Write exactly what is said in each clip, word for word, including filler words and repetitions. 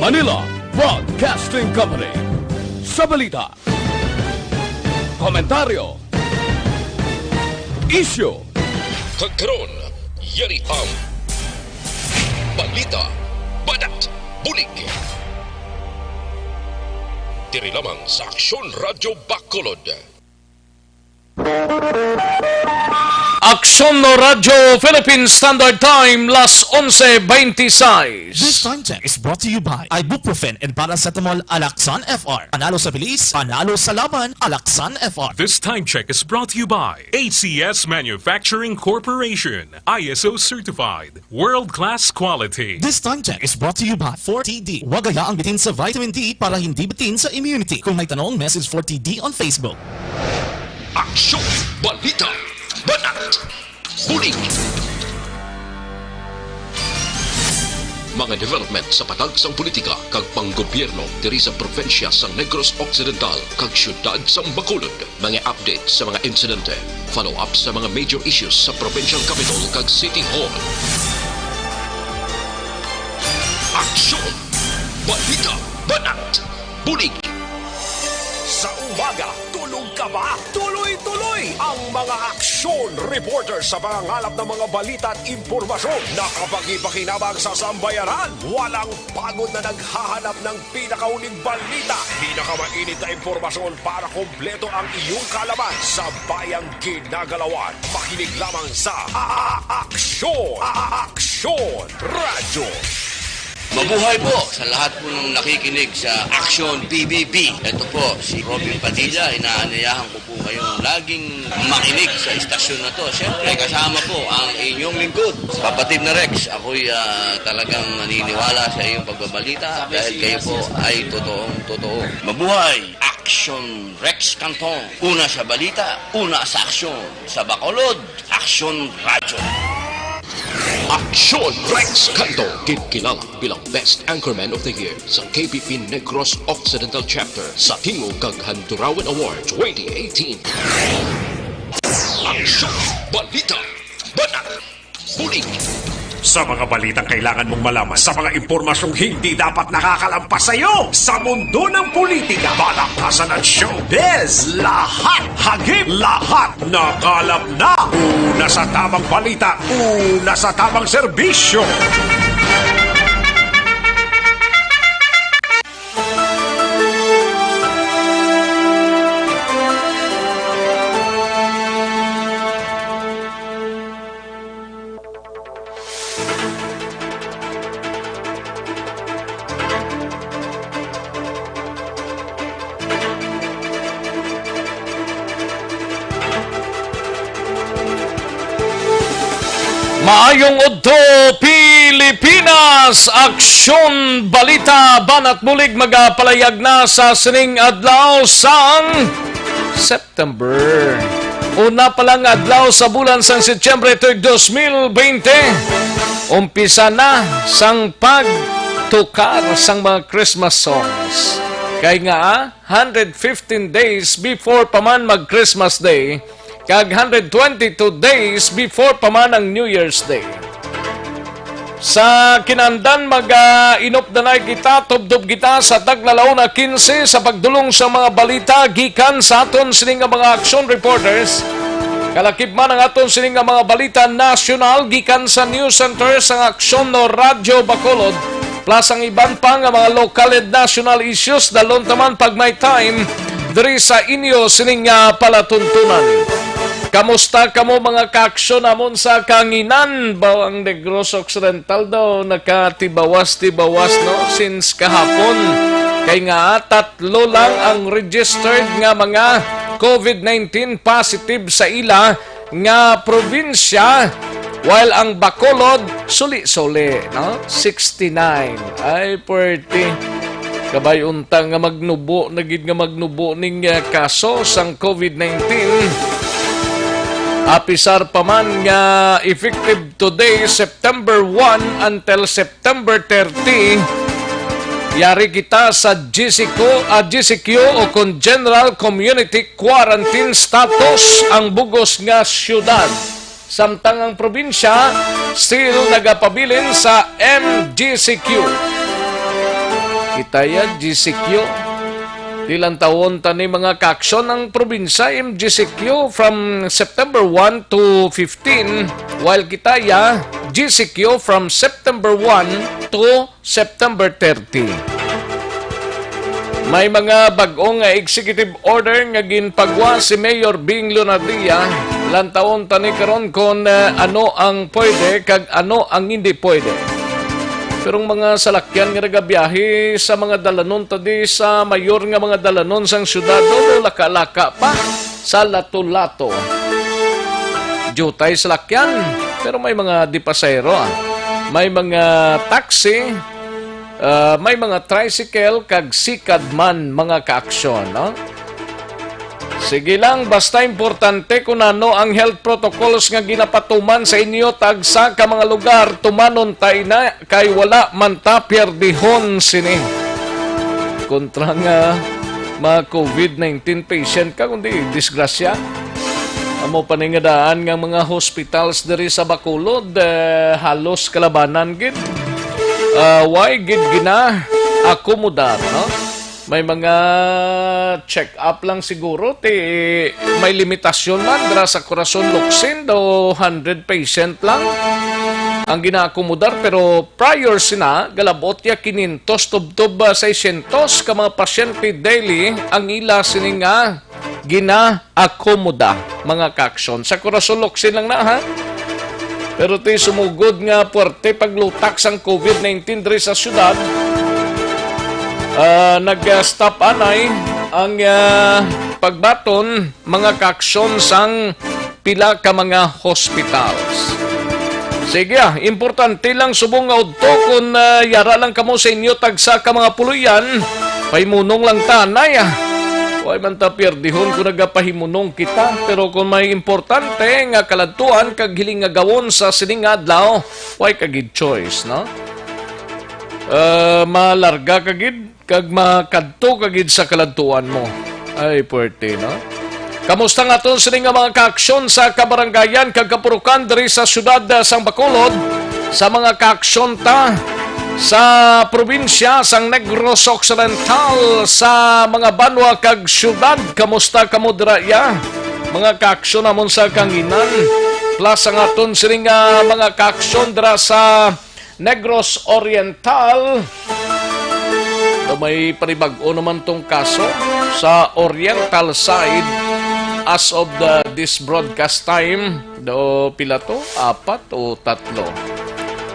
Manila Broadcasting Company. Sa balita, komentaryo, isyu. Kag karon, yari ang balita, banat, bulig. Diri lamang sa Aksyon Radyo Bacolod. Aksyon Radyo Philippine Standard Time, las onse veintiséis. This time check is brought to you by ibuprofen and paracetamol, Alaxan F R. Panalo sa bilis, panalo sa laban, Alaxan F R. This time check is brought to you by A C S Manufacturing Corporation, I S O certified, world-class quality. This time check is brought to you by forty D. Huwag hayaang bitin sa vitamin D para hindi bitin sa immunity. Kung may tanong, message forty D on Facebook. Aksyon, balita, banat, bulig. Mga development sa patag sang politika kag panggobyerno diri sa probinsya sang Negros Occidental kag siyudad sang Bacolod. Mga update sa mga insidente, follow-up sa mga major issues sa provincial capitol kag city hall. Aksyon, balita, banat, bulig. Sa umaga, tulog ka ba? Tuloy-tuloy ang mga aksyon reporter sa pangangalap ng mga balita at impormasyon na kapakipakinabang sa sambayanan. Walang pagod na naghahanap ng pinakahuling balita, pinakamainit na impormasyon para kompleto ang iyong kaalaman sa bayang ginagalawan. Makinig lamang sa A-, Aksyon, A-, Aksyon Radyo. Mabuhay po sa lahat po ng nakikinig sa Aksyon P B B. Ito po si Robin Padilla, inaanyayahan ko po kayong laging makinig sa istasyon na to. Siyempre, kasama po ang inyong lingkod, Papa Tim na Rex. Ako'y, ah, talagang naniniwala sa iyong pagbabalita dahil kayo po ay totoong totoo. Mabuhay! Aksyon Rex Cantong. Una sa balita, una sa aksyon. Sa Bacolod, Aksyon Radyo. Aksyon Rex Cantong, ginkilala bilang Best Anchorman of the Year sa K B P Negros Occidental Chapter sa Tingog kag Handurawan Award twenty eighteen. Aksyon, balita, banat, bulig. Sa mga balitang kailangan mong malaman, sa mga impormasyong hindi dapat nakakalampas sa iyo, sa mundo ng politika, balakasan at showbiz, lahat, hagip, lahat, nakalap na. Una sa tamang balita, una sa tamang serbisyo. Maayong udto, Pilipinas! Aksyon, balita, banat bulig magapalayag na sa sining adlaw sang September. Una pa lang adlaw sa bulan sang Setyembre tuig dos mil bente, umpisa na sang pagtukar sang mga Christmas songs. Kay nga, hundred fifteen days before pa man mag Christmas Day, kag hundred twenty-two days before pa man ang New Year's Day. Sa kinandan, mag-inop na kita, tubtob kita sa taglalaw na kinse sa pagdulong sa mga balita gikan sa aton sini nga mga aksyon reporters. Kalakip man ang aton sini nga mga balita nasyonal gikan sa News Center sang Aksyon no Radyo Bacolod, plus ang iban pa nga mga lokal and national issues, dalon ta man pag may time diri sa inyo sining, ah, palatuntunan. Kamusta kamo, mga kaaksyon namon sa kahanginan? Ba, ang Negros Occidental daw nakatibawas-tibawas, no? Since kahapon. Kay nga, tatlo lang ang registered nga mga covid nineteen positive sa ila nga probinsya, while ang Bacolod, suli-suli, no? Sixty-nine. Ay, pwerte. Kabay unta nga magnubo na gid nga magnubo ning, ah, kaso sang covid nineteen. Apisar pa man nga effective today, September one until September thirty, yari kita sa G C Q, ah, G C Q o kon General Community Quarantine status ang bugos nga siyudad, samtang ang probinsya still nagapabilin sa M G C Q. Kita ya, G C Q. Tilantawon ta ni, mga kaaksyon, ang probinsya M G C Q from September one to fifteen, while kita ya G C Q from September one to September thirty. May mga bag-o nga executive order nga ginpagwa si Mayor Bing Leonardia. Lantawon ta ni karon kon, eh, ano ang pwede kag ano ang hindi pwede. Pero ang mga salakyan nga nagabiyahe sa mga dalanon ta di sa mayor nga mga dalanon sang syudad, o laka-laka pa sa Lato-Lato. Diutay salakyan, pero may mga di pasahero, ah. May mga taxi, ah, may mga tricycle, kag sikad man, mga kaaksyon, no? Sige lang, basta importante kung ano ang health protocols nga ginapatuman sa inyo tagsa ka mga lugar, tumanon ta ina, kay wala man ta pierdihon sini. Kontra nga mga covid nineteen patient ka, kundi disgrasya. Amo pa ni nga daan nga mga hospitals diri sa Bacolod, eh, halos kalabanan gid. Ah, way gid gina-akomodar, no? May mga check-up lang siguro, ti may limitasyon man dira sa Corazon Locsin, daw hundred patient lang ang ginaakomodar, pero prior sina, galabot ya kinyentos tubtob, ah, seiscientos ka mga pasyente daily ang ila sini nga ginaakomoda, mga kaaksyon. Sa Corazon Locsin lang na, ha? Pero ti sumugod nga puwerte paglutak sang covid nineteen diri sa syudad, ah, nag-stop anay ang, ah, pagbaton, mga kaaksyon, sang pila ka mga hospitals. Sige, ah, importante lang subong nga udto kon, ah, yara lang kamo sa inyo tagsa ka mga puloy-an, pahimunong lang ta, nay, ah. Way man ta pierdihon kung nagapahimunong kita, pero kung may importante nga kaladtuan kag hiling nga gawon sa sining nga adlaw, way ka gid choice, no? Ah, malarga ka gid kag makadto ka gid sa kaladtuan mo. Ay, puwerte, no? Kamusta nga aton sini nga mga kaaksyon sa kabarangayan kag kapurukan diri sa siyudad, ah, sang Bacolod, sa mga kaaksyon ta sa probinsya sang Negros Occidental, sa mga banwa kag siyudad? Kamusta kamo dira, ya? Mga kaaksyon namon sa kanginan, plus ang aton sini nga mga kaaksyon dira sa Negros Oriental. So, may panibag-o naman tong kaso sa Oriental side as of the, this broadcast time. Do, pila to? Apat o tatlo?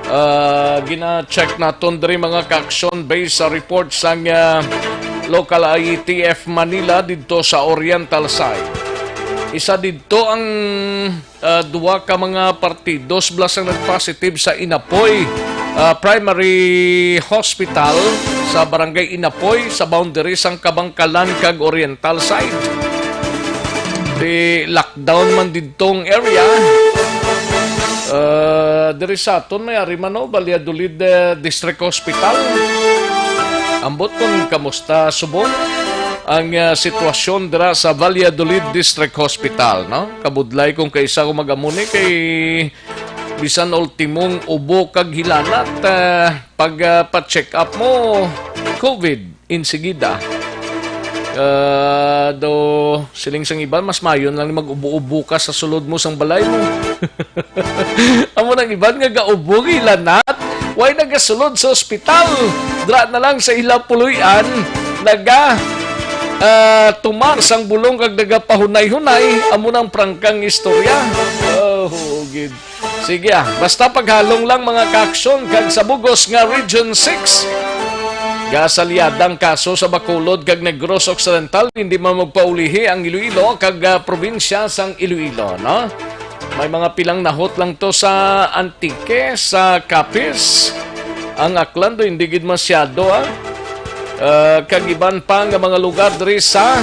Ah, gina-check naton diri, mga kaaksyon, based sa report sang, ah, local I A T F Manila didto sa Oriental side. Isa didto ang ah, duha ka mga partidos blas ang nagpositive sa Inapoy, ah, Primary Hospital sa Barangay Inapoy sa boundary sang Kabangkalan kag Oriental side. Di lockdown man didtong area. Ah, diri sa aton may ari man, no, Valladolid, eh, District Hospital. Ambot kung kamusta subong ang, ah, sitwasyon dira sa Valladolid District Hospital, no? Kabudlay kung kaisa ko mag-amo ni kay bisan ultimong ubo kag hilanat, ah, pag, ah, pa-check up mo, covid insigida. Ah, do siling sang iban, mas mayon lang ni mag-ubo-ubo ka sa sulod mo sang balay mo. Amo nang iban nga gaubo, hilanat, way nagasulod sa ospital. Dra na lang sa ila puloy-an, naga, ah, tumar sang bulong kag nagapahunay-hunay. Amo nang prangkang istorya. Oh, gid. Sige, ah. Basta paghalong lang, mga kaaksyon, kag sa bugos nga Region six. Gasalyada ang kaso sa Bacolod kag Negros Occidental, hindi man magpaulihi ang Iloilo kag, ah, probinsya sang Iloilo, no? May mga pilang nahot lang to sa Antique, sa Capiz. Ang Aklan do, hindi gid masyado, ah. Ah, kag iban pa nga mga lugar diri sa,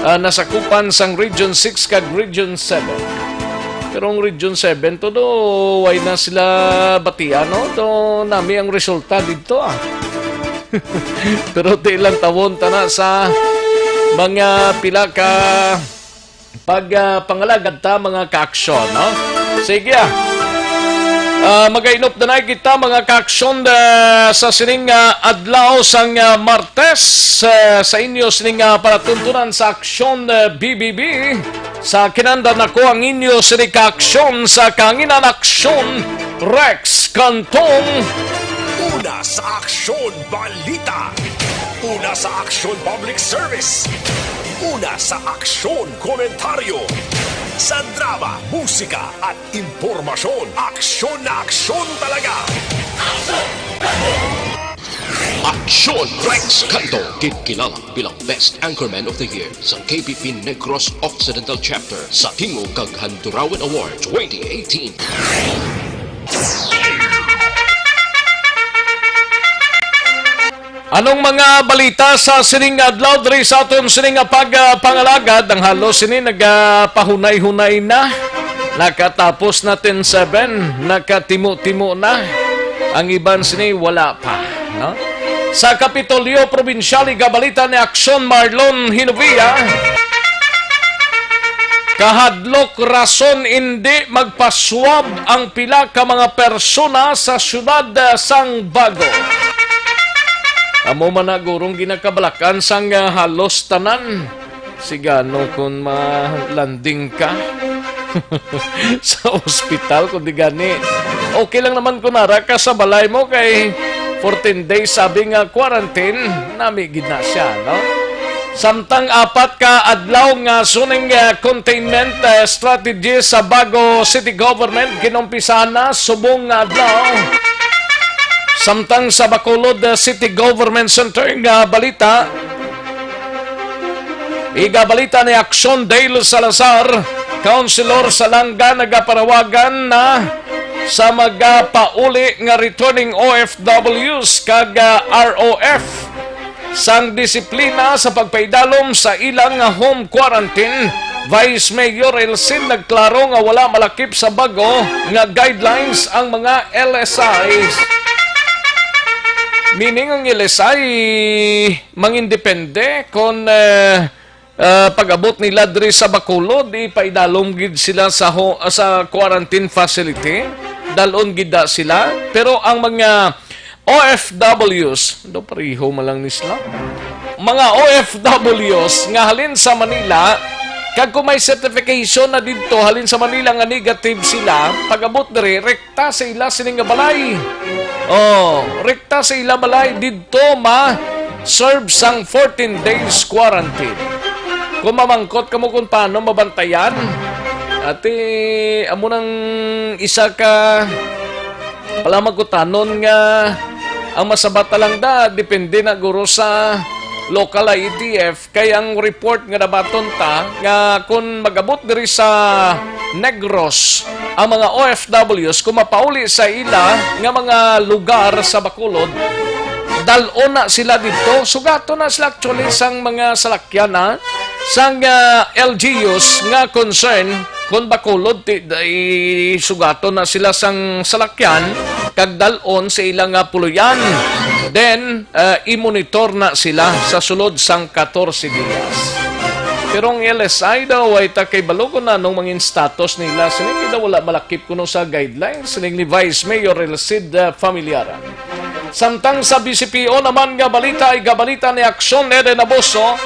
ah, nasakupan sang Region six kag Region seven. Pero ang Region seven to do, way na sila batian, no? To nami ang resulta didto, ah. Pero di lang tawon ta na sa mga pila ka pag, ah, pangalagad ta, mga kaaksyon, no? Sige, ah. Ah, magainop na na kita, mga kaaksyon, ah, sa sining, ah, adlaw sang, ah, Martes, ah, sa inyo sining, ah, palatuntunan sa Aksyon, ah, B B B. Sa kinandan ako ang inyo sining kaaksyon sa kanginan, Aksyon Rex Cantong. Una sa Aksyon Balita. Una sa Aksyon Public Service. Una sa Aksyon Komentaryo. Sa drama, musika, at impormasyon, aksyon na aksyon talaga. Aksyon Rex Canto, ginkilala bilang Best Anchorman of the Year sa K B P Negros Occidental Chapter sa Tingog kag Handurawan Award twenty eighteen. Anong mga balita sa sining adlaw diri sa aton sining nga pagpangalagad? Ang halos sini nagapahunay-hunay na. Nakatapos na ten seven, nakatimo-timo na. Ang iban sini wala pa, no? Sa Kapitolyo Probinsyal, igabalita ni Aksyon Marlon Hinovia. Kahadlok rason indi magpaswab ang pila ka mga persona sa siyudad, ah, sang Bago. Amo man na gurong ginakabalakan sang, ah, halos tanan. Sigano kung ma-landing ka sa ospital, kung di gani. Okay lang naman kung nara ka sa balay mo kay fourteen days sabi nga quarantine, nami gid na siya, no? Samtang apat ka adlaw nga suning, ah, containment, ah, strategy sa Bago City Government ginumpisahan na subong nga adlaw. Samtang sa Bacolod, ah, City Government Center nga balita, igabalita ni Aksyon Dale Salazar, Councilor sa Langga, nagapanawagan na sa magapauli nga returning O F Ws kag, ah, R O F sang disiplina sa pagpaidalom sa ilang home quarantine. Vice Mayor Elcin nagklaro nga wala malakip sa bago nga guidelines ang mga L S Is. Meaning, ang L S I mangindepende kon, eh, ah, pag-abot nila diri sa Bacolod, ipaidalom gid sila sa ho-, sa quarantine facility. Dalon gid na sila. Pero ang mga O F Ws, do pareho man lang ni sila. Mga O F Ws nga halin sa Manila, kag kung may certification na didto halin sa Manila nga negative sila, pag-abot diri, rekta sa ila sini nga balay. Oh, rekta sa ila balay, didto ma-serve sang fourteen days quarantine. Kung mamangkot kamo kung paano mabantayan, ati, amo nang isa ka palamagkutanon nga ang masabat na lang da, depende na guro sa local I A T F, kay ang report nga nabaton ta nga kung mag-abot diri sa Negros ang mga O F Ws, kung mapauli sa ila nga mga lugar sa Bacolod, dal-on na sila didto. Sugaton na sila actually sang mga salakyan, ha? Sang, ah, L G Us nga concern, kung Bacolod, ti-, i-, sugaton na sila sang salakyan kag dal-on sa ila nga puloy-an. Then, ah, i-monitor na sila sa sulod sang katorse dias. Pero ang L S I daw, way ta kay balo kon anong mangin status nila. Sini kita wala malakip kuno sa guidelines, sining ni Vice Mayor Elcid, ah, Familiaran. Samtang sa B C P O naman nga balita, igabalita ni Aksyon Eden Abuso,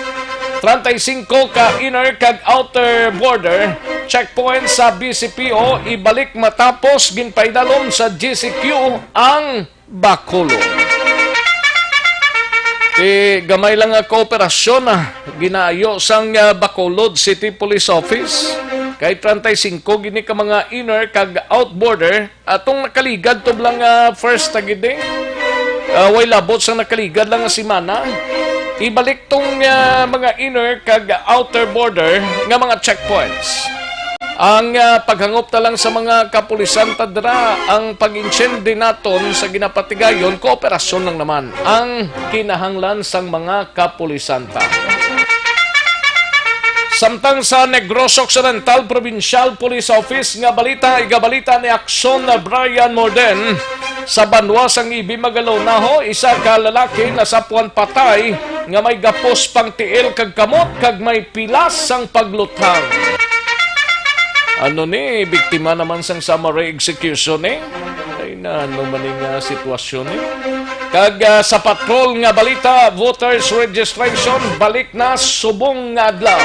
treinta y cinco ka inner kag outer border checkpoint sa B C P O ibalik matapos ginpaidalom sa G C Q ang Bacolod. Ti gamay lang nga kooperasyon, ah, ginaayo sang, ah, Bacolod City Police Office. Kay treinta y cinco gini ka mga inner kag out border atong nakaligad tublang, ah, first ta gid, eh. Ah, way labot sang nakaligad lang nga semana. Ibalik tong, ah, mga inner kag outer border nga mga checkpoints. Ang, ah, paghangop na lang sa mga kapulisan ta dira, ang pag-intsende naton sa ginapatigayon, kooperasyon lang naman ang kinahanglan sang mga kapulisan ta. Samtang sa Negros Occidental Provincial Police Office nga balita, igabalita ni Aksyon Brian Morden, sa banwa sang Ibi Magalonaho, isa ka lalaki nasapwan patay nga may gapos pang tiil kag kamot kag may pilas sang pagluthang. Ano ni, biktima naman sang summary execution ni? Ano man ning, ah, sitwasyon, eh? Kag, ah, sa patrol nga balita, voters registration, balik na subong nga adlaw.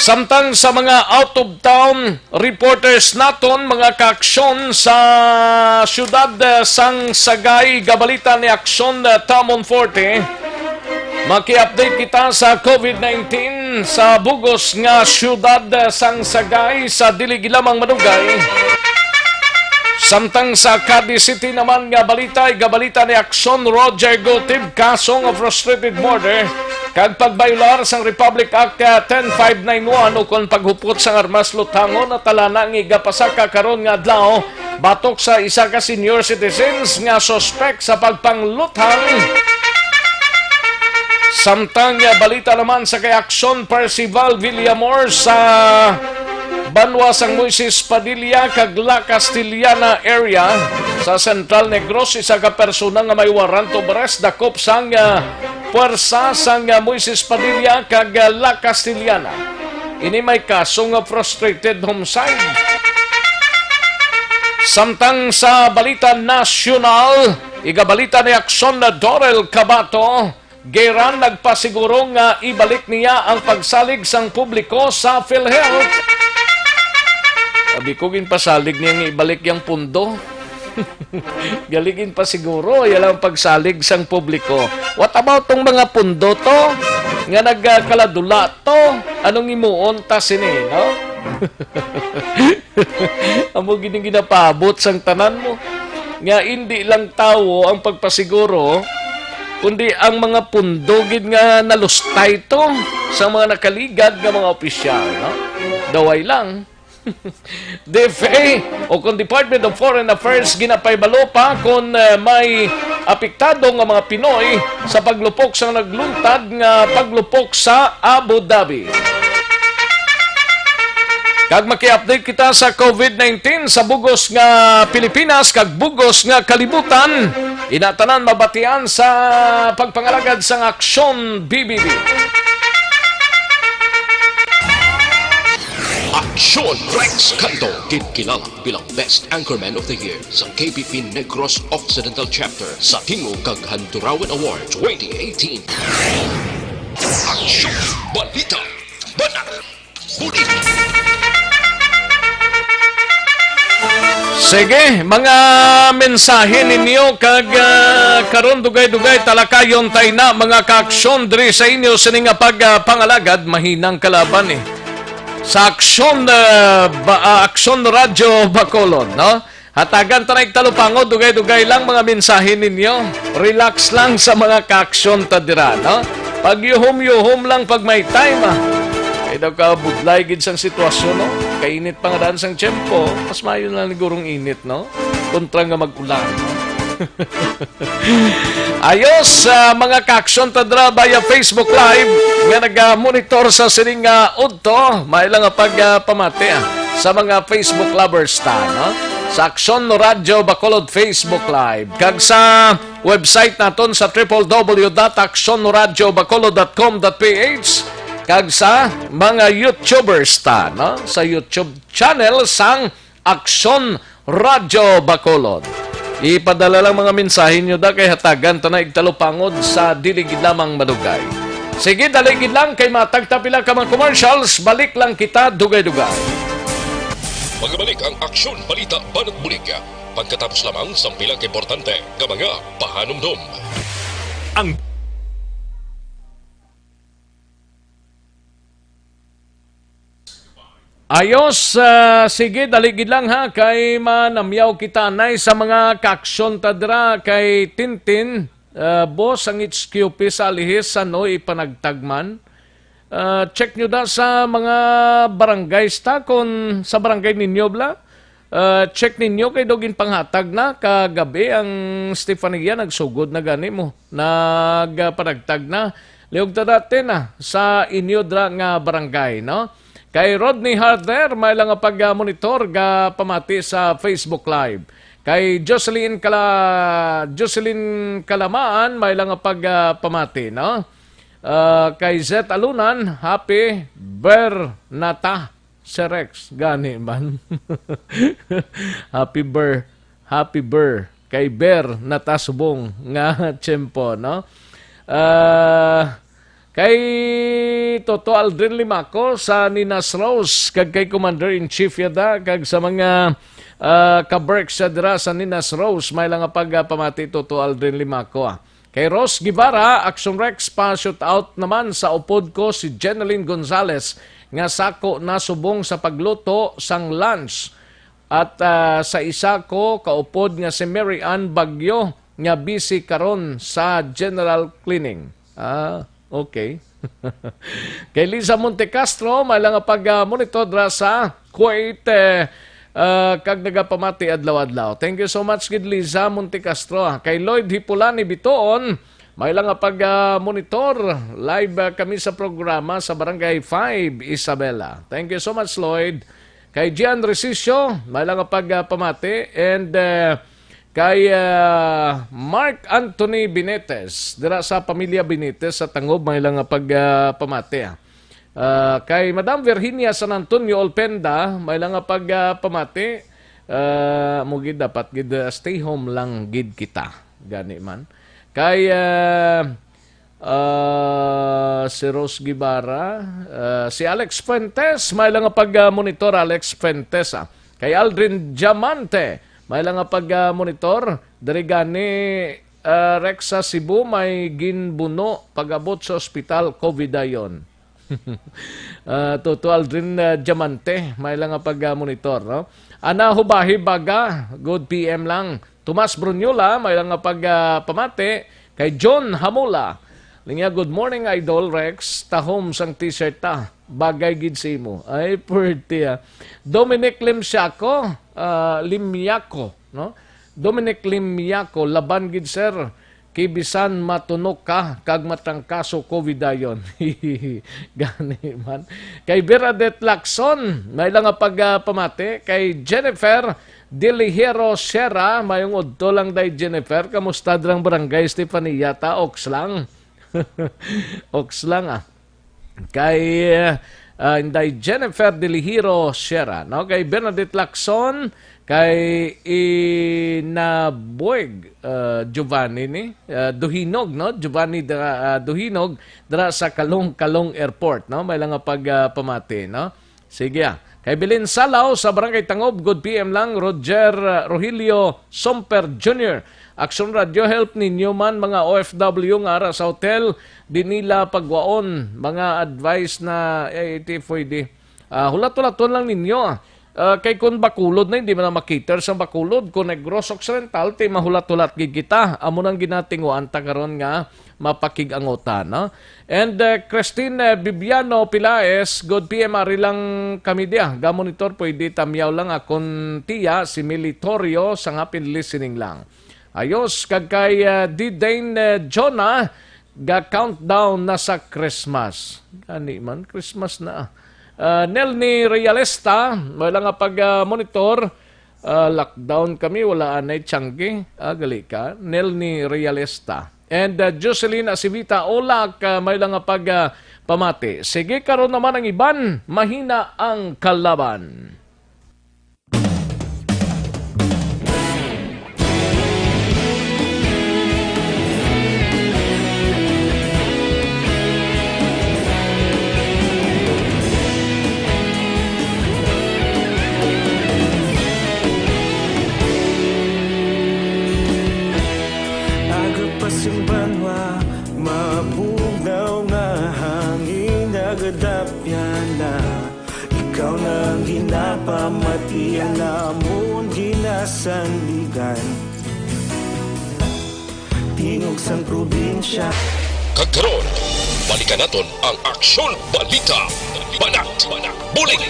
Samtang sa mga out of town reporters naton, mga kaaksyon sa siyudad, ah, sang Sagay, gabalita ni Aksyon, ah, Tamon Forte. Maki-update kita sa COVID nineteen sa bugos nga siyudad sang Sagay sa dili gid lamang madugay. Samtang sa Cadiz City naman nga balita, igabalita ni Aksyon Roger Gutib, kaso nga frustrated murder kag pagbayular sang Republic Act, ah, ten five nine one ukon paghupot sang armas lutangon, natalana nga igapasaka karon nga adlaw batok sa isa ka senior citizens nga suspek sa pagpangluthang. Samtang, ah, balita naman sa kay Aksyon Percival Villamor sa banwa sang Moises Padilla kag La Castellana area sa Central Negros, isa ka persona nga may warrant of arrest dakop sang, ah, puwersa sang, ah, Moises Padilla kag, ah, La Castellana. Ini may kaso nga frustrated homicide. Samtang sa balita nasyonal, igabalita ni Aksyon na Dorel Cabato, Geran nagpasiguro nga ibalik niya ang pagsalig sang publiko sa PhilHealth. Sabi ko, ginpasalig niya nga ibalik yang pundo. Galigin pa siguro, yan ang pagsalig sang publiko. What about tong mga pundo to? Nga nagkaladula to? Anong imuon ta sini, no? Amo gid ang ginapaabot sang tanan mo. Nga indi lang tawo ang pagpasiguro, kundi ang mga pundo gid nga nalustay to sa mga nakaligad nga mga opisyal, no? Daway lang. DFA o kon Department of Foreign Affairs ginapahibalo pa kon, eh, may apektado nga mga Pinoy sa paglupok sang nagluntad nga paglupok sa Abu Dhabi. Kag maki-update kita sa COVID nineteen sa bugos nga Pilipinas kag bugos nga kalibutan. Ina tanan mabatian sa pagpangalagad sang Aksyon B B B. Aksyon Rex Canto, ginkilala bilang Best Anchorman of the Year sa K B P Negros Occidental Chapter sa Tingog kag Handurawan Award twenty eighteen. Aksyon Balita, Bana, Bulig. Sige, mga mensahe ninyo kag, ah, karon dugay-dugay talakayon tay na, mga kaaksyon, diri sa inyo sini nga pag, ah, pangalagad, mahinang kalaban, eh. Sa Aksyon, ah, ba, ah, Aksyon Radyo Bacolod, no? Hatagan ta na igtalupangod, dugay-dugay lang mga mensahe ninyo. Relax lang sa mga kaaksyon ta dira, no? Pagyuhom-yuhom lang pag may time, ah. Kay daw ka budlay gid sang sitwasyon, no? Kainit pa nga daan sang tiyempo, mas maayo na lang sigurong init, no? Kontra nga mag-ulan. Ayos, ah, mga kaaksyon ta dira via Facebook Live nga naga-monitor sa sining, ah, udto, may lang nga pag, ah, pamati, ah, sa mga Facebook lovers ta, no? Sa Aksyon Radyo Bacolod Facebook Live kag sa website naton sa triple W dot aksyon radyo bacolod dot com dot P H kag sa mga YouTubers ta, no? Sa YouTube channel sang Aksyon Radyo Bacolod. Ipadala lang mga mensahe nyo da kay hatagan ta na igtalupangod sa dili gid lamang madugay. Sige, dali gid lang kay matag ta pila ka mga commercials, balik lang kita dugay-dugay. Magabalik ang Aksyon Balita Banat Bulig pagkatapos lamang sang pila ka importante nga mga pahanumdom. Ang Ayos, ah, sige, dali gid lang ha, kay manamyaw kita anay sa mga kaaksyon ta dira kay Tintin, ah, boss, ang H Q P sa Alihis, ano, ipanagtag man. Ah, check nyo da sa mga barangays ta, kung sa barangay ninyo, bla. Ah, check ninyo kay daw ginpanghatag na kagabi ang Stefania, nagsugod na gani mo. Nagpanagtag na. Liog ta dati na sa inyo dira nga barangay, no? Kay Rodney Harder, may lang nga pag-monitor ga pamati sa Facebook Live. Kay Jocelyn Kala-, Jocelyn Kalamaan, may lang nga pag, ah, pamati, no? Ah, kay Zet Alunan, happy Bernata. Sir Rex, gani man. Happy Ber, Happy Ber kay Ber natasubong nga tiyempo, no? Ah, kay Toto Aldrin Limaco sa Ninas Rose, kag kay Commander-in-Chief yada, kag sa mga, ah, ka-Berks sa dira sa Ninas Rose, may lang nga pagpamati, Toto Aldrin Limaco, ah. Kay Ros Guevara, Action Rex, pa-shoot out naman sa upod ko si Jeneline Gonzalez nga sako na subong sa pagluto sang lunch. At, ah, sa isa ko kaupod nga si Mary Ann Bagyo nga busy karon sa general cleaning. Ah, okay. Kay Liza Montecastro, may lang nga pag, ah, monitor dra sa Kuwait, eh, ah, kag nagapamati adlaw-adlaw. Thank you so much gid, Liza Montecastro. Kay Lloyd Hipulani Bitoon, may lang nga pag, ah, monitor. Live, ah, kami sa programa sa Barangay five, Isabela. Thank you so much, Lloyd. Kay Gian Resicio, may lang nga pag, ah, pamati. And, ah, kay, ah, Mark Anthony Benitez, dira sa pamilya Benitez sa Tangob, may lang nga pag, ah, pamati, ah. Ah, kay Madam Virginia San Antonio Olpenda, may lang nga pag, ah, pamati. Ah, mo gid dapat gid, ah, stay home lang gid kita. Gani man. Kay, ah, ah, si Rose Guevara, ah, si Alex Fuentes, may lang nga pag, ah, monitor, Alex Fuentes, ah. Kay Aldrin Diamante, may lang nga pag, ah, monitor. Diri gani, ah, Rex, sa Cebu, may ginbuno pag-abot sa ospital, COVID dayon. Ah, Toto Aldrin, ah, Diamante, may lang nga pag, ah, monitor, no? Ana Hubahi Baga, good P M lang. Tomas Brunyola, may lang nga pag, ah, pamati. Kay John Hamula, linya, "Good morning, Idol Rex. Tahom sang t-shirt ta. Bagay gid sa imo." Ay, pwerte, ah. Dominic Limsiaco, ah, Limyaco, no? Dominic Limyaco, "Laban gid, sir. Kay bisan matunok ka kag matrangkaso COVID dayon." Gani man. Kay Bernadette Lacson, may lang nga pag, ah, pamati. Kay Jennifer Delihero Sierra, mayong udto lang, day Jennifer. Kamusta drang barangay, Stefania? Ta, oks lang. Oks lang, ah. Kay, ah, Inday Jennifer Delihiro Sierra, no? Kay Bernadette Lacson, kay Inabueg, ah, Giovanni ni, ah, Duhinog, no? Giovanni, ah, Duhinog, dira sa Kalong-Kalong Airport, no? May lang nga pag, ah, pamati, no? Sige, ah. Kay Belen Salaw sa Barangay Tangob, good P M lang, Roger, ah, Rogelio Somper Junior. Action Radio, help ninyo man mga O F W nga ara sa hotel, di nila pagwaon mga advice na, eh, iti pwede. Ah, hulat-hulaton lang ninyo. Ah, kay kun Bacolod na, hindi man na makater sa Bacolod. Kun Negros Occidental, ti mahulat-hulat gid kita. Amo nang ginatinguan ta karon nga mapakig-angutan, no? And, uh, Christine, uh, Bibiano Pilaes, good P M, ari lang kami diya. Ga-monitor, pwede tamyaw lang akon tiya, si Militorio, sa ngapin listening lang. Ayos, kag kay, uh, D Dane, uh, Jonah, ga-countdown na sa Christmas. Gani man, Christmas na. Uh, Nelny Realista, wala nga pag, uh, monitor. Ah, lockdown kami, wala anay tiyangge. Ah, gali ka. Nelny Realista. And, ah, Jocelyn Asivita Olak, ah, may lang nga pag, ah, pamati. Sige, karon naman ang iban, mahina ang kalaban. Aga pa sing banwa, mabugaw nga hangin nagadapyan na. Ikaw na ang ginapamati, ang amon ginasandigan. Tingog sang probinsya. Kag karon, balikan naton ang Aksyon Balita. Banat, Bulig.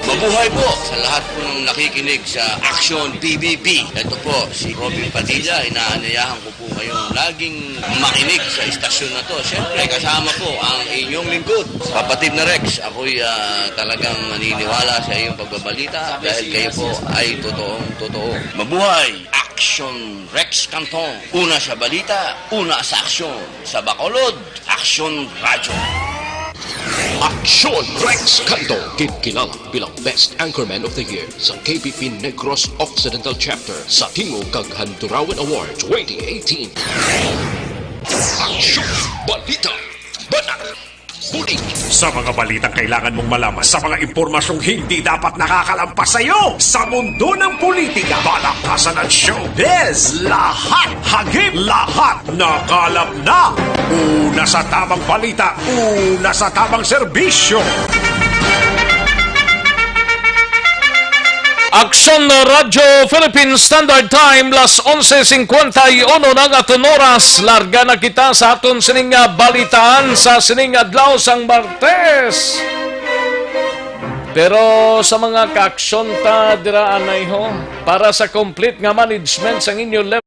Mabuhay po sa lahat po ng nakikinig sa Aksyon P B B. Ito po si Robin Padilla. Inaanyayahan ko po kayong laging makinig sa istasyon na to. Siyempre, kasama po ang inyong lingkod, kapatid na Rex. Ako'y, ah, talagang naniniwala sa iyong pagbabalita dahil kayo po ay totoong totoo. Mabuhay! Aksyon Rex Canton. Una sa balita, una sa aksyon. Sa Bacolod, Aksyon Radyo. Aksyon Rex Canto, ginkilala bilang Best Anchorman of the Year sa K P P Negros Occidental Chapter sa Tingog kag Handurawan Award twenty eighteen. Aksyon, balita, banat, bulig. Sa mga balitang kailangan mong malaman, sa mga impormasyong hindi dapat nakakalampas sa iyo, sa mundo ng politika, palakasan at showbiz, lahat hagip, lahat nakalap na. Una sa tamang balita, una sa tamang serbisyo. Aksyon Radyo Philippine Standard Time, las onse cincuenta y uno na ang aton oras. Larga na kita sa aton sining, ah, balitaan sa sining adlaw sang Martes. Pero sa mga kaaksyon ta dira, anay ho, para sa complete nga management sang inyo level.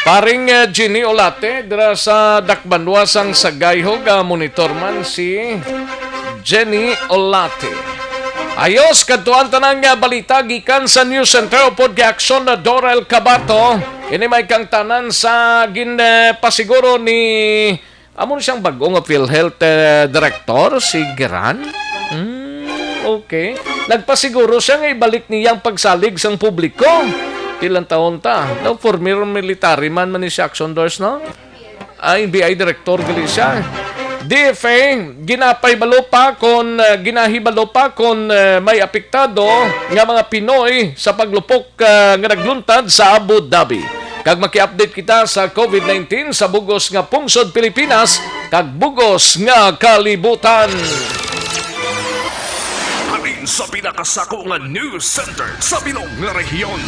Paring, eh, Jenny Olate, dira sa Dakbanwa sang Sagayhog, ah, monitor man si Jenny Olate. Ayos, kadtuan tanan nga balita gikan sa News Center upod kay Aksyon na Dorel Cabato. Ini may kangtanan sa gin, eh, pasiguro ni Amo na siyang bag-o nga PhilHealth, eh, director, si Geran? Hmm, okay. Nagpasiguro siya nga ibalik niya ang pagsalig sang publiko. Ilang taon ta? Daw former military man man ni si Aksyon Dors, no? Ah, N B I director gali siya. D F A, ginapahibalo pa kon, eh, ginahibalo pa kon, eh, may apektado nga mga Pinoy sa paglupok, ah, nga nagluntad sa Abu Dhabi. Kag maki-update kita sa COVID nineteen sa bug-os nga pungsod Pilipinas kag bug-os nga kalibutan. Halin sa pinakasako nga news center sa bilog nga rehiyon.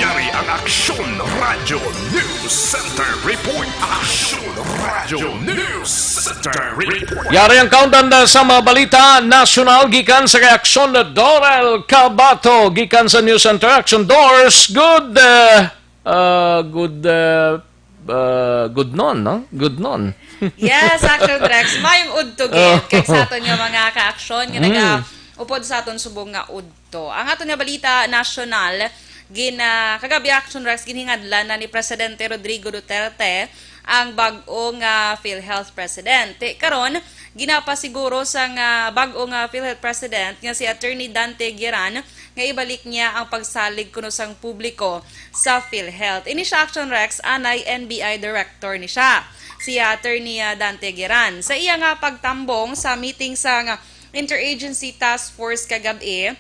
Yari ang Aksyon Radyo News Center Report. Aksyon Radyo News Center Report. Yari ang kaundan na sa mga balita nasyonal gikan sa kay Aksyon Dorel Cabato gikan sa News Center. Aksyon Dors, good, uh, uh, good, uh, uh, good noon, no? Good noon. Yes, Aksyon Rex. Mayong udto gid kay sa aton nga mga kaaksyon nga Mm. naga-upod sa aton subong nga udto. Ang aton nga balita nasyonal, gin-, ah, kagabi, Aksyon Rex, ginhingadlan na ni Presidente Rodrigo Duterte ang bag-o nga PhilHealth President. Karon, ginapasiguro sang, ah, bag-o nga PhilHealth President nga si Attorney Dante Gueran nga ibalik niya ang pagsalig kuno sang publiko sa PhilHealth. Ini siya, Aksyon Rex, anay N B I director ni siya, si Attorney, ah, Dante Gueran. Sa iya nga pagtambong sa meeting sang Interagency Task Force kagab-i,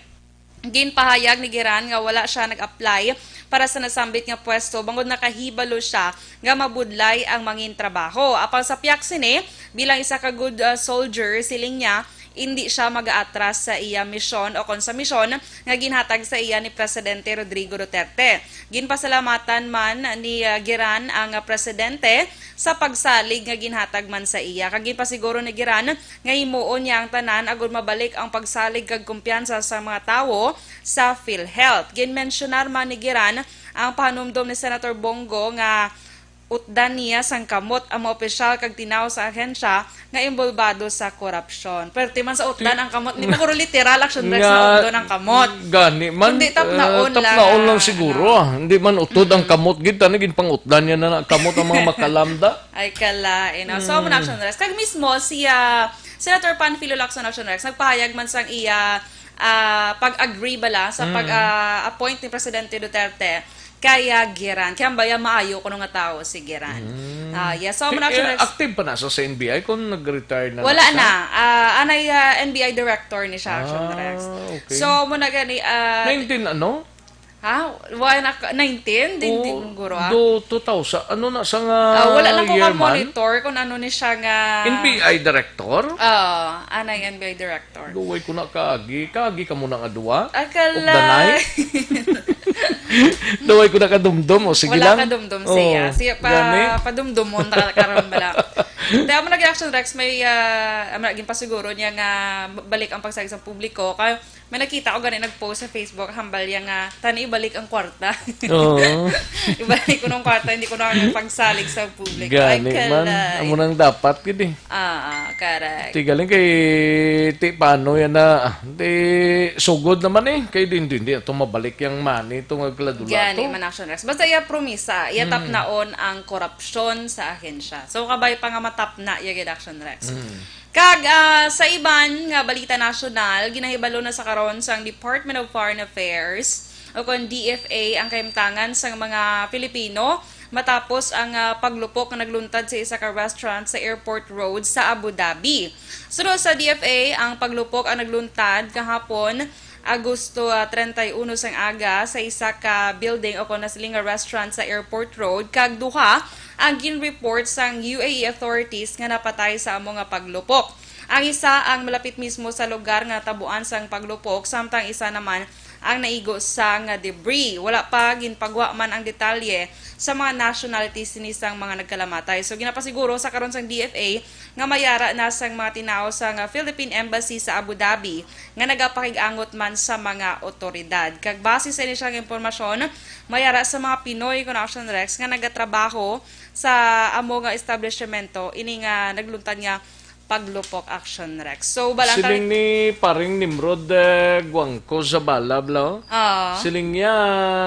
ginpahayag ni Gueran nga wala siya nag-apply para sa nasambit nga pwesto bangod nakahibalo siya nga mabudlay ang mangin trabaho. Apang sa pihak sini, bilang isa ka good, uh, soldier, siling niya, indi siya mag-aatras sa iya misyon o kon sa misyon nga ginhatag sa iya ni Presidente Rodrigo Duterte. Ginpasalamatan man ni, uh, Gueran ang, uh, presidente sa pagsalig nga ginhatag man sa iya. Kag ginpasiguro ni Gueran nga himuon niya ang tanan agud mabalik ang pagsalig kag kumpiyansa sa mga tawo sa PhilHealth. Ginmensyonar man ni Gueran ang pahanumdom ni Senator Bong Go nga utdan niya sang kamot ang mga opisyal kag tinawo sa ahensya nga inbolbado sa korupsyon. Pwerte man sa utdan ang kamot. Hindi man guro literal, Aksyon Rex, nga na utdan ang kamot. Gani man, kundi tapnaon eh, lang, tapnaon lang ah, siguro, ano. Ah. Hindi man utod ang Mm. kamot gid, tani ginpang-utdan niya na, na kamot ang mga makalamda. Ay, kalain, ah. So, amo na, Mm. Aksyon Rex. Kag mismo, si, ah, Senator Panfilo Lacson, Aksyon Rex, nagpahayag man sang iya, ah, pag-agree bala sa Mm. pag, ah, appoint ni Presidente Duterte Kaya Giran. Kaya ba yan maayo kuno nga tao si Giran? Mm. Ah, yes. So, Eh, man, Action eh, Rex, active pa na sa, sa N B I kung nag-retire na wala na siya? Na. Ah, anay, ah, N B I director ni siya, Action Ah, Rex. Okay. So, mo na gani, ah, nineteen ano? Ha? Wala na ka, nineteen? Di, di, Oh, guro, ah. Do two thousand. Ano na sa nga Ah, wala lang ko year man? Ka-monitor kung ano ni siya nga N B I director? Oo, anay N B I director. Duway ko na kaagi. Kaagi ka muna nga duwa? Akala. Ugdanay? Duway ko na kadumdum. O, sige Wala lang. Kadumdum Oh, siya. Sige, pa, gani? Padumdumon ta ka karon bala. Kaya mo nag-reaction, Rex, may, ah, amo na, ginpasiguro niya nga balik ang pagsagsa sa publiko. Kaya may nakita ko gani nag-post sa Facebook, hambal niya nga, "Tani, ibalik ang kwarta." Oo. Ibalik ko ng kwarta, hindi ko na ang pagsalig sa publiko. Ay, Gani man, kalay. Amo nang dapat gid eh. Ah, ah, correct. Ti galing kay, ti paano yan na, ah, ti sugod naman eh. Kay din, din, di ato mabalik yang money, itong agladula Gani to. Man, Action Rex. Basta iya promisa, iya Mm. tapnaon ang korupsyon sa ahensya. So, kabay pa nga matapna iya gid, Action Rex. Mm. Kag, ah, sa iban nga balita nasyonal, ginahibalo na sa karon sang Department of Foreign Affairs o kon D F A ang kahimtangan sang mga Filipino matapos ang, ah, paglupok nga nagluntad sa isa ka restaurant sa Airport Road sa Abu Dhabi. Suno sa D F A, ang paglupok ang nagluntad kahapon, Agosto, ah, treinta y uno sang aga sa isa ka building o kon nasiling nga restaurant sa Airport Road, kag duha ang gin-report sang U A E authorities nga napatay sa amo nga paglupok. Ang isa ang malapit mismo sa lugar nga tabuan sang paglupok, samtang isa naman ang naigo sa nga debris. Wala pa ginpagwa man ang detalye sa mga nationalities sini sang mga nagkalamatay. So, ginapasiguro sa karon sang D F A nga mayara na sang mga tinawo sang Philippine Embassy sa Abu Dhabi nga nagapakig-angot man sa mga otoridad. Kag base sa inisyal nga impormasyon, mayara sa mga Pinoy, kuno, Action Rex, nga nagatrabaho sa amo nga establishmento ini nga nagluntad nga paglupok, Action Rex. So, balang Siling kami ni paring Nimrod, eh, Guangco sa Balablaw. Ah. Siling niya,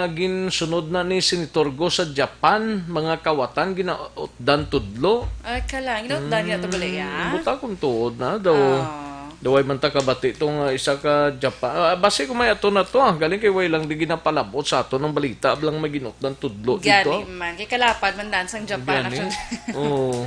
ginsunod na ni Senator Go sa Japan, mga kawatan, ginautdan tudlo. Ay, kala, ginautdan niya to bala, Hmm, ya? Buta kung tuod na daw. Ah. Daway man ta kabati tong, ah, isa ka Japan. Ah, basi kung may ato na to, ah. Galing kay way lang di ginapalabot sa ato ng balita, ablang may ginutdan tudlo dito. Gani man. Kay kalapad man dan sang Japan, Gani. Action. Oo.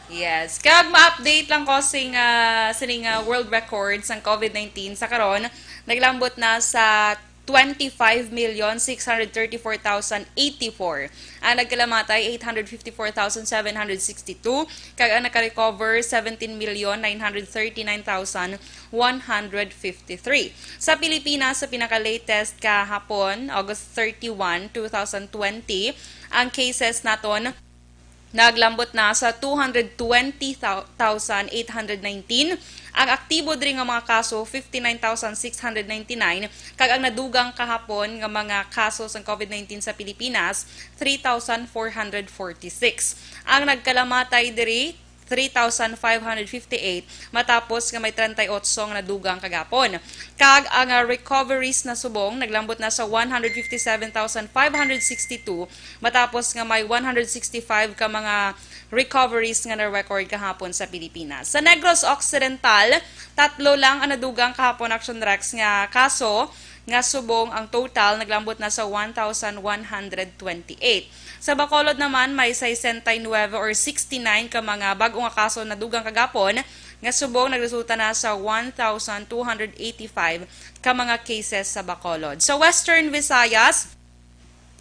Yes. Kag ma-update lang ko sing, ah, sining, ah, world record sang COVID nineteen sa karon. Naglambot na sa twenty-five million six hundred thirty-four thousand eighty-four. Ang nagkalamatay, eight hundred fifty-four thousand seven hundred sixty-two. Kag ang nakarecover, seventeen million nine hundred thirty-nine thousand one hundred fifty-three. Sa Pilipinas, sa pinaka-latest kahapon, August thirty-one, two thousand twenty, ang cases naton naglambot na sa two hundred twenty thousand eight hundred nineteen. Ang aktibo diri nga mga kaso, fifty-nine thousand six hundred ninety-nine, kag ang nadugang kahapon nga mga kaso sang COVID nineteen sa Pilipinas, three thousand four hundred forty-six. Ang nagkalamatay diri, three thousand five hundred fifty-eight, matapos nga may treinta y ocho nga nadugang kagapon. Kag ang, ah, recoveries na subong naglambot na sa one hundred fifty-seven thousand five hundred sixty-two, matapos nga may one hundred sixty-five ka mga recoveries nga na-record kahapon sa Pilipinas. Sa Negros Occidental, tatlo lang ang nadugang kahapon, Action Rex, nga kaso, nga subong ang total naglambot na sa one thousand one hundred twenty-eight. Sa Bacolod naman, may sesenta y nuebe or sixty-nine ka mga bag-o nga kaso nadugang kagapon, nga subong nagresulta na sa one thousand two hundred eighty-five ka mga cases sa Bacolod. Sa Western Visayas,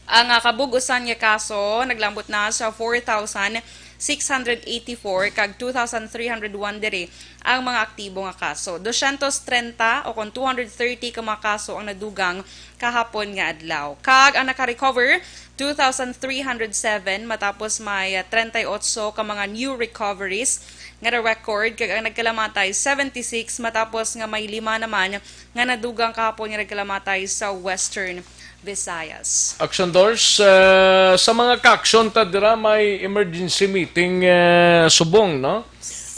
ang, ah, kabug-usan nga kaso naglambot na sa four thousand six hundred eighty-four, kag two thousand three hundred one diri ang mga aktibo nga kaso. Dosyentos trenta o kon two hundred thirty ka mga kaso ang nadugang kahapon nga adlaw. Kag ang naka-recover, two thousand three hundred seven, matapos may, ah, treinta y ocho ka mga new recoveries nga na-record, kag ang nagkalamatay, seventy-six, matapos nga may lima naman nga nadugang kahapon nga nagkalamatay sa Western Visayas. Action Doors, ah, sa mga ka-action ta dira, may emergency meeting, ah, subong, no?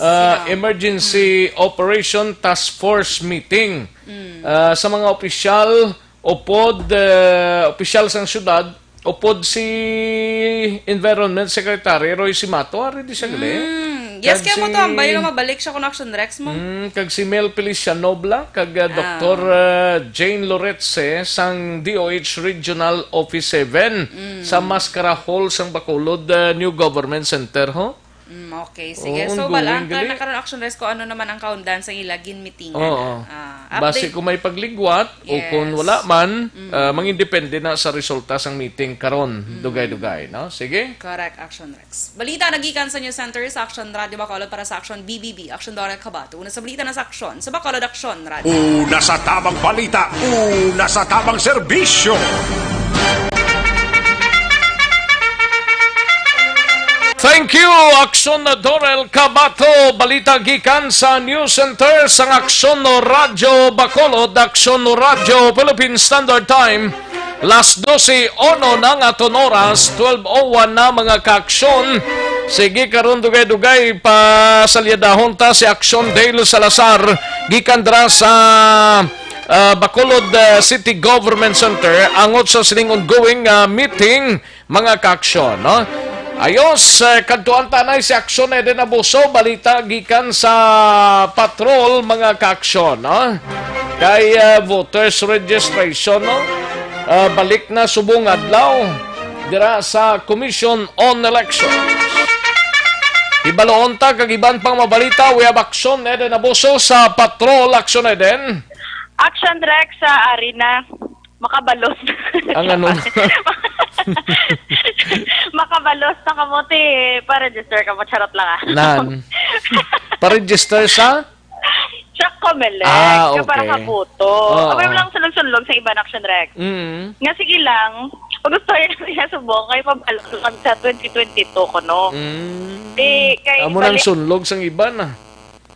Ah, Sino? Emergency Operation Task Force meeting. Mm. Ah, sa mga opisyal, upod, ah, opisyal sang syudad, upod si Environment Secretary Roy Simato, ari di siya gali. Mm. Yes, kag kaya mo si to, ambay nga mabalik siya kung Action Rex mo. Mm, kag si Mel Feliciano Bla, kag, ah, Ah. Doktor, ah, Jane Loretze sang D O H Regional Office seven Mm. sa Mascara Hall sang Bacolod, ah, New Government Center, ho? Mm, okay. Sige. Oo, so, ongoing bala, ang gali. Nakaroon Action Rex kung ano naman ang kaundan sa ila ginmitingan. Oo. Ah, Basi update. Kung may pagligwat o kung Yes. wala man, Mm. ah, mangindepende na sa resulta sang meeting karon, Mm. dugay-dugay, no? Sige. Correct, Action Rex. Balita nagikan sa News Center sa Action Radio Bacolod para sa Action B B B. Action Dora Kabato. Una sa balita na sa Action. Sa Bacolod Action Radio. Una sa tamang balita, una sa tamang serbisyo. Thank you, Action Dorel Kabato. Balita gikan sa News Center sang Action Radio Bacolod, Action Radio Philippine Standard Time. Las dose uno na nga aton oras, twelve oh one na, mga kaaksyon. Sige, karon dugay-dugay, pasalyadahon ta si Aksyon Dale Salazar, gikan dira sa, ah, Bacolod, ah, City Government Center, angot sa sining ongoing, ah, meeting, mga kaaksyon, no? Ayos, eh, kadtuan ta na si Aksyon Eden Abuso, balita gikan sa patrol, mga kaaksyon, no? Kay, eh, voters registration, no? Ah, balik na subong adlaw dira sa Commission on Elections. Hibaluon ta kag iban pang mabalita, we have Aksyon Eden Abuso sa patrol, Aksyon Eden. Action Rex sa Arena. Makabalos. Ang ano? Makabalos na kamo, ti, pa-register kamo. Charot lang, ah. Nan. Pa-register sa? Sa Comelec, Ah, nga para okay. kaboto. Oo. Abay mo lang sunlog-sunlog sa iban, Action Rex. Mm. Nga sige lang, pag gusto niya subong, kay pabalos lang sa twenty twenty-two ko, no? Mm. Eh, kay Amo nang balik- sunlog sang iban, ah.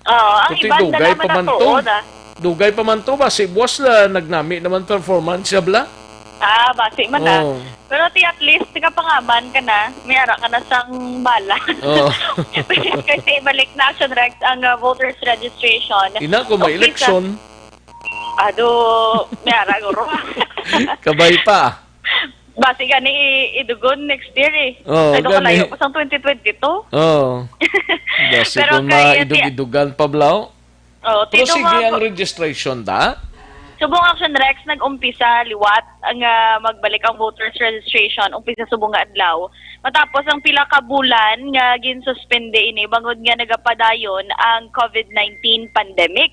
Oo, ang Kuti iban na dugay naman pa man ang to. tuod, ah. Dugay pa man to, basi buwas la nagnami naman performance siya, bla? Ah, basi man, ah. Oo. Pero ti at least, nakapangaman ka na, may ara ka na sang bala. Oo. Kasi balik na, Action Rex, ang, ah, voters registration. Ina, kung may Okay, sa election. Ado, may ara, guro. Kabay pa. Basi gani i-, idugon next year, eh. Oo, Ay, doon gani. kalayo pa sang twenty twenty-two. Oo. Basi Pero kung kaya maidug-idugan pa, bla. Oo, Pero tinong sige mga ang registration, da? Subong Action Rex, nag-umpisa liwat ang, ah, magbalik ang voters registration, umpisa subong nga adlaw. Matapos ang pila ka bulan nga ginsuspende ini bangod nga nagapadayon ang covid nineteen pandemic.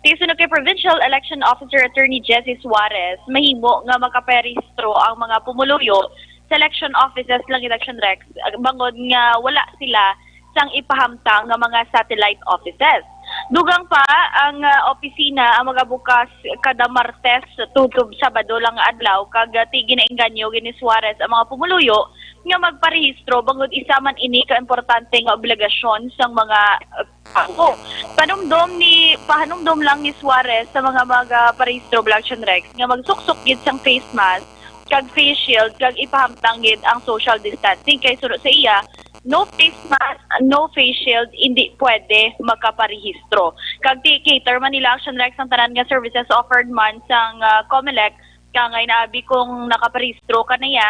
Ti suno kay Provincial Election Officer Attorney Jessie Suarez, mahimo nga makaparehistro ang mga pumuluyo sa election offices lang, Action Rex, bangod nga wala sila sang ipahamtang nga mga satellite offices. Dugang pa, ang, ah, opisina ang magabukas kada Martes tubtob Sabado lang nga adlaw, kag, ah, ti ginainganyo gid ni Suarez ang mga pumuluyo nga magparehistro, bangod isa man ini ka importante nga obligasyon sang mga, ah, tawo. Panumdom ni, pahanumdom lang ni Suarez sa mga magaparehistro, Action Rex, nga magsuksok gid sang face mask kag face shield, kag ipahamtang gid ang social distancing, kay suno sa iya, no face mask, no face shield, hindi pwede makaparehistro. Kag ti cater man nila, Action Rex, ang tanan nga services offered man sang, ah, Comelec, kangay naabi kung nakaparehistro ka na ya,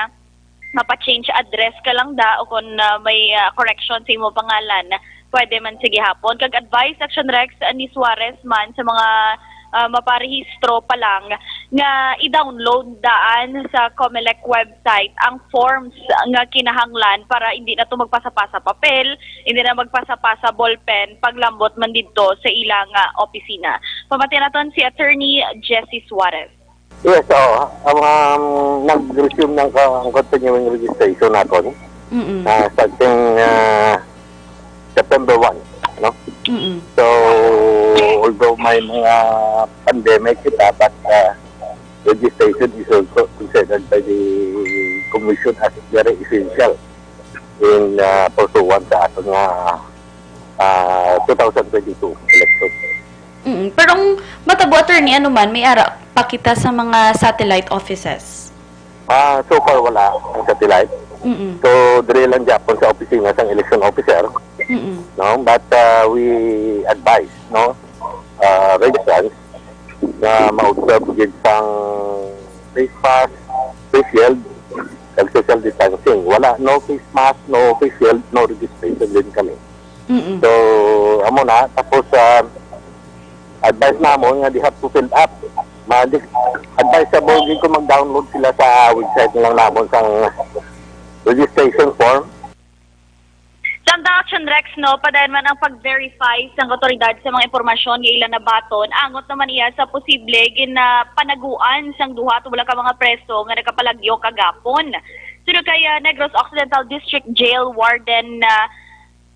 mapa-change address ka lang da, o kung, ah, may, ah, correction sa imo pangalan, pwede man sa gihapon. Kag advice, Action Rex, ah, ni Suarez man sa mga, ah, maparehistro pa lang nga i-download daan sa Comelec website ang forms nga kinahanglan para hindi na to magpasa-pasa papel, hindi na magpasa-pasa ballpen, paglambot man didto sa ilang, ah, opisina. Pamati naton si Attorney Jessie Suarez. Yes, oo. Ang, um, nag-resume ng ka-, ang continuing registration natin, Mm-mm. ah, starting, ah, September one, no? Mm-mm. So, although may mga pandemic kita, but, ah, registration is also considered by the Commission as very essential in, ah, pursuant sa aton nga, ah, two thousand twenty-two election. Mm, pero ang matabo, attorney, ano man, may ara pa kita sa mga satellite offices? Ah, so far wala ang satellite. Mm-mm. So, diri lang gyapon sa opisina sang election officer, Mm-mm. no? But, ah, we advise, no, ah, registrants na ma-observe gid sang face mask, face shield, and social distancing. Wala, no face mask, no face shield, no registration din kami. Mm-mm. So, amo na. Tapos, ah, advice namon nga they have to fill up. Ma-, di-, advisable gyud kung mag-download sila sa website lang namon sang registration form. Samtang Action Rex, no, padayon man ang pag-verify sang awtoridad sa mga impormasyon nga ila nabaton, angot naman iya sa posible ginapanaguan sang duha tublag ka mga preso nga nagapalagyo kagapon. Suno kay ah, Negros Occidental District Jail Warden ah,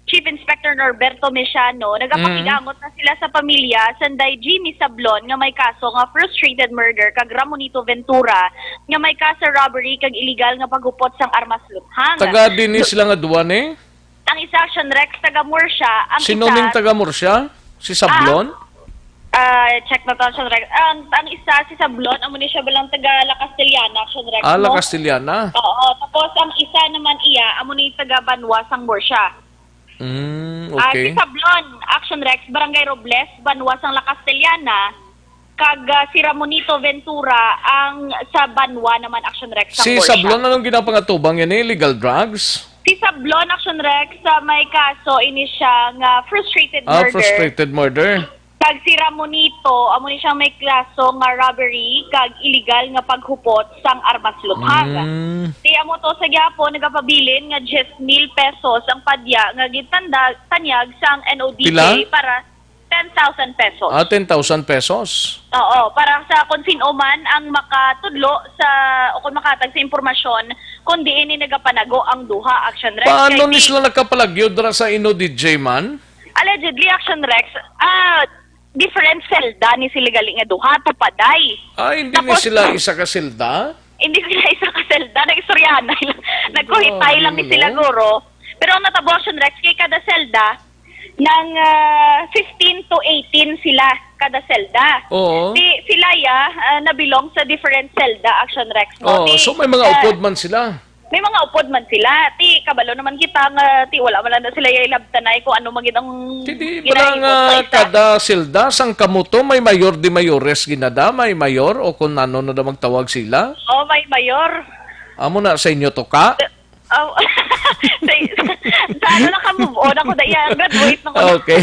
Chief Inspector Norberto Mesiano, nagapakigangot na sila sa pamilya sanday Jimmy Sablon nga may kaso nga frustrated murder kag Ramonito Ventura nga may kaso robbery kag illegal nga paghupot sang armas luthang. Taga dinhi sila nga duwa ni? Ang isa, Action Rex, taga Murcia. Ang Sino isa, ning taga Murcia? Si Sablon? Ah, check na to, Action Rex. Ang, ang isa, si Sablon, amo ni siya balang taga La Castellana, Action Rex, Ah, La no? Castellana. Oo, tapos ang isa naman iya, amo ni taga Banwa sang Murcia. Mm, Ah, si okay. Sablon, Action Rex, Barangay Robles, Banwa sang La Castellana, kag ah, si Ramonito Ventura ang sa Banwa naman, Action Rex, sang Si Murcia. Sablon, anong ginapangatubang yan eh? Illegal drugs? Si Sablon, Action Rex, sa may kaso ini siya nga frustrated Ah, murder. Frustrated murder. Kag si Ramonito, amo ni siyang may kaso nga robbery kag illegal nga paghupot sang armas luthang. Mm. Ti amo to sa gihapon nagapabilin nga diyes mil pesos ang padya nga gintanda tanyag sang N O D J Pila? Para ten thousand pesos. Ah, ten thousand pesos. Oo, para sa kung sino man ang makatudlo sa o kung makatag sa impormasyon kung diin ni nagapanago ang duha, Action Rex. Paano Kay ni di- sila nakapalagyo dira sa N O D J man? Allegedly, Action Rex, ah, different selda ni sila gali nga duha, tupaday. Ah, hindi ni Tapos- sila isa ka selda? Hindi sila isa ka selda, nag-istoryahanay lang. Nagkuhitay lang ni Grabe, sila, no? Guro. Pero ang natabo, Action Rex, kay kada selda, nang ah, fifteen to eighteen sila kada selda. Oo. Ti sila ya ah, na-belong sa different selda, Action Rex, no? Oo, Ti, so may mga ah, upod man sila. May mga upod man sila. Ti kabalo naman kita nga ti wala man lang na sila ya ilabtanay kung ano man gid ang Hindi ginahimo ba nga sa isa. Kada selda sang kamuto may mayor de mayores ginada, may mayor o kung ano na daw magtawag sila? Oh, may mayor. Amo na sa inyo to ka? Oh, sa, sa ano na ka move on ako dahil graduate na ko. Okay.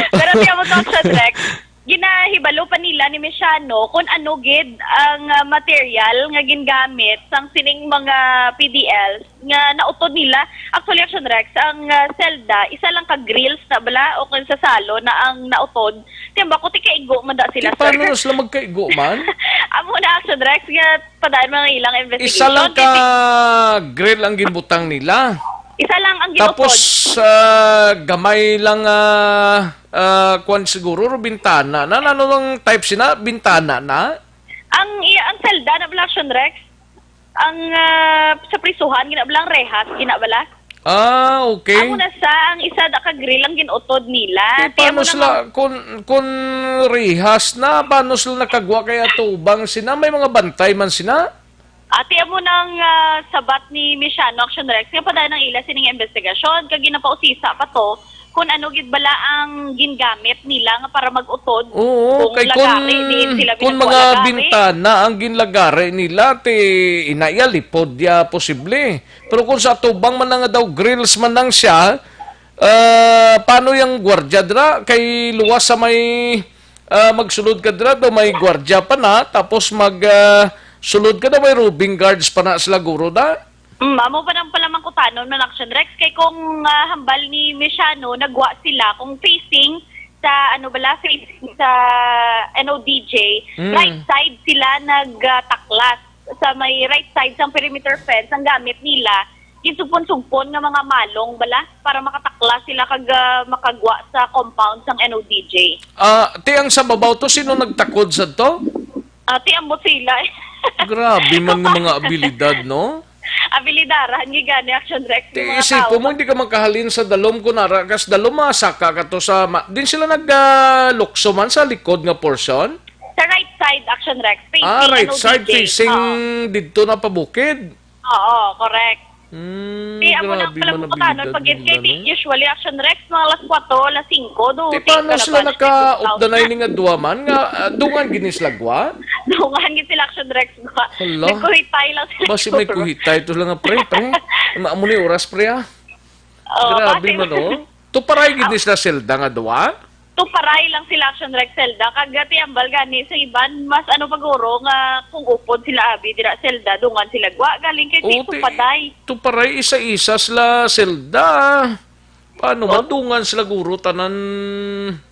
Pero tiyan mo to, Action Rex, ginahibalo pa nila ni Mesiano kung ano gid ang ah, material nga gingamit sang sining mga P D Ls nga nautod nila. Actually, Action Rex, ang ah, selda, isa lang ka grills na bala o kung sa salo na ang nautod. Tiyan ba, kuti kaigo man da sila, Di, paano sir? Na sila magkaigo man? Amo na, Action Rex, nga padaan mga ilang investigation. Isa lang ka Kay- grill ang ginbutang nila. Isa lang ang ginutod. Tapos ah, gamay lang ah, ah, kwan siguro ro bintana na. Ano ang type sina? Bintana na? Ang i- ang selda na bala, Action Rex, ang ah, sa prisuhan gina bala ang rehas, gina bala. Ah, okay. Amo na sa ang isa da ka grill ang ginutod nila. Eh, Ti amo paano na sila, nga- kung, kung rehas na, paano sila nakagwa kay atubang sina? May mga bantay man sina? Ati amo nang ah, sabat ni Mesiano, Action Rex, nga padaan ang ila sining investigasyon kag ginapausisa pa to kung ano gid bala ang gingamit nila nga para mag-utod Oo, kung kay lagari, kung, diin sila kung binagwa mga lagari. bintana ang ginlagari nila, ti inaya lipod ya posible. Pero kung sa atubang man na nga daw grills man lang siya, ah, paano yung gwardiya dra? Kay luwas sa may ah, magsulod ka dra, daw may gwardiya pa na, tapos mag ah, sulod ka daw may roving guards pa na sila guro da. Mm, amo pa nang pala mangkutanon man, Action Rex, kay kung ah, hambal ni Mesiano, nagwa sila kung facing sa, ano bala, facing sa N O D J, Mm. right side sila nagtaklas sa may right side sang perimeter fence ang gamit nila. Ginsugpon-sugpon nga mga malong bala para makataklas sila kag ah, makagwa sa compound sang N O D J. Ah, ti ang sa babaw to, sino nagtakod sa to? Ati ambot sila. Grabe man nga mga abilidad, no? Abilidaran, gigani, Action Rex. Ti Yung mga isipo tao. Mo, hindi ka makahalin sa dalom kung nara kas dalom, masaka ka to sa, ma- din sila nag ah, lukso man sa likod nga portion? Sa right side, Action Rex. Facing, Ah, right ano, side, D J. facing Oo. Dito na pabukid. Oo, correct. Hmm, Kaya amo na grabe pala man mo ang katanon abilidad pag kay nila, no? Usually, Action Rex, mga alas kwatro, alas singko, do. Ti paano sila naka-updanay ni nga duwa man nga ah, dungan gini sila gwa? Dungan gid sila, Action Rex. Gwa. Hala. Nagkuhitay lang sila. Basi may kuhitay to lang nga pre, pre. Ano amo ni oras pre ah? Oh, Grabe basi- man oh. Tuparay gid ni sila selda nga duwa? Tuparay lang sila, Action Rex, selda. Kag, ah, tiambal gani sa iban, mas ano pa guro nga kung upod sila abi dira selda, dungan sila gwa. Galing kay O, ti ti-, tupaday. Tuparay isa-isa sila selda. Paano Oh. madungan sila guro tanan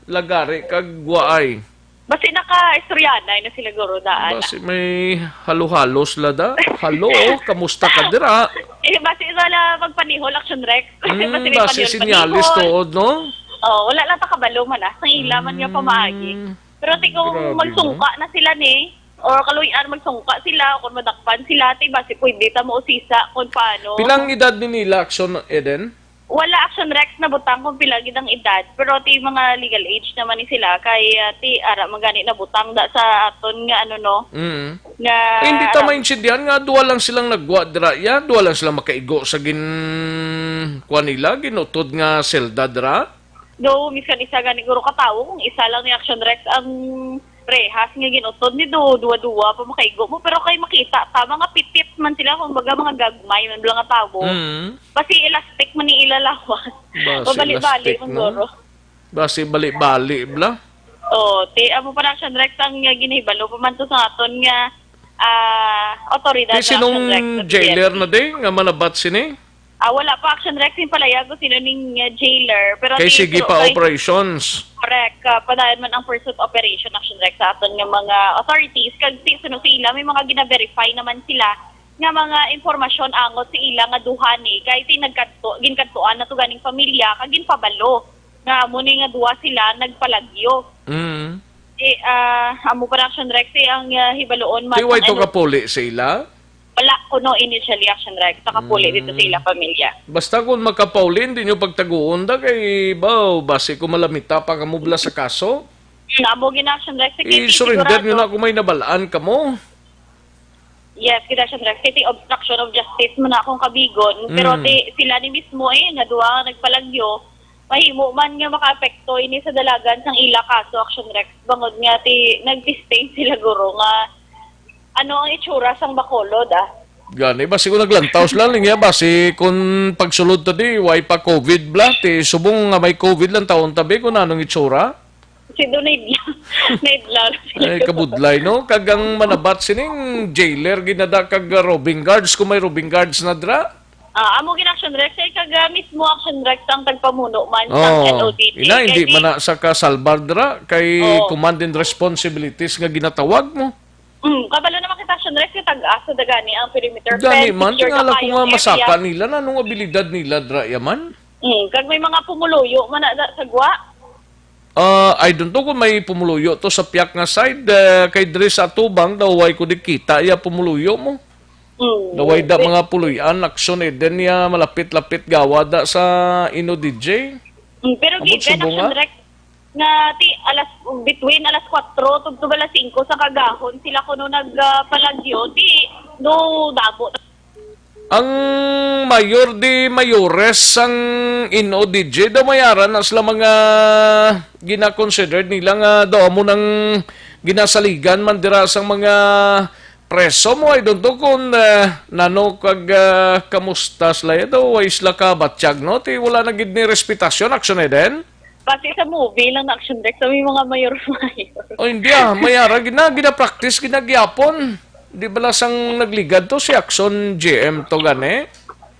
lagari kag gwaay? Basi naka-istoryanay na sila guro daan. Basi may halo-halo sila da. Halo, kamusta ka dira? Eh, basi isa la magpanihol, Action Rex. Hmm, Basi may basi panihol-panihol. Sinyalis tuod, no? Oh, wala lang ta kabalo man, ah. Sa ila man nga Hmm, pamaagi. Pero ti kung grabe, magsungka no? na sila ni, or kaluy-an magsungka sila, o kung madakpan sila, ti basi pwede ta mausisa kung paano. Pilang edad ni nila, Action Eden? Wala, Action Rex, nabutang kung pila gid ang edad, pero ti mga legal age naman ni sila, kay, ah, ti ara man gani nabutang da sa aton nga ano, no, Mm. nga Eh, hindi ta aram- maintindihan nga duha lang silang nagwa dira, ya, duha lang sila makaigo sa gin-, kuwan nila, ginutod nga selda dira. Do, miskan isa gani guro ka tawo, kung isa lang ni Action Rex ang rehas nga ginutod ni do, duwa-duwa pa makaigo mo, pero kay makita ta, mga pitit man sila, kumbaga, mga gagmay man bala nga tawo. Mm. Basi elastic man ni ila lawas. Basi Mabali-bali elastic, man no? guro. Basi bali-bali bala. Oh, ti amo pa na, Action Rex, ang, uh, ginahibalo pa man to sa aton nga, ah, otoridad Ti na sinong Action Rex sa jailer gobyerno. na di nga manabat sini? Ah, wala pa, Action Rex, yung palayag ko sino ning, uh, jailer. Pero Kay ti sige pero pa kay operations. Correct. Ah, padayon man ang pursuit operation, Action Rex, sa aton nga mga authorities. Kag ti suno sila, may mga gina-verify naman sila nga mga impormasyon angot sa ila nga duha ni. Kay ti nagkadto, ginkadtuan na to ganing pamilya, kag ginpabalo nga amo ni nga duha sila nagpalagyo. Mm. Ti, ah, amo pa na, Action Rex, eh, ang, ah, hibaloon man Ti way ang to ano, kapuli sa ila? Wala kuno initially, Action Rex, nakapuli dito sa Mm. ila pamilya. Basta kung makapauli, hindi nyo pagtaguon da kay, baw, basi ko malamita pa kamo bala sa kaso. Namo gina, Action Rex, kay I-surrender nyo sigurado. na kung may nabalaan kamo. Yes, gina, Action Rex, kay ti obstruction of justice man akong kabigon, pero Mm. ti sila ni mismo eh, nga duha nga nagpalagyo, mahimo man nga makaapekto ini sa dalagan sang ila kaso, Action Rex, bangod nga ti nag-disdain sila guro nga ano ang itsura sang Bacolod, ah. Gani, basi ko naglantaw sila, linya, basi kung pagsulod to di, way pa covid bala, ti subong nga may covid lang taon tabi kung anong itsura. Si Donaid lang. Naid lang. Ay, kabudlay, no? Kag ang manabat sining jailer, ginada kag, uh, roving guards, kung may roving guards na dra. Ah, amo gin Action Rex, eh, kag, ah, mismo Action Rex ang tagpamuno man sa Oh, N O D T. ina, hindi Kay man na sa kasalbar dra, kay Oh. command and responsibilities nga ginatawag mo. Mm, kabalo naman kita, Action Rex, kay tag-as sa dagani ang perimeter Gani fence, man, secure tingala ko kayo nga ang masaka area. nila na, anong abilidad nila dra yaman? Mm, kag may mga pumuluyo man na, na sa gwa. Ah, I don't know kung may pumuluyo to sa piyak nga side, eh, kay diri sa atubang daw way ko di kita iya pumuluyo mo. Mm. Daw way da Pe- mga puluy-an, Action Eden iya malapit-lapit gawa da sa Ino D J. Mm, pero Abot given subong, Action ah. Rex nga ti alas, between alas kwatro tubtob alas singko sa kagahon sila kuno nag, ah, palagyo, ti do damo na. Ang mayor de mayores sang N O D J daw may ara na sila mga gina-considered nila nga daw amo nang ginasaligan man dira sang mga preso mo. I don't know kung, eh, nano kag, ah, kamusta sila. Eh, daw way sila kabatyag, no? Ti wala na gid ni respetasyon, Action Eden? Base sa movie lang na Action Rex, may mga mayor-mayor. O, hindi ah. May ara, gina, gina-practice, ginagyapon. Di bala sang nagligad to si Action G M to gani?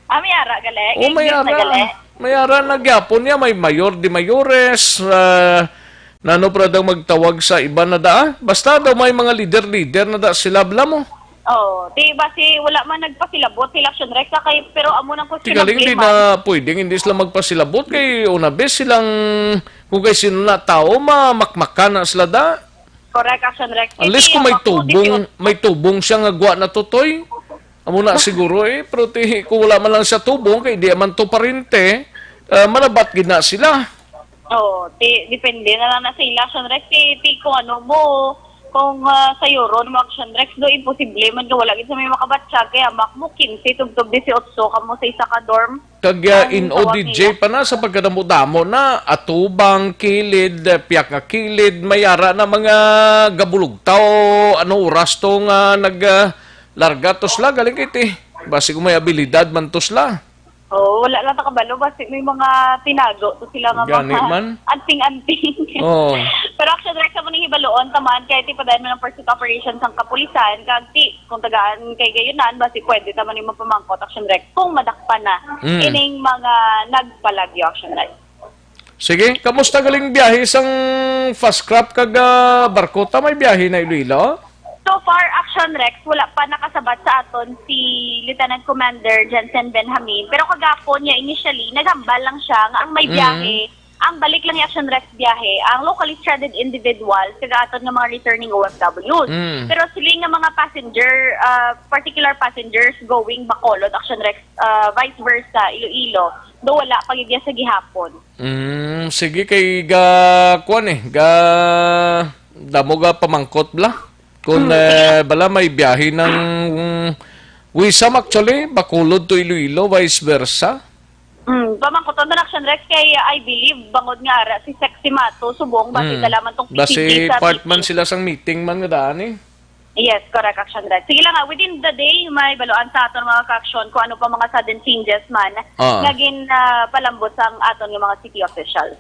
Ah, may ara, gali? O, May may engagement na, ara. gali? May ara na gyapon niya. May mayor de mayores. Ah, nano pa daw magtawag sa iba na da? Basta daw may mga leader-leader na da sila, bala mo. Oh, di ba si, wala man nagpasilabot sila, Action Rex, sa kay, pero amo nang Ti galing questionable di man. na pwedeng hindi sila magpasilabot kay una bes silang kung kay sino na tao, mamakmakan na sila da. Correct, Action Rex. Unless Hindi, kung may ako, tubong, dito. may tubong siya nga gwa na tutoy. Amo na siguro eh, pero ti, kung wala man lang siya tubong, kay di man to parente, ah, manabat gid na sila. Oo, ti, depende na lang na sa ila, Action Rex. Ti, ti kung ano mo, kung, ah, sayuron mo, Action Rex, do, imposible man nga wala gid sa may makabatyag, kay hamak mo, quince tubtob dieciocho kamo sa isa ka dorm. Kag, ah, Ang N O D J tawag nila. pa na sa pagkadamo-damo na, atubang, kilid, eh, piyak nga kilid, may ara na mga gabulugtaw, ano oras to nga nag, ah, larga to sila, galing kay ti. Basi kung may abilidad man to sila. Oh, wala lang ta kabalo, basi may mga tinago to sila nga Gani mga man. anting-anting. Oh. Pero Action Rex, amo ning hibaluon ta man, kay ti padayon man ang pursuit operation sang kapulisan, kag ti, kung tagaan kay gayunan, basi pwede ta man ni mapamangkot, Action Rex, kung madakpan na Mm. ining mga nagpalagyo, Action Rex. Sige, kamusta galing biyahe sang fast craft kag, ah, barko? Ta may biyahe na Iloilo? So far, Action Rex, wala pa nakasabat sa aton si Lieutenant Commander Jensen Benjamin. Pero kagapon niya, initially, naghambal lang siya nga ang may Mm. biyahe, ang balik lang ni Action Rex biyahe, ang locally stranded individuals, kag aton nga mga returning O F Ws. Mm. Pero siling nga mga passenger, ah, particular passengers going Bacolod, Action Rex, ah, vice versa, Iloilo, do wala pa gyud sa gihapon. Mm, sige, kay ga, kuwan eh, ga, damo ga pamangkot bala. Kung, Mm, eh, bala may biyahe ng, mm, Wisam actually, Bacolod to Iloilo, vice versa. Mm, pamangkot ang Action Rex kay, I believe, bangod nga ara si Sexy Mato, subong, basi Mm. dala man tong Basi P C G sa part man meeting. sila sang meeting man nga daan eh. Yes, correct, Action Rex. Sige lang nga, within the day, may baluan sa aton mga ka-action kung ano pa mga sudden changes man Ah. nga gin, ah, palambot sang aton nga mga city officials.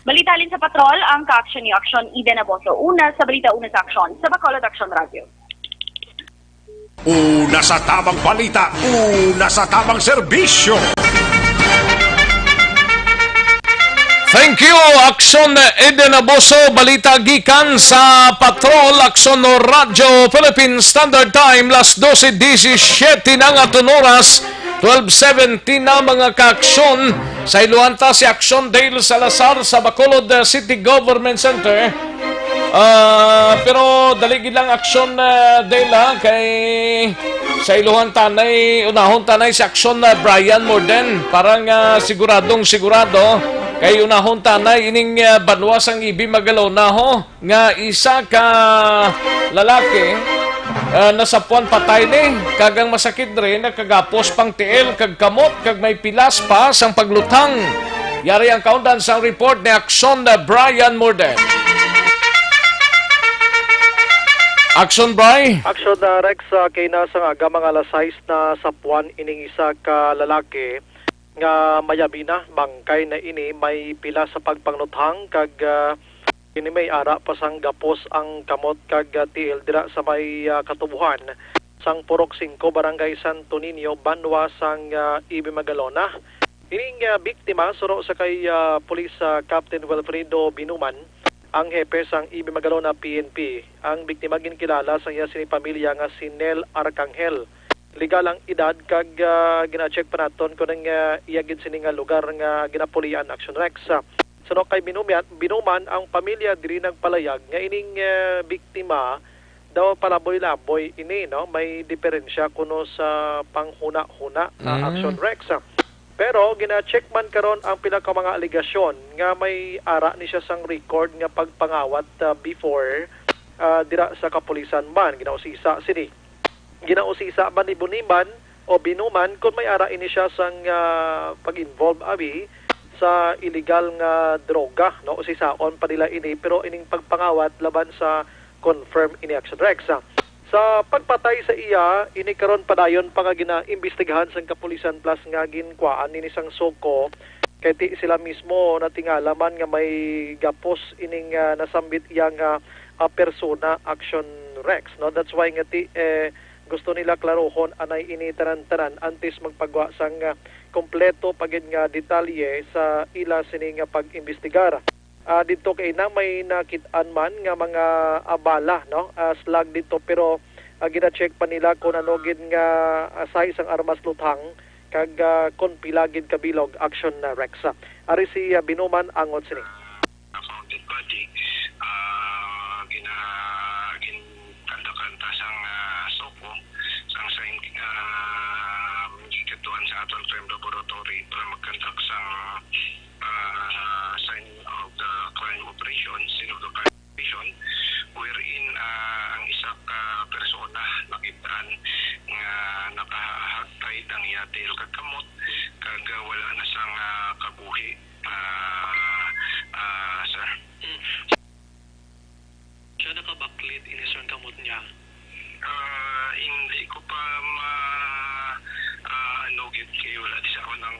Balita halin sa patrol, ang ka-action ni Action Eden Aboso. Una sa balita, una sa action, sa Bacolod Action Radio. Una sa tamang balita, una sa tamang serbisyo. Thank you, Action Eden Aboso. Balita gikan sa Patrol, Action Radyo Philippine Standard Time, las dose diecisiete na nga aton oras, twelve seventeen na, mga ka-action. Sa iluhan ta si Action Dale Salazar sa Bacolod, uh, City Government Center. Ah, pero dali gid lang, Action, uh, Dale, ha, kay sa iluhan tanay, unahon tanay si Action, uh, Brian Morden, para nga siguradong sigurado, kay unahon tanay ining, uh, banwa sang Ibi Magalona, ho, nga isa ka lalaki, ah, nasapuan patay ni, kag ang masakit diri, nakagapos pang tiil kag kamot kag may pilas pa sang pagluthang. Yari ang kaundan sang report ni Action na Brian Morden. Action, Bri. Action, uh, Rex, uh, kay nasa nga aga mga alas sais na sapuan ining isa ka lalaki nga mayami na, bangkay na ini, may pila sa pagpangluthang kag, ah, ini may ara pa sang gapos ang kamot kag, ah, tiil dira sa may, ah, katubuhan sang Purok Singko, Barangay Santo Niño, banwa sang, ah, Ibi Magalona. Ining, ah, biktima, suro sa kay, ah, Police, ah, Captain Wilfredo Binuman, ang hepe sang Ibi Magalona P N P. Ang biktima ginkilala sa iya sini pamilya nga si Nel Arcangel. Legal ang edad kag, ah, gina-check pa naton kung ang, ah, iya gid sini nga lugar nga ginapulian, Action Rex. Suno kay Binumian, Binuman, ang pamilya diri nagpalayag nga ining, ah, biktima daw palaboy-laboy ini, no? May diferensya kuno sa panghuna-huna, ah, Mm. Action Rex. Pero gina-check man karon ang pila ka mga alegasyon nga may ara ni siya sang record nga pagpangawat, ah, before, ah, dira sa kapulisan man. Ginausisa sini. Ginausisa man ni Buniman o Binuman kung may ara ini siya sang, ah, pag-involve abi sa illegal nga droga, no? Usisaon pa nila ini, pero ining pagpangawat laban sa confirm ini, Action Rex. Sa pagpatay sa iya, ini karon padayon pa nga ginaimbestigahan sang kapulisan plus nga ginkuhaan nini sang suko, kay ti sila mismo natingala man nga may gapos ining, ah, nasambit iya nga, ah, persona, Action Rex, no? That's why nga ti, eh, gusto nila klarohon anay ini tanan-tanan antes magpagwa sang, ah, kompleto pa gid nga detalye sa ila sini nga pag-imbestigar. Ah, didto kay na may nakit-an man nga mga, ah, bala, no? Ah, slug didto, pero, ah, gina-check pa nila kung ano gid nga, ah, size ang armas luthang kag, ah, kon pila gid ka bilog, Action, ah, Rex. Ari si, ah, Binuman angot sini. Found dead body, ah, gina-, gin-, Kandakan ta sang, ah, suko, sang sign, ah, gikatuan sa aton crime laboratory para mag-conduct sang, ah, sign of the crime operation, scene of the crime operation, wherein, ah, ang isa ka persona nakit-an nga nakahagtay ang iya tiil kag kamot, kag, ah, wala na sang, ah, kabuhi, ah, ah, sir. Siya nakabaklit ini, sir, ang kamot niya? Ah, hindi ko pa ma-, ah, ano, gid kay wala di sa ako nang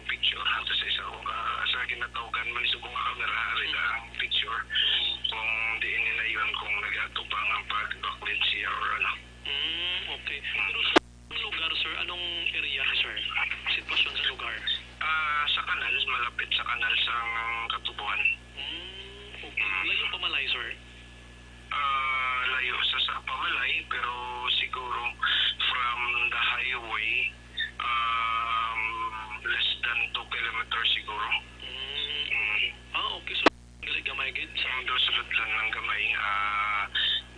sang katubuan. Mm, okay. Layo pa man, sir? Ah, layo sa, sa Pamalay, pero siguro from the highway, um, less than two kilometers siguro. Mm. Mm. Ah, okay. So, gali gamay gid sa Ang sulod lang ng gamay, ah,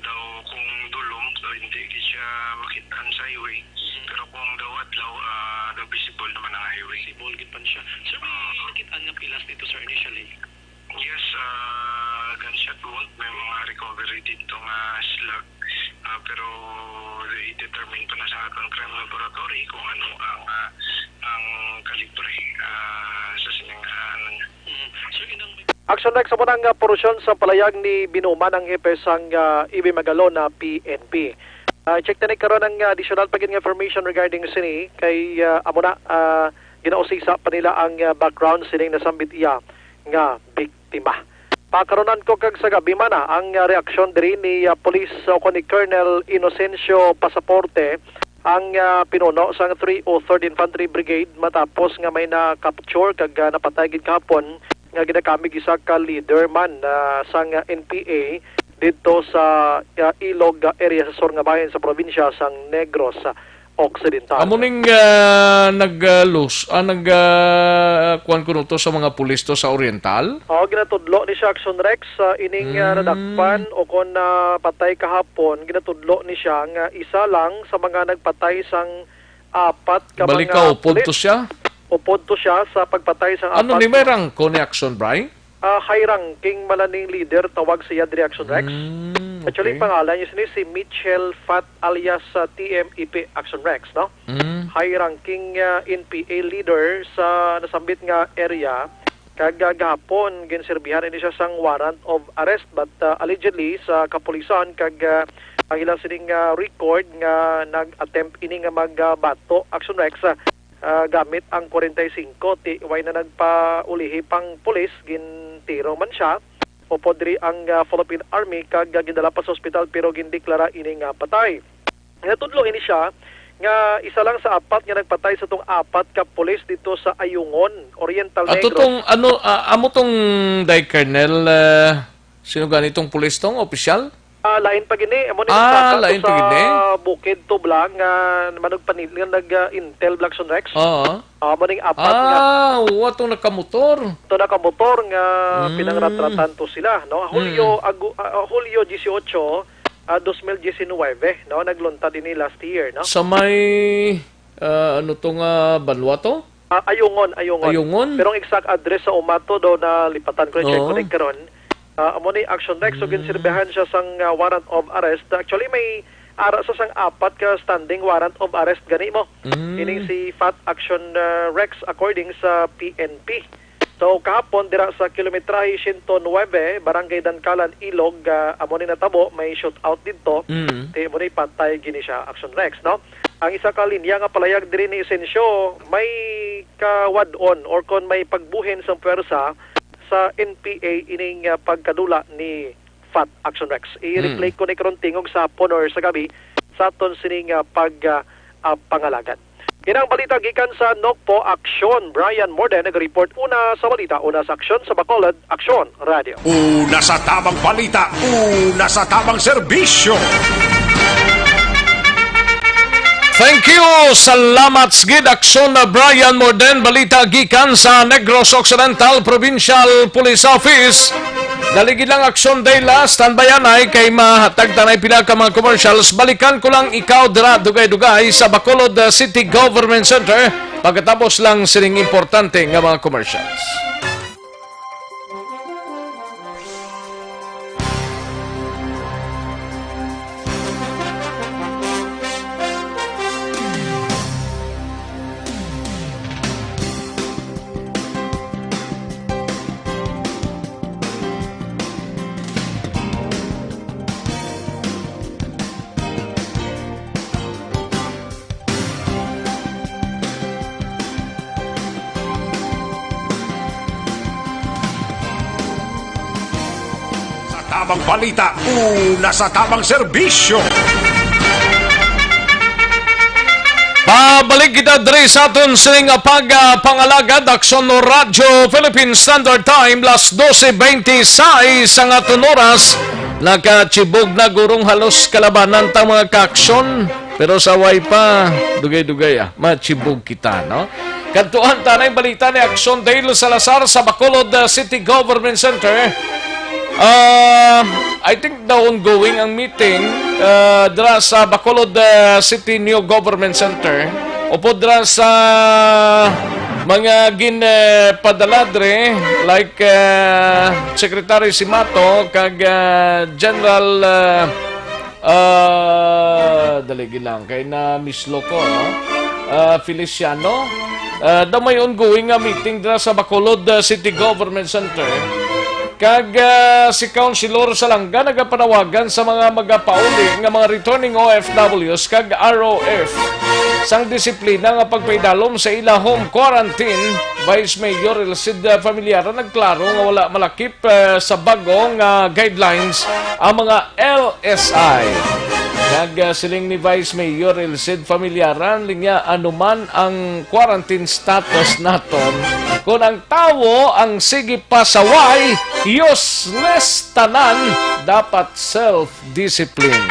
daw kung dulom, so hindi gid siya makit-an sa highway. Mhm. Pero kung daw adlaw, ah, daw visible naman ang highway. Visible gid pa siya. Sir, may Ah. nakit-an nga pilas dito, sir, initially? Yes, ah, gunshot wound. May mga recovery dito nga slug. Ah, pero i-determine pa na sa aton crime laboratory kung ano ang, ah, ang kalibre, ah, sa sining, ah, ano niya. Mm. Sir, inang Action Rex, amo na nga portion sa palayag ni Binuman ang hepe sang, ah, Ibe Magalona P N P. Ah, check tani karon ang, ah, additional pa gid nga information regarding sini kay, ah, amo na, ah, ginausisa pa nila ang, ah, background sining nasambit iya nga biktima. Pakaronan ko kag sa gabi man, ah, ang, ah, reaksyon diri ni, ah, Police o ni Colonel Inocencio Pasaporte, ang, ah, pinuno sang three oh third Infantry Brigade matapos nga may na-capture kag, ah, napatay gid kahapon nga ginakamig isa ka leader man, ah, sang, ah, N P A didto sa, ah, Ilog, ah, area sa sur nga bahin sa probinsya sang Negros, ah, Occidental. Amo ning, ah, nag, ah, lus-, ah, nag, ah, kuwan kuno to sa mga pulis to sa Oriental? Oo, ginatudlo ni siya, Action Rex, ah, ining, ah, Mm. nadakpan o kon napatay kahapon, ginatudlo ni siya nga isa lang sa mga nagpatay sang apat ka Balik mga ka, upod pulis. to siya? Upod to siya sa pagpatay sa Ano apat ni may ka rangko ni Action, Bray? Ah, high ranking man ning leader, tawag siya diri, Action Rex. Mm, Actually, okay. pangalan niya sini si Mitchell Fat alias, ah, T M E P, Action Rex, no? Mm. High ranking, ah, N P A leader sa nasambit nga area. Kag, ah, gahapon, ginserbihan ini siya sang warrant of arrest, but, ah, allegedly sa kapulisan kag, ah, ang ilang sining, ah, record nga nag-attempt ini nga magbato, Action Rex, ah, ah, gamit ang forty-five, ti way na nagpaulihi pang pulis, gintiro man siya. Upod diri ang, ah, Philippine Army kag, ah, gindala pa sa ospital pero gindeklara ini nga patay. Natudlo ini siya nga isa lang sa apat nga nagpatay sa tong apat ka pulis dito sa Ayungon, Oriental Ato Negros. tong ano, ah, amo tong Day Colonel, ah, sino gani tong pulis tong opisyal? Ah, lain pa gini. Amo ni Ah, nagpasa lain to pa sa gini? Bukid Tubla nga manugpanil-, nga nag, ah, intel, Blackson Rex. Oo. Ah, amo ning apat nga Ah, wa to nakamotor. to nakamotor nga Mm. pinangratratan to sila, no? Hulyo, Mm. agu-, ah, Hulyo dieciocho, ah, dos mil diecinuebe, no? Nagluntad ini last year, no? Sa may, ah, ano to nga banwa to? Ah, Ayungon, Ayungon. Ayungon? Pero ang exact address sa Umato daw nalipatan ko, check ko Oo. na karon. Ah, amo ni Action Rex, so Mm. ginserbihan siya sang, ah, warrant of arrest. Actually, may ara sa sang apat ka standing warrant of arrest gani mo. Mm. Ining si Fat Action, ah, Rex, according sa P N P. So, kahapon, dira sa kilometrahe siyento nuebe, Barangay Dankalan, Ilog, ah, amo ni natabo, may shootout didto. Mm. Ti, amo ni patay gini siya, Action Rex, no? Ang isa ka linya nga palayag diri ni Esencio, may kawad-on or kon may pagbuhin sang pwersa sa N P A ining, ah, pagkadula ni Fat Action Rex. I-replay Hmm. ko ni karon tingog sa hapon or sa gabi sa aton sining, ah, pag, ah, ah, pangalagad. Kinang balita gikan sa Nokpo Aksyon, Brian Morden nag-report. Una sa balita, una sa aksyon sa Bacolod, Aksyon Radio. Una sa tamang balita, una sa tamang serbisyo. Thank you. Salamat sa gid, Aksyon na Brian Morden. Balita gikan sa Negros Occidental Provincial Police Office. Dali gid lang, Aksyon Dela, standby anay kay mahatag tanay pila ka mga commercials. Balikan ko lang ikaw dira, dugay-dugay, sa Bacolod, uh, City Government Center, pagkatapos lang sining importante nga mga commercials. Sa tamang balita, una sa tamang serbisyo. Pabalik kita diri sa aton sining pag, ah, pangalagad, Aksyon Radyo Philippine Standard Time, las doce veintiséis ang aton oras. Nakachibog na gurong halos kalabanan ta, mga kaaksyon. Pero sa way pa, dugay-dugay, ah, machibog kita, no? Kadtuan ta na yung balita ni Aksyon Dale Salazar sa Bacolod, ah, City Government Center. Ah, I think the ongoing ang meeting, ah, dira sa Bacolod, ah, City New Government Center. Upod dira sa mga gin, eh, padala dre, like, ah, Secretary Simato kag, ah, General, ah, ah, dali lang kay na mislo ko, no? Ah, Feliciano, ah, daw may ongoing nga meeting dira sa Bacolod, ah, City Government Center. Kag, ah, si Councilor Salanga nagapanawagan sa mga magapauli nga mga returning O F Ws kag R O F sang disiplina nga pagpaidalom sa ila home quarantine. Vice Mayor Elcid, ah, Familiaran nagklaro nga wala malakip, ah, sa bag-o nga guidelines ang mga L S I. Nagsiling ni Vice Mayor Elcid Familiaran, linya, anuman ang quarantine status naton, kung ang tawo ang sige pasaway, useless tanan, dapat self-discipline.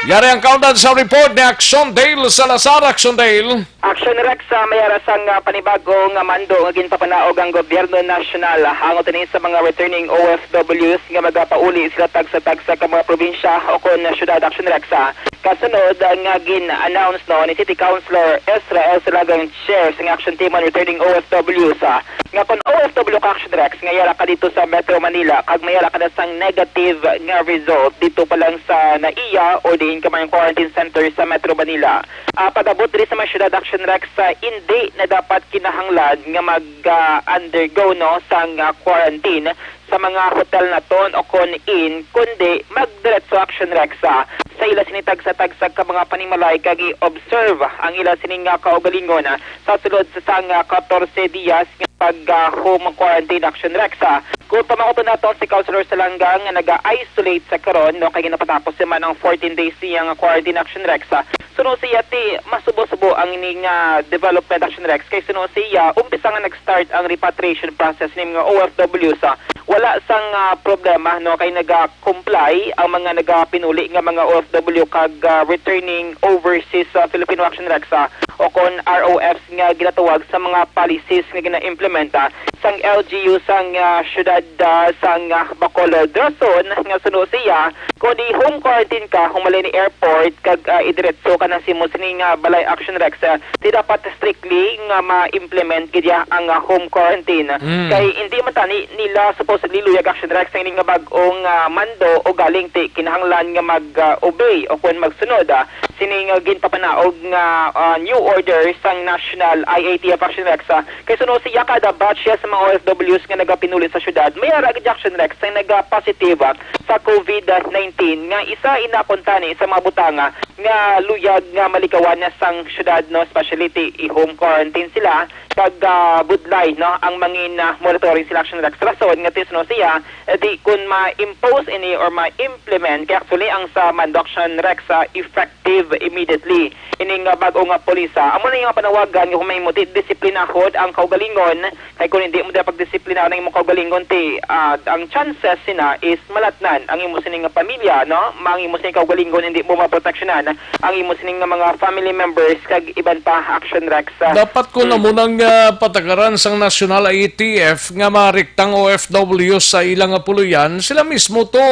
Yari ang kaundan sa report ni Action Dale Salazar. Action Dale. Action Rex, sa may ara sang, ah, panibago nga mando nga ginpapanaog ang gobyerno nasyonal, ah, hangot ini sa mga returning O F Ws nga magapauli sila tagsa-tagsa ka mga probinsya o kon syudad. Action Rex, ah, kasunod, ah, nga gin-announce, no, ni City Councilor Ezra L. Salagang, chair sang Action Team on Returning O F Ws, ah, nga kon O F W ka, Action Rex, nga yara ka dito sa Metro Manila kag mayara ka na sang negative nga result dito pa lang sa NAIA or diin ka man quarantine center sa Metro Manila, ah, pag-abot diri sa mga syudad, Action Rex, sa hindi na dapat kinahanglan nga mag, ah, undergo, no, sang, ah, quarantine sa mga hotel naton o kon inn, kundi magdiretso, Action Rex, ah, sa ila sini tagsa-tagsa ka mga panimalay kag i-observe ang ila sini nga kaugalingon, ah, sa sulod sa sang, ah, katorse diyas nga pag, ah, home quarantine, Action Rex, ah. Kung pamangkuton nato si Councilor Salanga nga naga-isolate sa karon, no, kay ginapatapos naman ang fourteen days niya nga quarantine, Action Rex, ah. Suno siya ti masubo-subo ang ini nga development, Action Rex, kay suno siya umpisa nga nag-start ang repatriation process ni mga O F Ws, ah, wala sang, ah, problema, no, kay naga-comply ang mga nagapinuli nga mga O F W kag, ah, returning overseas, ah, Filipino, Action Rex, ah, o kon R O Fs nga ginatawag sa mga policies nga gina-implementa sang L G U sang, ah, siyudad, ah, sang, ah, Bacolod. Rason nga suno siya, kung di home quarantine ka, humalin ni airport, kag, ah, idiretso ka na sa imo sini nga balay, Action Rex, ah, di dapat strictly nga ma-implement gid ya ang, ah, home quarantine. Mm. Kay hindi man tani nila supposedly luyag, Action Rex, sa ini nga bag-ong, ah, mando o galing ti kinahanglan nga mag, ah, obey o kon magsunod, ah, sini nga ginpapanaog nga, ah, new order sang National I A T F, Action Rex, ah, kay suno siya kada batch ya sa mga O F Ws nga nagapinuli sa syudad, may ara gid, Action Rex, nga naga-positive, ah, sa COVID nineteen, nga isa ina kuntani sa mga butanga nga luyag nga malikawan na sang syudad, no, especially ti i-home quarantine sila, kag, ah, budlay, no, ang mangin, ah, monitoring sila, Action Rex. Rason nga ti suno siya, eh, di kun ma-impose ini or ma-implement, kay actually ang sa mando, Action Rex, ah, effective immediately. Ini nga bag-o nga polisa, amo na yung panawagan nga kung mahimo, di disiplinahon ang kaugalingon, kay kung hindi mo dapat pagdisiplina ang imong kaugalingon, ti, ah, ang chances sina is malatnan ang imo sining nga pamilya, no? Ang imo sining kaugalingon, hindi mo maproteksyonan ang imo sining nga mga family members kag iban pa, Action Rex, ah. Dapat ko na Mm. mo nang, ah, patakaran sang National I A T F nga mariktang O F W sa ilang nga puluyan, sila mismo to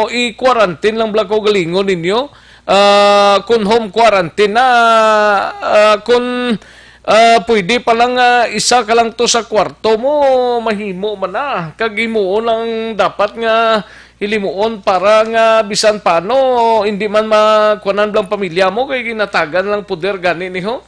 i-quarantine lang bala kaugalingon ninyo. Ah, kun home quarantine na, ah, kun, ah, pwede pa lang, ah, isa ka lang to sa kwarto mo, mahimo man na. Kag himuon lang dapat nga hilimuon para nga bisan paano, hindi man makuanan lang pamilya mo, kay ginatagan lang poder gani ni ho.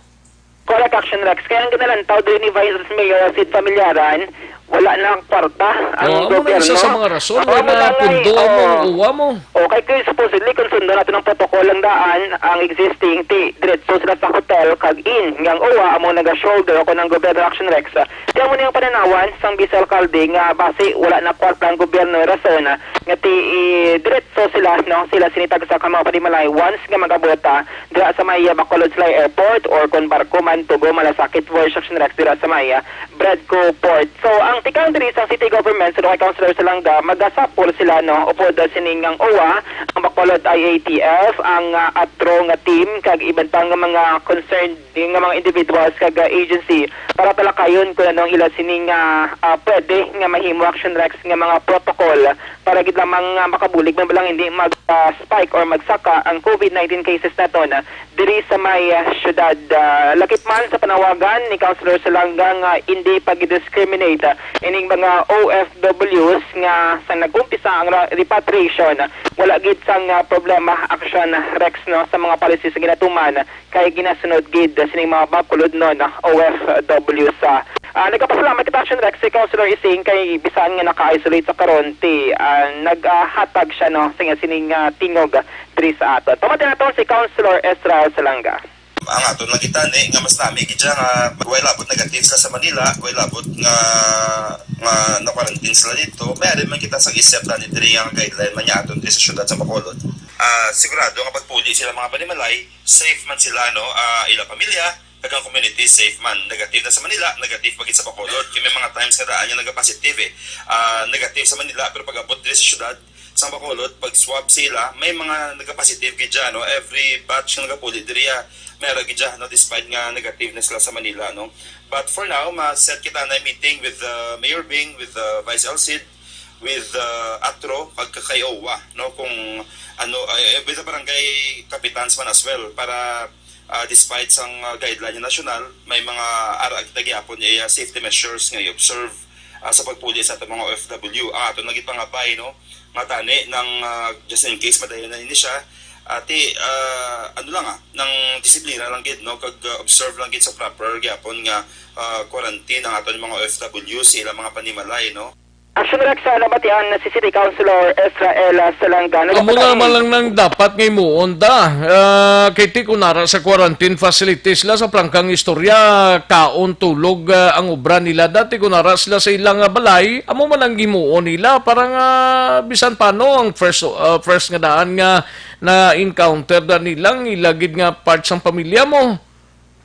Correct, Action Rex. Kaya ang ginalantaw diri ni Vice Mayor Sid Familiaran, Wala na ang kwarta ang Oo, amo na isa gobyerno. sa mga rason, Oo, wala wala na nga eh. pundo Oo. among uwa mo. Okay, kay supposedly, kung sundon natin ang protocol ang daan, ang existing, ti, diretso sila sa hotel, kag in, nga ang uwa, amo naga-shoulder, o kung ang gobyerno Action Rex. Ti amo ni ang pananawan sang vice alkalde nga basi wala na kwarta ang gobyerno, rason, nga ti, eh, diretso sila, no? Sila sini tagsa ka mga panimalay, once nga mag-abot, ah, dira sa may, ah, Bacolod Sly Airport, or kung barko man, Tubo, Malasakit, Voice Action Rex, dira sa may, ah, Bradco Port. So, ang tikang diri sang city government, sa kay Councilor Salanga, magasapol sila, no, upod sining ang uwa, ang Bacolod I A T F, ang, ah, ATRO nga team, kag iban pa nga mga concerned nga mga individuals kag, ah, agency para talakayon kung anong ila sining, ah, ah, pwede nga mahimo, Action Rex, nga mga protocol para gid lamang, ah, makabulig man lang hindi mag, ah, spike or magsaka ang COVID nineteen cases naton, ah, diri sa may, ah, syudad. Ah, lakip man sa panawagan ni Councilor Salanga nga hindi pag-discriminate, ah, ining mga O F Ws nga sa nag-umpisa ang ra-, repatriation, ah, wala gid sang, ah, problema, Action Rex, no, sa mga policy sa ginatuman kay ginasunod gid sining mga Bacolodnon, ah, O F W sa, ah, nagapasalamat kita, Action Rex, si Councilor Ising kay bisan nga naka-isolate sa karon, ti, ah, naghatag siya, no, sa sining, ah, tingog diri sa aton. Pamati naton si Councilor Ezra Salanga. Ang aton lang kita ni nga mas nami gid siya nga way labot negative sila sa Manila, way labot nga, nga na-quarantine sila dito. May ari man kita sa isip na ni diri nga guideline man niya aton diri sa syudad sa Bacolod. Ah, sigurado nga pagpuli sila mga panimalay, safe man sila, no? Ah, ila pamilya, kag ang community safe man. Negative na sa Manila, negative pa gid sa Bacolod. Kay may mga times nga daan nga nagapositive eh. Ah, negative sa Manila, pero pag-abot diri sa syudad, sa Bacolod, pag-swab sila, may mga nagapositive gid dyan, no? Every batch nga nagapuli diri, ah, meron gid dyan, no? Despite nga negative na sila sa Manila, no? But for now, ma-set kita na meeting with uh, Mayor Bing, with uh, Vice Alcid, with uh, atro, kag kay owa, no? Kung ano, eh, with the barangay kapitans man as well, para ah, despite sang, ah, guideline nga nasyonal, may mga ara kita gyapon, eh, safety measures nga i-observe, ah, sa pagpuli sa aton mga O F W. Ang aton lagi pangabay, no, nga tani nang, ah, just in case madayon na ini siya, ati, ah, ano lang, ah, nang disiplina lang gid, no, kag, ah, observe lang gid sa proper gyapon nga, ah, quarantine ang aton mga O F W sa ilang mga panimalay, no. Action Rex, ah, nabatian na si City Councilor Ezra L. Salanga. Amo nga Nagapatay. man lang nang dapat nga himuon da. Ah, kay ti kunara sa quarantine facilities sila sa plangkang istorya, kaon, tulog, ah, ang obra nila. Dati kunara sila sa ilang, ah, balay, amo man ang himuon nila para nga bisan paano ang first, ah, first nga daan nga na-encounter da nilang ilagid nga part sang pamilya mo.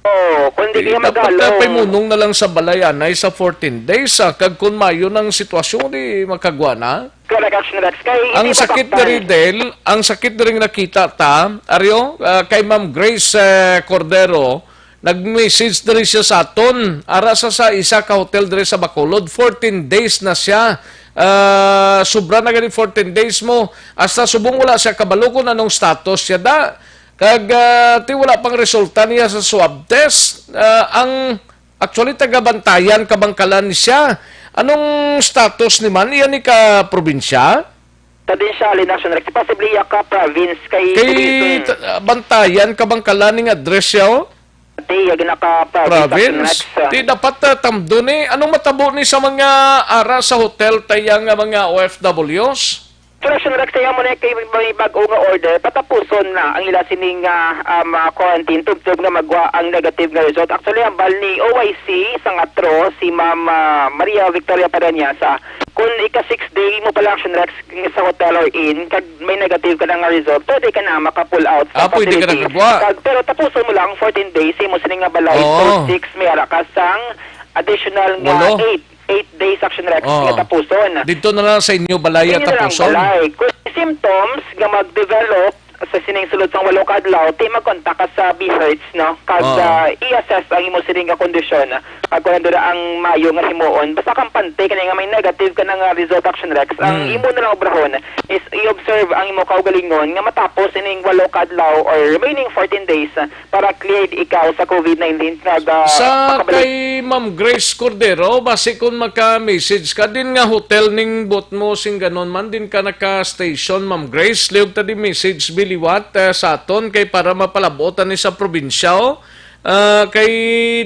Oh, kundi Di, kaya dapat magalo. ka paimunong na lang sa balay anay sa fourteen days, ah, kag kun maayo nang sitwasyon, di makagwa na. Correct, Action Rex. Kay Ang hindi sakit masaktan. diri, Del, ang sakit diri nga nakita ta, Aryo, ah, kay Ma'am Grace, eh, Cordero, nag-message diri siya sa aton. Ara sa, sa isa ka hotel diri sa Bacolod, fourteen days na siya. Ah, sobra na gani fourteen days mo. Hasta subong wala siya kabalo kung anong status siya da. Kag, ah, ti wala pang resulta niya sa swab test. Ah, ang, actually, taga Bantayan, Kabangkalan ni siya. Anong status ni man? Iya ni ka probinsya? Provincial in Action Rex. Possibly, iya ka province kay Kay Diliton. ta-, Bantayan, Kabangkalan ning address siya, oh. Ti, iya ginaka province, Action Province? Rex, ah. Ti dapat, ah, tamdo ni. Anong matabo ni sa mga ara sa hotel taya nga mga O F Ws? Correction, Rex, kaya mo na kay may, may bag-o nga order, patapuson na ang ila sining, ah, um, ah, quarantine, tubtob nga magwa ang negative nga result. Actually, ang bal ni O I C sa Ngatro, si Ma'am, ah, Maria Victoria Pereñasa, kung ika-six day mo pala, Action Rex, sa hotel or inn, kag may negative ka na nga result, pwede ka na maka-pull out sa Ah, pwede ka na facility. kagwa. Kag, pero tapuson mo lang fourteen days, imo sining nga balay, Oo. So, six, may ara ka sang additional nga Walo. eight. Eight days, Action Rex, Oo. nga tapuson. Dito na lang sa inyo balay Inyo na lang tapuson. balay. Kung symptoms nga mag-develop sa sining sulod sang walo ka adlaw, ti mag-contact ka sa BHERTS, no? Kag, Oo. ah, i-assess ang imo sining nga kondisyon. Kag kung ano na ang maayo nga himuon, basta kampante kani nga may negative ka na nga result, Action Rex, ang Mm. imo na lang obrahon is i-observe ang imo kaugalingon nga matapos ining walo ka adlaw or remaining fourteen days para cleared ikaw sa COVID nineteen nga ga-, Sa makabalik. kay Ma'am Grace Cordero, basi kung maka-message ka din nga hotel ning bot mo, sing ganon man din ka naka-station, Ma'am Grace, liog ta di message biliwat, eh, sa aton kay para mapalabutan ni sa probinsya, oh. Ah, kay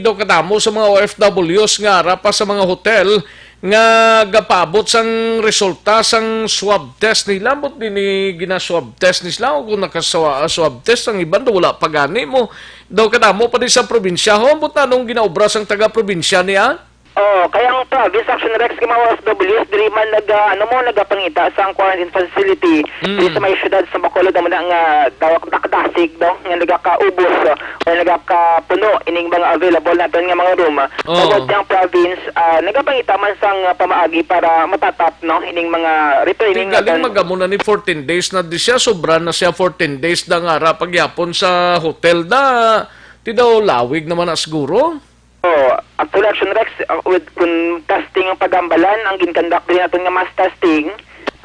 daw kadamo sa mga O F Ws nga ara pa sa mga hotel nga gapaabot sang resulta sang swab test nila, ambot din ni gina-swab test nila o kung nakaswa-, swab test ang iban daw wala pa gani mo. Daw kadamo pa di sa probinsya ho, ambot na anong ginaobra sang taga-probinsya niya? Oh, kaya ang province Action Rex, kay mga O F Ws diri man nag, ah, ano mo, nagapangita sa quarantine facility Mm. diri sa may siyudad sa Bacolod, amo na nga daw dakdasig, no, nga nagakaubos, oh, o nagakapuno ining mga available naton nga mga room. Oh. Tungod ang province, ah, nagapangita man sang, ah, pamaagi para matatap, no, ining mga returning Ti galing naton. Magamo na ni fourteen days na di siya, sobra na siya fourteen days da nga ara pagyapon sa hotel da. Ti daw lawig naman na siguro. Oh, actually, Action Rex, uh, with, kung testing ang pagambalan, ang ginkandak din natin nga mass testing,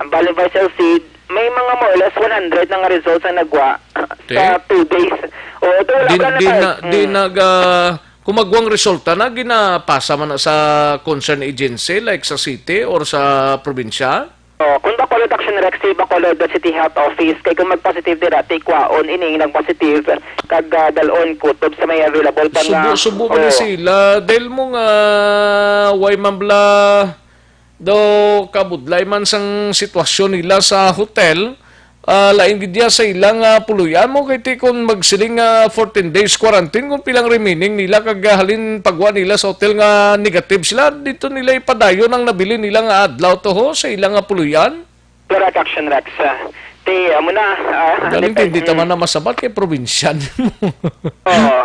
ang Valley Vital Seed, may mga more or less one hundred na nga results ang nagwa sa Okay. two days. Oh, ito wala Di, pa na di tayo. na, di Mm. nag, ah, kung magwang resulta na, ginapasa man na sa concern agency, like sa city or sa probinsya? Oh, kung Bacolod Action Rex, si Bacolod City Health Office, kay kung mag-positive dira, ti kwaon ining nag-positive, kag, ah, dalon kutob sa may available pa nga. Subo-subo man ni Oh. sila. Dahil mo nga, way man bala, daw kabudlay man sang sitwasyon nila sa hotel, ah, lain gid niya sa ilang, ah, puloy-an mo, kay ti kon magsiling nga fourteen days quarantine, kung pilang remaining nila, kag, ah, halin pagwa nila sa hotel nga negative sila, dito nila ipadayon ang nabilin nila nga adlaw to ho sa ilang, ah, puloy-an. Correct, Action Rex. Ah, ti, amo na, ah, Galing depend-, ti, hindi mm. Tama na masabat kay probinsya nimo. Oo.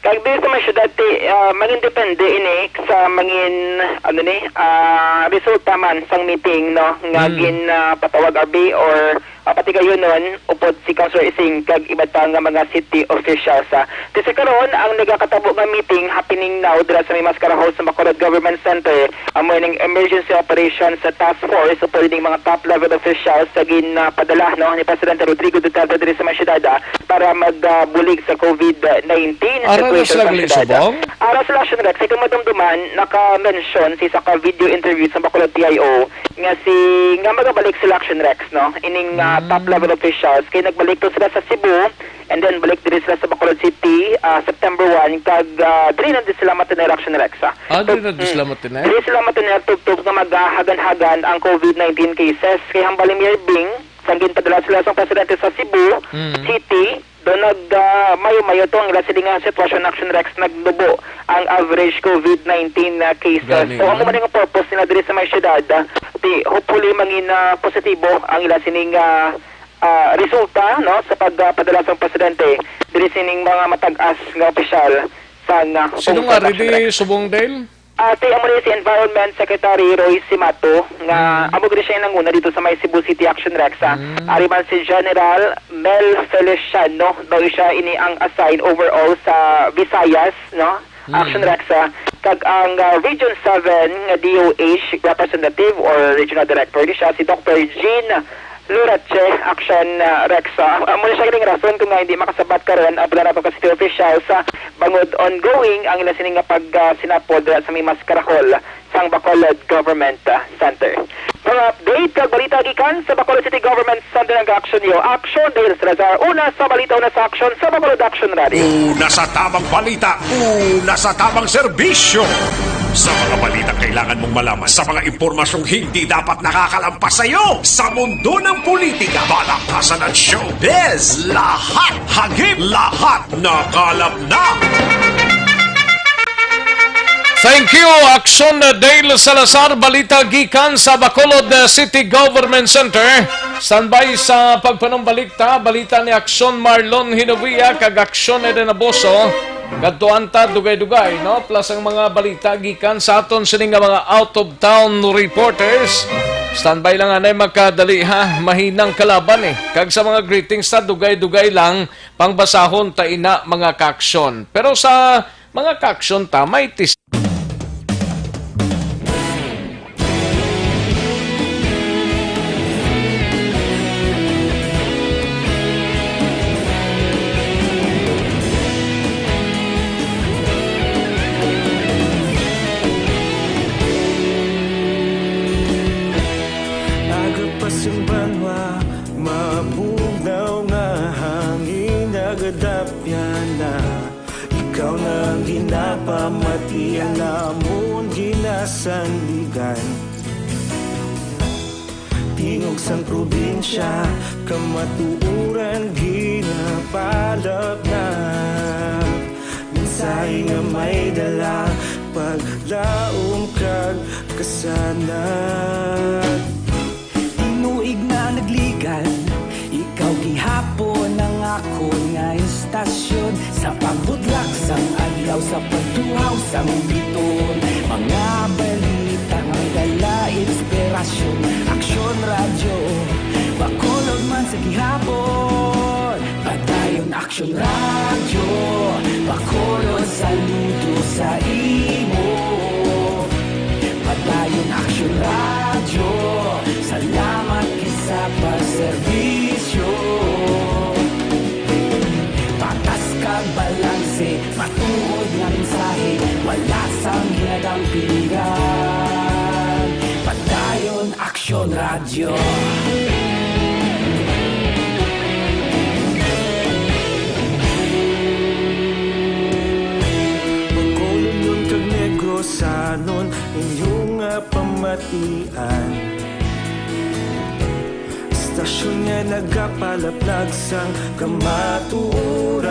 Kag diri sa may syudad, ti, ah, mangin depende ini sa mangin, ano ni, ah, resulta man sang meeting, no, nga Mm. gin, ah, patawag, R B, or, ah, patigayunon upod si Councilor Ising kag iba pa nga mga city officials, ah. Ti sa karon, ang nagakatabo nga meeting happening now dira sa may Mascara Hall sa Bacolod Government Center, amo ning Emergency Operations Task Force upod ning mga top level officials sa ginpadala, no, ni Presidente Rodrigo Duterte diri sa may syudad, ah, para magbulig sa COVID nineteen Ara na situation sila sa gali syudad. Subong? Ara sila, Action Rex, kay kung madumduman, naka-mention sa isa ka video interview sa Bacolod P I O nga si, nga magabalik sila, Action Rex, no? Ining, ah, Mm. top level officials, kay nagbalik to sila sa Cebu, and then balik diri sila sa Bacolod City, ah, September one, kag, ah, diri na di sila matinir, Action Rex, ah. Ah, diri na di Mm. sila matinir? Diri sila matinir, tubtob nga maghagan-hagan ang COVID nineteen cases. Kay hambal ni Mayor Bing, sang ginpadala sila sa presidente sa Cebu Mm. City, do nag, ah, mayo-mayo to ang ila sila nga sitwasyon, Action Rex, naglubo ang average COVID nineteen na cases. Gani, So, amo man. Man ang purpose nila diri sa may syudad, ah, ti, hopefully, mangin, ah, positibo ang ila sining, ah, ah, resulta, no, sa pagpadala sang presidente diri sining mga matag-as nga opisyal sang, ah, Sino Congress nga, Action Rex. Ready, Subong Dale? Ah, ti, amo ni si Environment Secretary Roy Simato, nga Mm. amo gid siya nanguna dito sa may Cebu City Action Rex, ah. Mm. Ari man si General Mel Feliciano, daw siya ini ang assign overall sa Visayas, no? Mm. Action Rex, ah. Kag ang, ah, Region seven nga D O H representative or regional director, di siya si Doctor Jean Lurache, Action, ah, Rex, ah. Amo na siya kining rason kung nga hindi makasabat karon ang pila nato ka city officials, ah, bangod ongoing ang ila sini nga pag, ah, sinapod sa may Mascarahol sang Bacolod Government, ah, Center. Mga update kag balita gikan sa Bacolod City Government Center, ang aksyon niyo. Aksyon, Dale Salazar. Una sa balita, una sa aksyon, sa Bacolod Action Radio. Una sa tamang balita, una sa tamang serbisyo. Sa mga balita kailangan mong malaman, sa mga impormasyong hindi dapat nakakalampas sa iyo, sa mundo ng politika, balakasan at showbiz, lahat hagip, lahat nakalap na. Thank you, Action Dale Salazar. Balita gikan sa Bacolod City Government Center. Standby sa pagpanumbalikta, balita ni Action Marlon Hinovia kag Action Eden Aboso. Kadtuan ta dugay-dugay, no? Plus ang mga balita gikan sa aton sini nga mga out-of-town reporters. Standby lang anay, makadali ha, mahinang kalaban eh. Kag sa mga greetings ta dugay-dugay lang, pangbasahon ta ina, mga kaaksyon. Pero sa mga kaaksyon ta, may tis- Agapas ang banwa, mabugnaw nga hangin, nagadapya na. Ikaw na Iya namon ginasandigan. Tingog sang probinsya, kamatuoran ginapalapnap. Mensahe nga may dala, paglaom kag kasanag. Tinuig na nagligan, ikaw gihapon ang akon nga istasyon. Sa pagbutlak sang adlaw, sa pagtuhaw sang bituon, mga balita nga may dala inspirasyon. Aksyon Radyo, Bacolod man sa gihapon. Padayon Aksyon Radyo, Bacolod, saludo sa imo. Padayon Aksyon Radyo, salamat gid sa pagserbisyo. Patas kag balanse, matuod nga mensahe, wala sang ginadampigan. Padayon Aksyon Radyo. Bacolodnon kag Negrosanon, inyo nga pamatian. Istasyon nga nagapalaplag sang kamatuoran.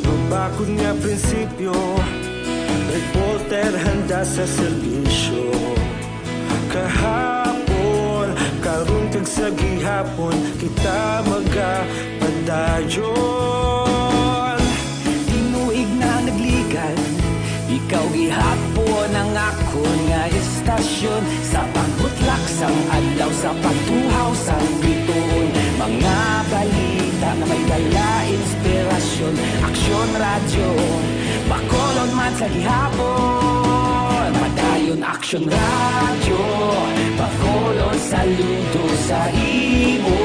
Mabakod nga prinsipyo, reporter handa sa serbisyo. Kahapon, karon kag sa gihapon, kita magapadayon. Tinuig na nagligan, ikaw gihapon ang akon nga istasyon. Sa pagbutlak sang adlaw, sa pagtuhaw sang bituon, mga balita nga may dala inspirasyon. Aksyon Radyo, Bacolod man sa gihapon. Padayon Aksyon Radyo, Bacolod, saludo sa imo.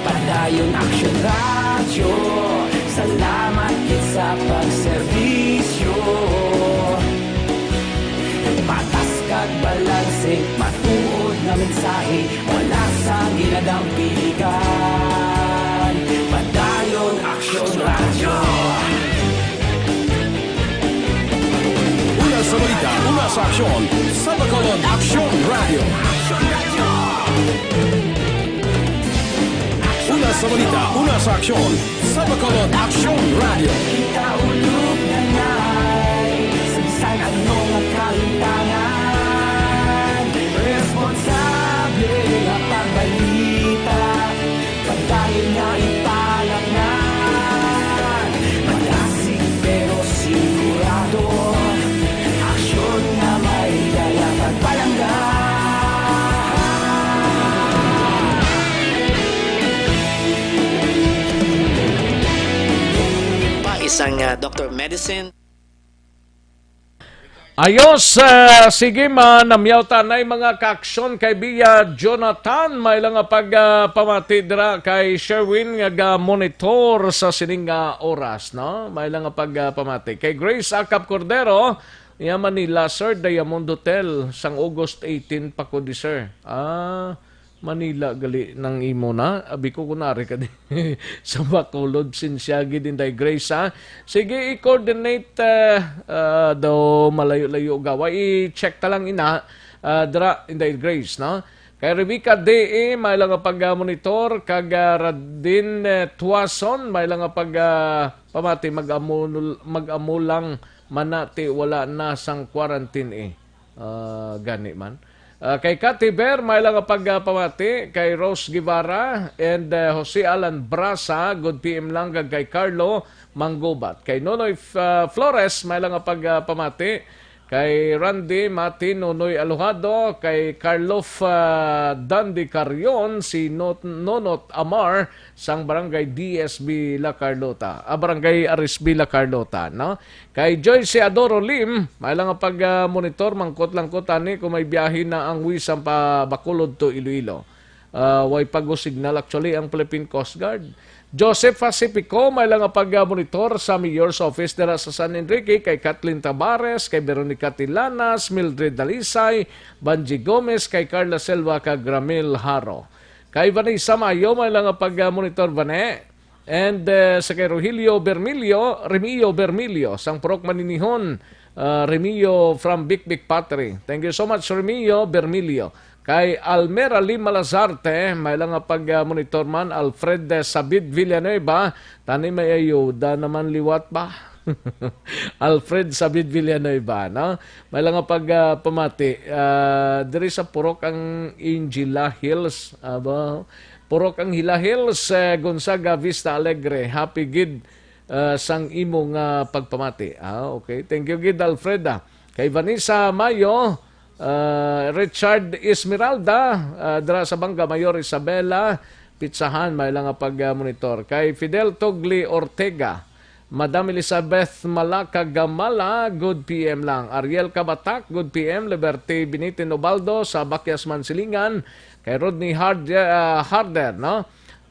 Padayon Aksyon Radyo, salamat gid sa pagserbisyo. Patas kag balanse, matuod nga mensahe, wala sang ginadampigan. Padayon Aksyon Radyo. Una sa balita, una sa aksyon, sa Bacolod Aksyon Radyo. Una sa balita, una sa aksyon, sa Bacolod Aksyon Radyo. Kita ulog na ngay, sa bisan ano nga kalimtangan, responsable nga pagbalita, padayon nga ipalapnan. Malasig pero sigurado, aksyon nga may dala pagpalangga. Pa isang, ah, Doctor of Medicine. Ayos, ah, sige man, namyaw ta nay mga kaaksyon kay Bia Jonathan. May lang nga pag, ah, pamati dira kay Sherwin nga ga-monitor sa sining nga oras, no? May lang nga pag, ah, pamati kay Grace Acap Cordero, iya Manila, Sir Diamond Hotel, sang August eighteen pa ko di, sir. Ah, Manila gali nang imo na. Abi ko, kunwari ka di sa Bacolod, sinsya gid, Inday Grace, ha? Sige, i-coordinate, ah, ah, daw malayo-layo gawa. I-check ta lang ina, ah, dra, Inday Grace, no? Kay Rebecca D A, may lang nga pag-monitor, kag, ah, Radin, eh, Tuason, may lang nga pag, ah, pamati, mag-amo, mag-amo lang manati, wala na sang quarantine, eh. Ah, gani man. Ah, kay Cathy Ber, may lang nga pagpamati. Kay Rose Guevara and, ah, Jose Alan Brasa, good P M lang, kag kay Carlo Manggubat. Kay Nonoy F-, ah, Flores, may lang nga pagpamati. Kay Randy Mati, Nonoy Alojado, kay Carlo F-, ah, Dandy Carion, si Not-, Nonot Amar, sang Barangay D S B La Carlota, ah, Barangay Aris B La Carlota, no? Kay Joyce Adoro Lim, may lang nga pag, ah, monitor, mangkot-langkot ani kung may biyahe na ang Wisam pa Bacolod to Iloilo. Ah, way pa go signal actually ang Philippine Coast Guard. Joseph Pacifico, may lang nga pag, ah, monitor sa Mayor's Office dira sa San Enrique, kay Kathleen Tabares, kay Veronica Tilanas, Mildred Dalisay, Banji Gomez, kay Carla Selva, kag Ramil Haro. Kay Vanessa Mayo, may lang nga pag, ah, monitor, Vane. And, eh, sa kay Rogelio Bermilio, Remio Bermilio, sang Purok Maninihon, ah, Remio from Bikbik Pottery. Thank you so much, Remio Bermilio. Kay Almera Lima Lazarte, may lang nga pag, ah, monitor man, Alfred, eh, Sabid Villanueva, tani may ayuda naman liwat ba? Alfred Sabid Villanueva, no? May lang nga pag, ah, pamati, ah, diri sa Purok ang Angela Hills, aba, Purok ang Hila Hills, eh, Gonzaga, Vista Alegre. Happy gid, eh, sang imo nga pagpamati. Ah, okay. Thank you gid, Alfred, ah. Kay Vanessa Mayo, eh, Richard Esmeralda, eh, dira sa Bangga Mayor Isabela, Pitsahan, may lang nga pag, ah, monitor. Kay Fidel Togli Ortega, Madam Elizabeth Malaka Gamala, good P M lang. Ariel Kabatak, good P M. Liberty Binitin Ubaldo sa Bakyas Mansilingan. Kay Rodney Hard-, ah, Harder, no?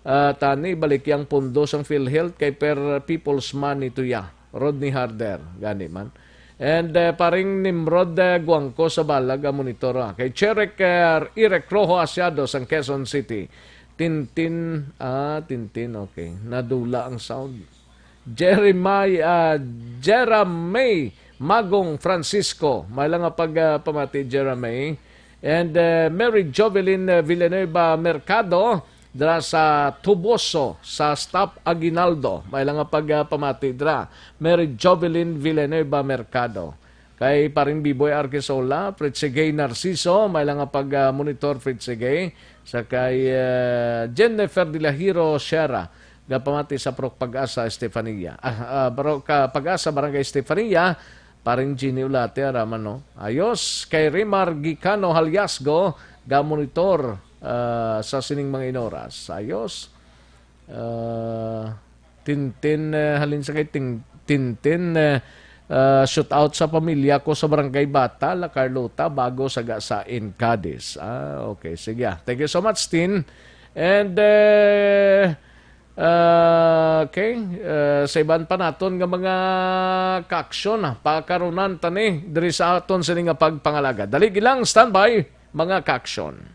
Ah, tani, balik yang pondo sang PhilHealth kay per people's money to ya. Rodney Harder, gani man. And, eh, paring Nimrod, eh, Guangco sa Balag, ang monitor, ah. Kay Cherek, eh, Irek Rojo Asiado sang Quezon City. Tintin, ah, Tintin, okay. Nadula ang sound. Jeremiah, ah, Jera May Magong Francisco. May lang nga pag, ah, pamati, Jera May. And, uh, Mary Jovelyn, uh, Villanueva Mercado, dira sa Tuboso, sa Stop Aguinaldo. May lang nga pag, uh, pamati dira. Mary Jovelyn Villanueva Mercado. Kay Paring Biboy Arquesola, Fritzy Gay Narciso, may lang nga pag, uh, monitor, Fritzy Gay. Sa kay, uh, Jennifer Dilahiro Sierra, gapamati sa Prok Pag-asa, Estefania. Ah, ah, Prok, ah, Pag-asa, Barangay Estefania, Paring Jimmy Ulate, ara man, no? Ayos. Kay Rimar Gicano Haliasgo, ga-monitor, ah, sa sining mga inoras. Ayos. Ah, Tintin, eh, halin sa kay Ting-, Tintin, eh, ah, shoot out sa pamilya ko sa Barangay Bata, La Carlota, bago sa Gasain, Cadiz. Ah, okay. Sige, ah. Thank you so much, Tin. And, eh, Ah, okay. Ah, sa iban pa naton nga mga kaaksyon, ah, pakarunan ta ni diri sa aton sini nga pagpangalaga. Dali lang, standby, mga kaaksyon.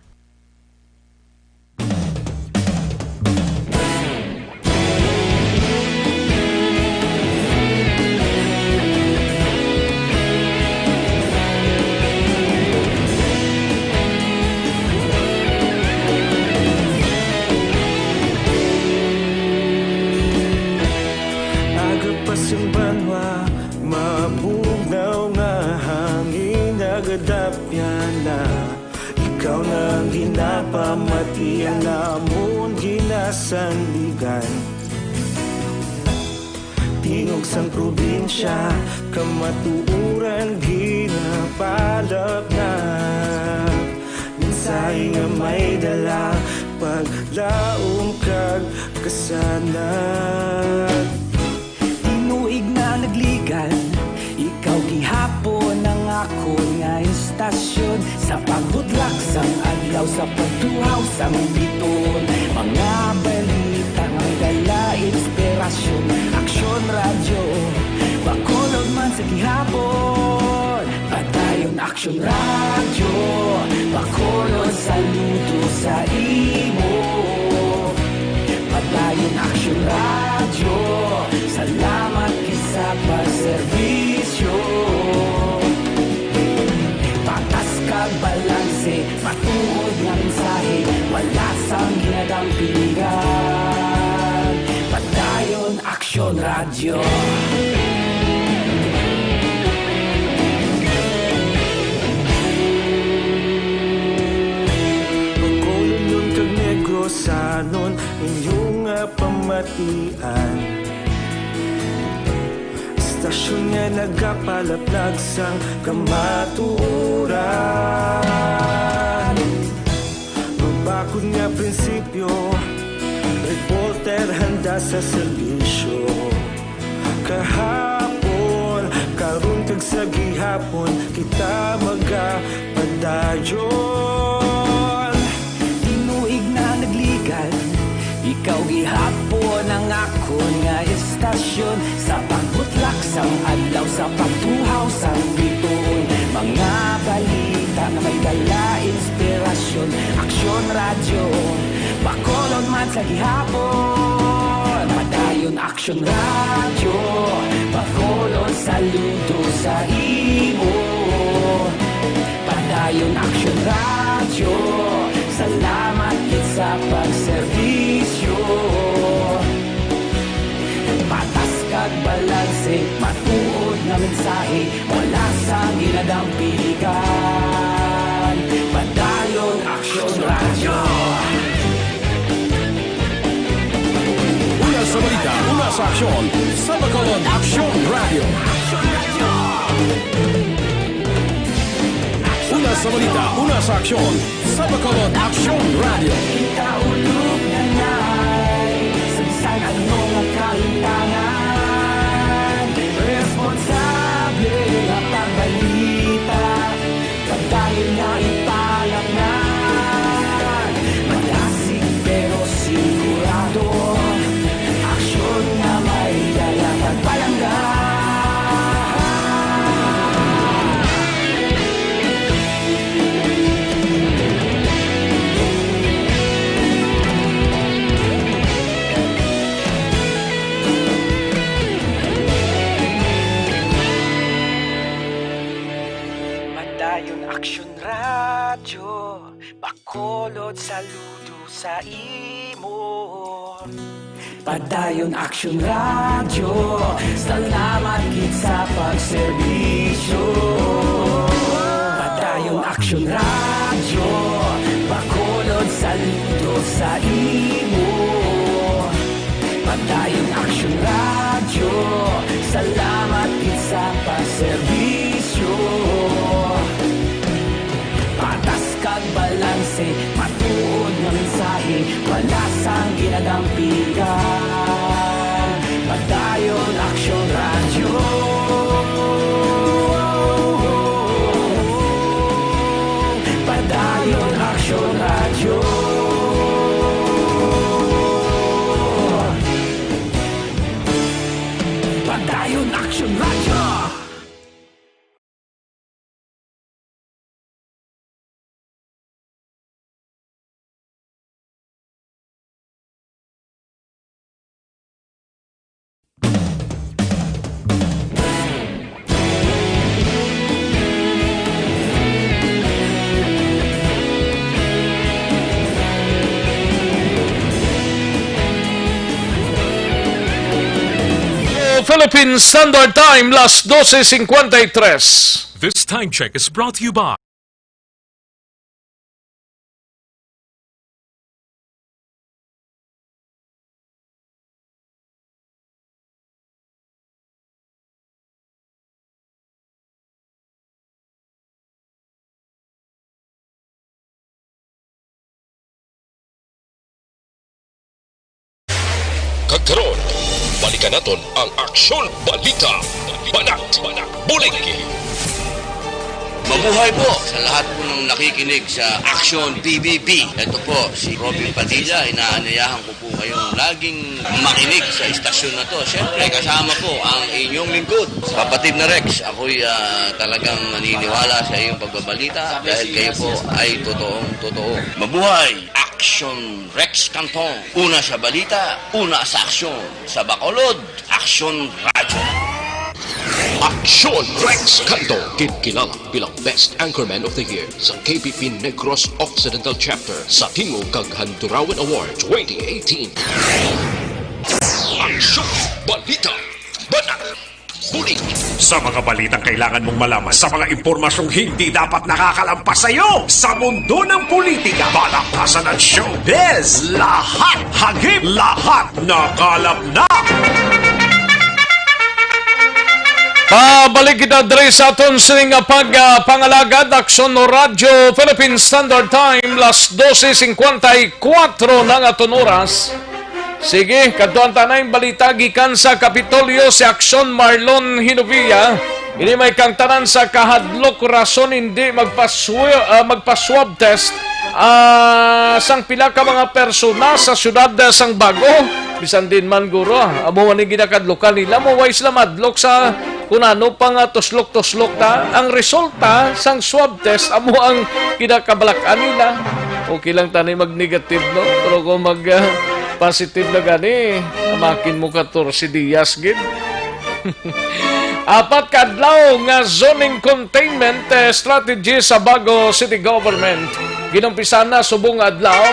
Aga pa sing banwa, mabugnaw nga hangin, nagadapyan na. Ikaw na ang ginapamati, ang amon ginasandigan. Tingog sang probinsya, kamatuoran ginapalapnap. Mensahe nga may dala, paglaom kag kasanag. Tinuig na nagligal, ikaw gihapon ang akon nga istasyon. Sa pagbutlak sang adlaw, sa pagtuhaw sang biton, mga balita nga may dala inspirasyon. Aksyon Radyo, Bacolod man sa gihapon. Padayon Aksyon Radyo, Bacolod, saludo sa imo. Padayon Aksyon Radyo, salamat gid sa pagserbisyo. Patas kag balanse, matuod nga mensahe, wala sang ginadampingan. Padayon Aksyon Radyo. Bacolod kag Negrosanon, inyo nga pamatian. Istasyon nga nagapalaplag sang kamatuoran. Mabakod nga prinsipyo, reporter handa sa serbisyo. Kahapon, karon kag sa gihapon, kita magapadayon. Tinuig na nagligal, ikaw gihapon ang akon nga istasyon. Sa pagbutlak sang adlaw, sa pagtuhaw sang bituon, mga balita nga may dala inspirasyon. Aksyon Radyo, Bacolod man sa gihapon. Action Radio, Bacolod, saludo sa imo. Padayon Action Radio, salamat gid sa pagserbisyo. Patas kag balanse, matuod nga mensahe, wala sang ginadampigan. Padayon Action Radio. Una sa balita, una sa aksyon, sa Bacolod Action Radio. Una sa balita, una sa aksyon, sa Bacolod Action Radio. Kita ulog na ngay, sa bisan ano nga kalimtangan, responsable nga pagbalita, padayon nga ipalapnan. Malasig pero sigurado, aksyon nga may dala pagpalangga. Padayon Action Radio, Bacolod, saludo sa imo. Padayon Action Radio, salamat gid sa pagserbisyo. Padayon Action Radio, Bacolod, saludo sa imo. Padayon Action Radio, salamat gid sa pagserbisyo. Patas kag balanse, matuod nga mensahe, wala sang ginadampigan. Padayon Action Radio. Padayon Action Radio. Padayon Action Radio. Philippine Standard Time, las doce cincuenta y tres. This time check is brought to you by Kag karon, balikan naton ang Aksyon Balita, Banat, Bulig. Mabuhay po sa lahat po ng nakikinig sa Aksyon P B B. Ito po si Robin Padilla. Inaanyayahan ko po kayong laging makinig sa istasyon na to. Siyempre, kasama po ang inyong lingkod, Kapatid na Rex. Ako'y, ah, talagang naniniwala sa iyong pagbabalita dahil kayo po ay totoong totoo. Mabuhay! Aksyon Rex Cantong. Una sa balita, una sa aksyon. Sa Bacolod, Aksyon Radyo. Aksyon Rex Cantong, gid kilala bilang Best Anchorman of the Year sa K P P Negros Occidental Chapter sa Tingog kag Handurawan Award twenty eighteen. Aksyon Balita. Banat. Bulig. Sa mga balitang kailangan mong malaman, sa mga impormasyong hindi dapat nakakalampas sa iyo, sa mundo ng politika, palakpasan at showbiz, lahat hagip, lahat nakalap na. Pabalik kita diri sa aton sining nga pag, ah, pangalagad, Aksyon Radyo, Philippine Standard Time, las doce cincuenta y cuatro na ang aton oras. Sige, kadtuan ta na ang balita gikan sa Kapitolyo, si Aksyon Marlon Hinovia. Ini may kang tanan sa kahadlok rason hindi magpaswi-, ah, magpa-swab test, ah, sang pila ka mga persona sa siyudad, ah, sang Bago. Bisan din man guro, ah, amo man ang ginakadlokan nila, maway sila madlok sa kun ano pa nga tuslok-tuslok ta. Ang resulta sang swab test, amo ang ginakabalak-an nila. Okay lang tani mag-negative, no? Pero kung mag, ah, Positive na gani, amakin mo katorse dias gid. Apat ka adlaw nga zoning containment, eh, strategy sa Bago City Government. Ginumpisa na subong adlaw.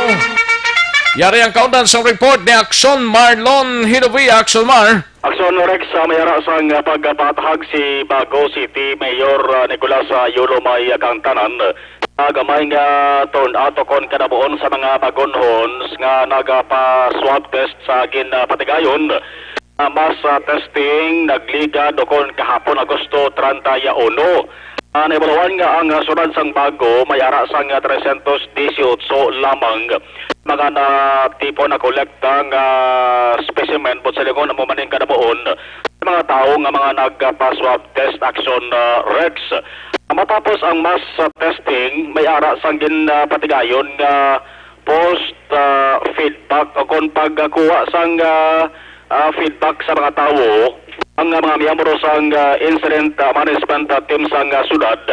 Yari ang kaundan sa report ni Action Marlon Hilovi. Action Mar. Action Rex, ah, may ara sang, ah, pagpatahag si Bago City Mayor, ah, Nicolas, ah, Yolo May, ah, Kangtanan. Ah, gamay nga turnout o kon kanabuon sa mga bagunhons nga nagapa-swab test sa gin, ah, patigayon. Ah, mass, ah, testing nagligad o kon kahapon, Agosto treinta y uno. Ah, nahibaluan nga ang, ah, syudad sang Bago may ara sang, ah, trescientos dieciocho lamang mga natipon na kolekta nga specimen, buot silingon, amo man ning kanabuon sa mga tawo nga mga nagpa-swab test. Action, ah, Rex. Matapos ang mass, ah, testing, may ara sang gin, ah, patigayon nga post, ah, feedback o kon pagkuha sang, ah, ah, feedback sa mga tawo ang, ah, mga miyembro sang, ah, incident, ah, management, ah, team sang, ah, syudad.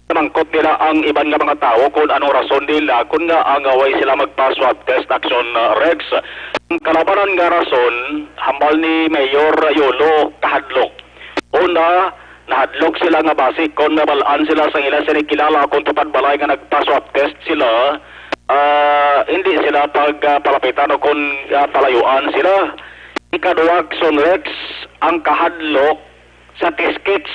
Namangkot nila ang iban nga mga tawo kon anong rason nila kon ngaa nga way sila magpa-swab test. Action, ah, Rex. Ang kalabanan nga rason, hambal ni Mayor Yolo, kahadlok. Una, nahadlok sila nga basi kon mabal-an sila sang ila sini kilala kon tupad balay nga nagpa-swab test sila, ah, hindi sila pag, ah, palapitan o kon, ah, palayuan sila. Ikaduha, Action Rex, ang kahadlok sa test kits.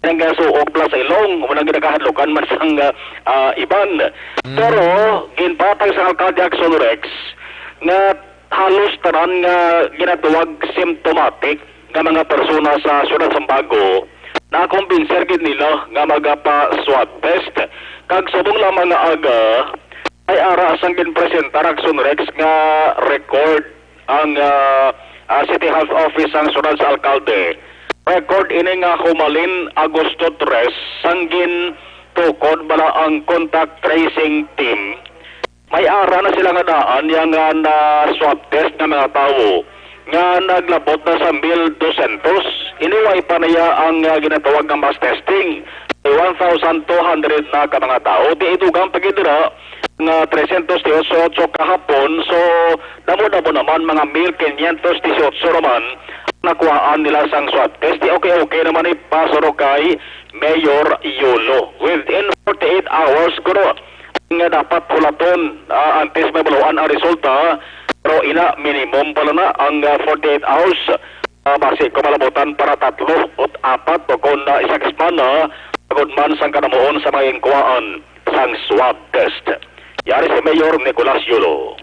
Nang gasuok pala sa ilong, wala ginakahadlokan man sang, ah, ah, iban. Mm. Pero ginpatag sa alkalde, Action Rex, nga halos tanan nga ginatawag symptomatic nga mga persona sa siyudad sang Bago, nakumbinser gid nila nga magapa-swab test. Kag subong lamang nga aga, ay ara sang ginpresentar, Action Rex, nga record ang, ah, ah, City Health Office sang siyudad sa alkalde. Record ini nga humalin Agosto tres sang gintukod bala ang contact tracing team. May ara na sila nga daan yang, ah, na swab test nga mga tawo nga naglabot na sa mil dosyentos. Ini way pa niya ang, ah, ginatawag nga mass testing. One thousand two hundred na ka mga tawo. Di idugang pa gid dira nga trescientos dieciocho kahapon. So, damo-damo naman, mga mil quinientos dieciocho naman nakuhaan nila sang swab test. Di okay-okay naman ni Pastor kay Mayor Yolo. Within forty-eight hours, kuno nga dapat hulaton, ah, antes may baluan ang resulta. Pero ina, minimum pala na ang, ah, forty-eight hours. Ah, basi ko malabutan para tatlo o apat o kon, ah, isa ka semana, agod man sang kanamuon sa mga inkuwaan sang swab test. Yari si Mayor Nicolas Yolo.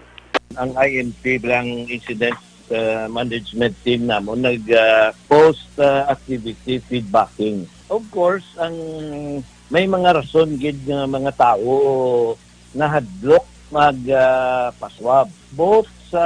Ang I N P bilang incident, ah, management team namon nag, ah, post, ah, activity feedbacking. Of course, ang may mga rason gid nga mga tawo nahadlok mag, ah, paswab. Both sa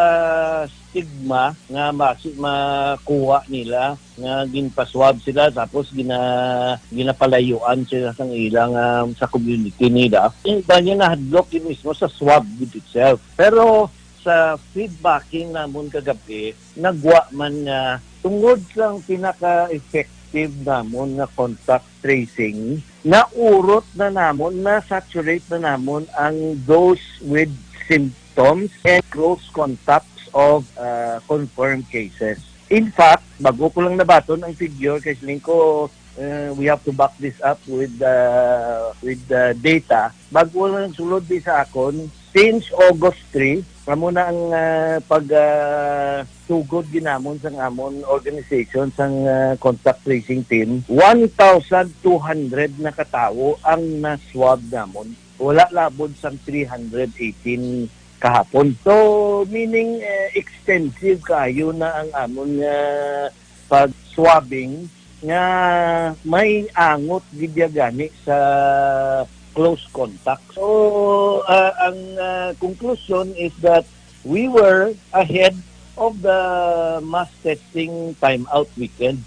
stigma nga basi makuha nila nga ginpaswab sila tapos gina-, ginapalayuan sila sang ilang, ah, sa community nila. Yung iba niya nahadlok yun mismo sa swab gid itself. Pero sa feedbacking namon kagabi, nagwa man nga tungod sang pinaka-effective namon nga contact tracing, naurot na namon, na-saturate na namon ang those with symptoms and close contacts of, uh, confirmed cases. In fact, bago ko lang nabaton ang figure, kay siling ko, uh, we have to back this up with, uh, with, uh, data. Bago lang sulod di sa akon, since August three, kamo na ang, ah, pag, ah, tugod ginamon sang amon organization sang, ah, contact tracing team, one thousand two hundred na ka tawo ang na-swab namon. Wala labod sang three hundred eighteen kahapon. So, meaning, eh, extensive kaayo na ang amon nga pag-swabbing nga may angot gid ya gani sa close contact. So, ah, ang, ah, conclusion is that we were ahead of the mass testing timeout weekend.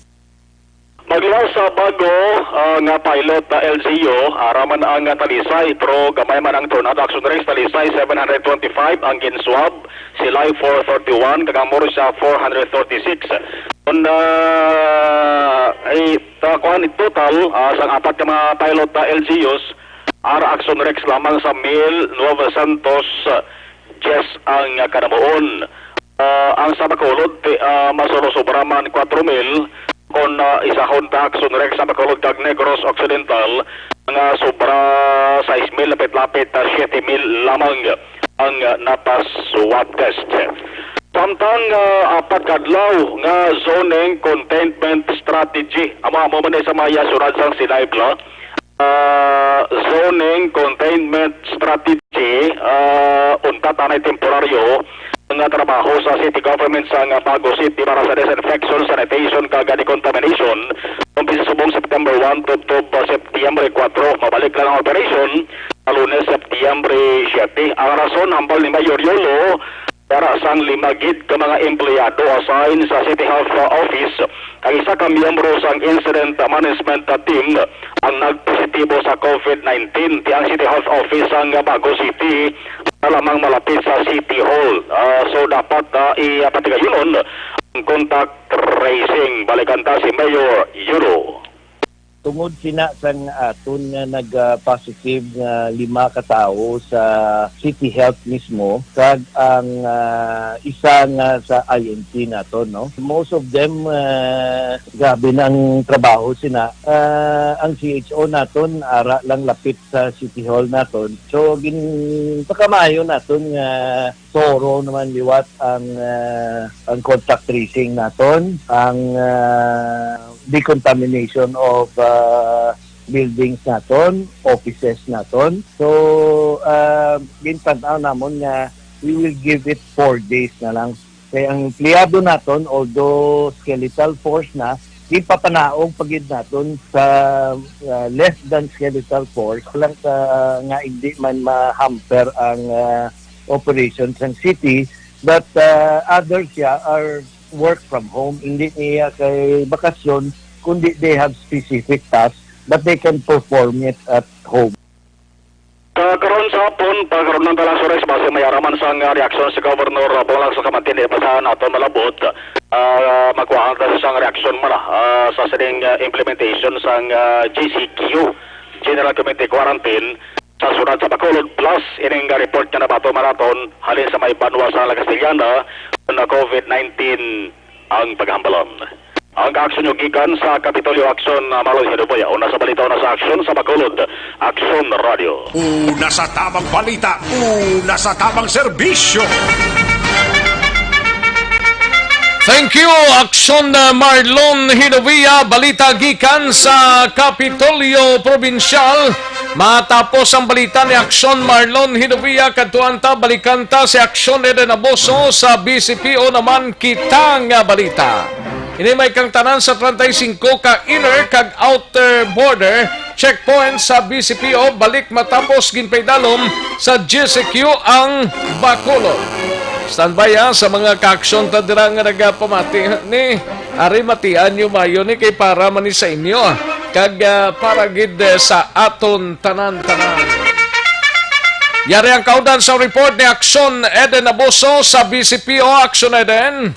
Maglaw sa bago, ah, nga pilot na L G U, ara man ang, ah, Talisay, pero gamay man ang turnout. Action Rex, Talisay, seven hundred twenty-five ang ginswab, Silay, four thirty-one, kag ang Murcia, four hundred thirty-six. Kon, ah, ay, ta-, kuan, in total, ah, sang apat ka mga pilot na L G Us, ara Action Rex lamang sa mil novecientos diyes ang, ah, kanamuon. Ah, ang sa Bacolod, ti-, ah, masuno sobra man kwatro mil, kon, ah, isahon ta Action Rex sa Bacolod kag Negros Occidental, nga sobra sais mil, lapit-lapit na siyete mil lamang ang, ah, napa-swab test. Samtang, ah, apat ka adlaw nga zoning containment strategy, amo, amo man ni sa maya sunod sang Sinaibla, ah, zoning containment strategy, ah, untat anay temporaryo nga trabaho sa city government sang Bago City para sa disinfection, sanitation, kag decontamination. Umpisa subong September one tubtob September kuwatro. Mabalik lang ang operation sa Lunes, September siyete. Ang rason, hambal ni Mayor Yolo, para sang lima gid ka mga empleyado assigned sa City Health, uh, Office, ang isa ka miyembro sang Incident Management Team ang nagpositibo sa COVID nineteen. Ti ang City Health Office sang Bago City na lamang malapit sa City Hall. Ah, so, dapat, ah, i-, ah, patigayonon ang contact tracing. Balikan ta si Mayor Yolo. Tungod sina sang aton nga nag-positive nga lima ka tawo sa City Health mismo, kag ang, ah, isa nga sa I N T naton, no? Most of them, ah, grabe na ang trabaho sina. Ah, ang C H O naton ara lang lapit sa City Hall naton. So, ginpakamaayo naton nga thorough naman liwat ang, ah, ang contact tracing naton, ang, ah, decontamination of, ah, buildings naton, offices naton. So, ah, gintan-aw namon nga we will give it four days na lang. Kay ang empleyado naton, although skeletal force na, ginpapanaog pa gid naton sa, ah, less than skeletal force lang, ah, nga hindi man ma-hamper ang, ah, operation sang city, but, ah, others siya are work from home. Hindi niya kay bakasyon, kundi they have specific tasks, but they can perform it at home. Ka-, karon sa hapon, pagkaron ng Talasores, base may araman sang, ah, reaksyon si Governor, ah, Pangulong sa Kamantin, di pa sa nato malabot, ah, makuhaan ta sang reaksyon man, ah, sa sining, ah, implementation sang, ah, G C Q, General Community Quarantine, sa syudad sa Bacolod, plus ining report nga nabaton man naton halin sa may banwa sa La Castellana, na COVID nineteen ang paghambalan. Ang aksyon nyo gikan sa Kapitolyo Aksyon, ah, Marlon Hinuboya. Una sa balita, una sa aksyon sa Bacolod, Aksyon Radio. Una sa tamang balita, una sa tamang serbisyo. Thank you, Aksyon, uh, Marlon Hinovia. Balita gikan sa Kapitolyo Probinsyal. Matapos ang balita ni Aksyon Marlon Hinovia, kadtuan ta, balikan ta si Aksyon Eden Aboso sa B C P O naman kita nga balita. Ini may kang tanan sa treinta y cinco ka inner kag outer border checkpoint sa B C P O, balik matapos ginpaidalom sa G C Q ang Bacolod. Standby, ha, sa mga kaaksyon ta dira nga nagapamati ni Ari, matian nyo mayo ni kay para man ni sa inyo, ah, kag, ah, para gid, eh, sa aton tanan-tanan. Yari ang kaundan sa report ni Aksyon Eden Abuso sa B C P O. Aksyon, Eden.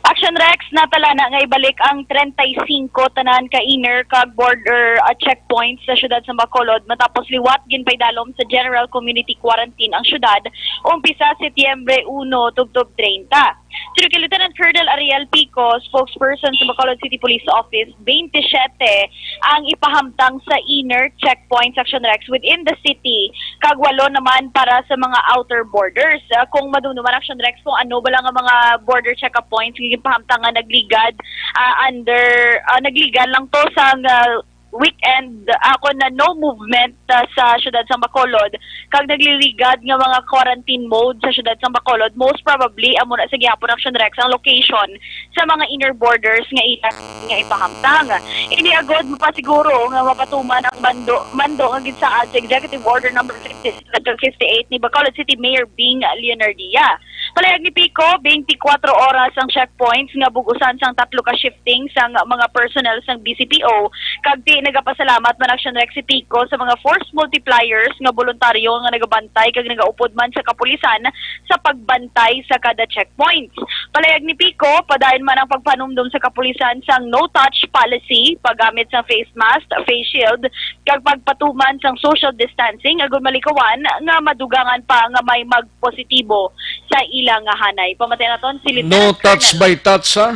Action Rex, natala na nga ibalik ang treinta y cinco tanan ka inner kag border, ah, checkpoints sa siyudad sa Bacolod matapos liwat ginpaidalom sa General Community Quarantine ang siyudad umpisa Setyembre uno tubtob treinta. Suno kay Lieutenant Colonel Ariel Pico, spokesperson sa Bacolod City Police Office, twenty-seven ang ipahamtang sa inner checkpoints, Action Rex, within the city, kag walo naman para sa mga outer borders. Ah, kung madumduman, Action Rex, kung ano ba lang ang mga border check-up points nga ginpahamtang nga nagligad, ah, under, ah, nagligad lang to sa, ah, weekend, ah, ako na no movement, ah, sa siyudad sang Bacolod, kag nagliligad nga mga quarantine mode sa siyudad sang Bacolod, most probably amo na sa gihapon, Action Rex, ang location sa mga inner borders nga ila nga ipahamtang. Ini agod mapasiguro nga mapatuman ang mando, mando nga ginsaad sa Executive Order number fifty-six fifty-eight ni Bacolod City Mayor Bing Leonardia. Palayag ni Pico, twenty-four oras ang checkpoints nga bug-usan sang tatlo ka shifting sang mga personnel sang B C P O, kag ti nagapasalamat man, Action Rex, si Pico sa mga force multipliers nga boluntaryo nga nagabantay kag nagaupod man sa kapulisan sa pagbantay sa kada checkpoints. Palayag ni Pico, padayon man ang pagpanumdom sa kapulisan sang no-touch policy, paggamit sang face mask, face shield, kag pagpatuman sang social distancing, agud malikawan nga madugangan pa nga may magpositibo sa ila nga hanay. Pamati naton si Lieutenant No touch Colonel by touch, ha?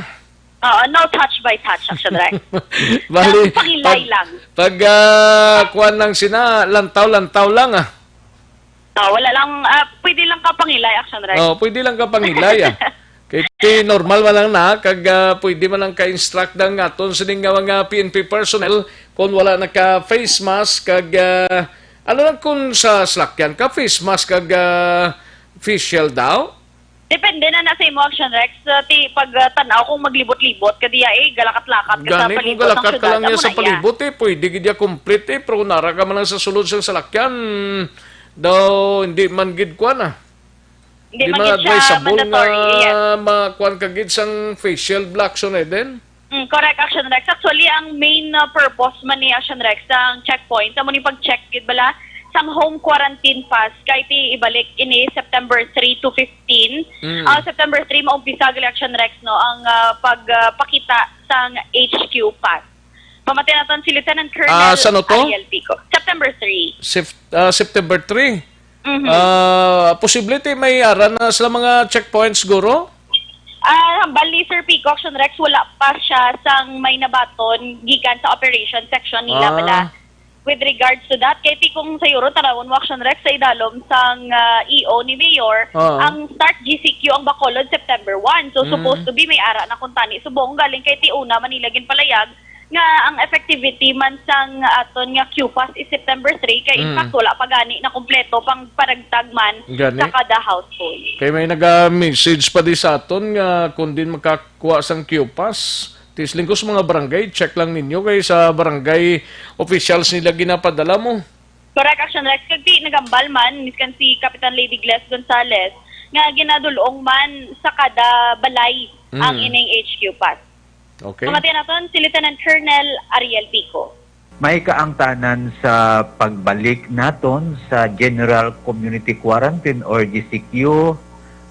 Oo, no touch by touch, Action Rex. Bali, Ang pangilay pag, lang. pag, ah, kuwan lang sina, lantaw-lantaw lang, ah. Ah, wala lang, ah, pwede lang ka pangilay, Action Rex. Oh, pwede lang ka pangilay, ah. Kay, kay normal man lang na, kag, ah, pwede man lang ka-instruct ang aton sining nga mga P N P personnel kung wala naka face mask, kag, ah, ano lang kung sa salakyan ka, face mask, kag, ah, face shield daw? Depende na na sa imo, Action Rex. Sa ti-, pag, ah, tan-aw kung maglibot-libot ka diya, eh, galakat-lakat ka sa Gani, kung palibot ng galakat ka syudad, lang niya amo sa na iya. palibot, eh, pwede gid ya complete, eh, pero kung nara ka man lang sa sulod sang salakyan, daw, hindi man gid kuwan, ah. Hindi Di man man gid siya advisable nga mandatory, yes. makuwan ka gid sang face shield, Black Sun Eden? Mm, correct, Action Rex. Actually, ang main, uh, purpose man ni Action Rex sang checkpoint, amo ni pag-check gid bala sang home quarantine pass, kay ti ibalik ini September three to fifteen. Mm. Ah, September three, maumpisa gali, Action Rex, no, ang, ah, pag, ah, pakita sang H Q pass. Pamati naton si Lieutenant Colonel Ah, sano to? Ariel Pico. September three. Sep-, ah, September three? Mhm. Ah, posible ti may ara na sila mga checkpoints, guro? Ah, bali, Sir Pico, Action Rex, wala pa siya sang may nabaton gikan sa operation section nila Ah. bala. With regards to that, kay ti kung sayuron, tanawon mo, Action Rex, sa idalom sang, ah, E O ni Mayor, Ah. ang start G C Q ang Bacolod September one. So, Mm. supposed to be may ara na kuntani subong galing kay ti una man nila ginpalayag nga ang effectivity man sang aton nga Q pass is September three, kay in Mm. fact, wala pa gani na kompleto pang paragtag man Gani. sa kada household. Kay may naga-message pa di sa aton nga kung din makakuha sang Q pass, tislingkos mga barangay, check lang ninyo kay sa barangay officials nila ginapadala mo. Correct, Action Rex. Kag di nagambal man, miskan si Kapitan Lady Gles Gonzales, nga ginadulong man sa kada balay ang Mm. ining H Q pass. Okay. Pamatian naton si Lieutenant Colonel Ariel Pico. May kaangtanan sa pagbalik naton sa General Community Quarantine or G C Q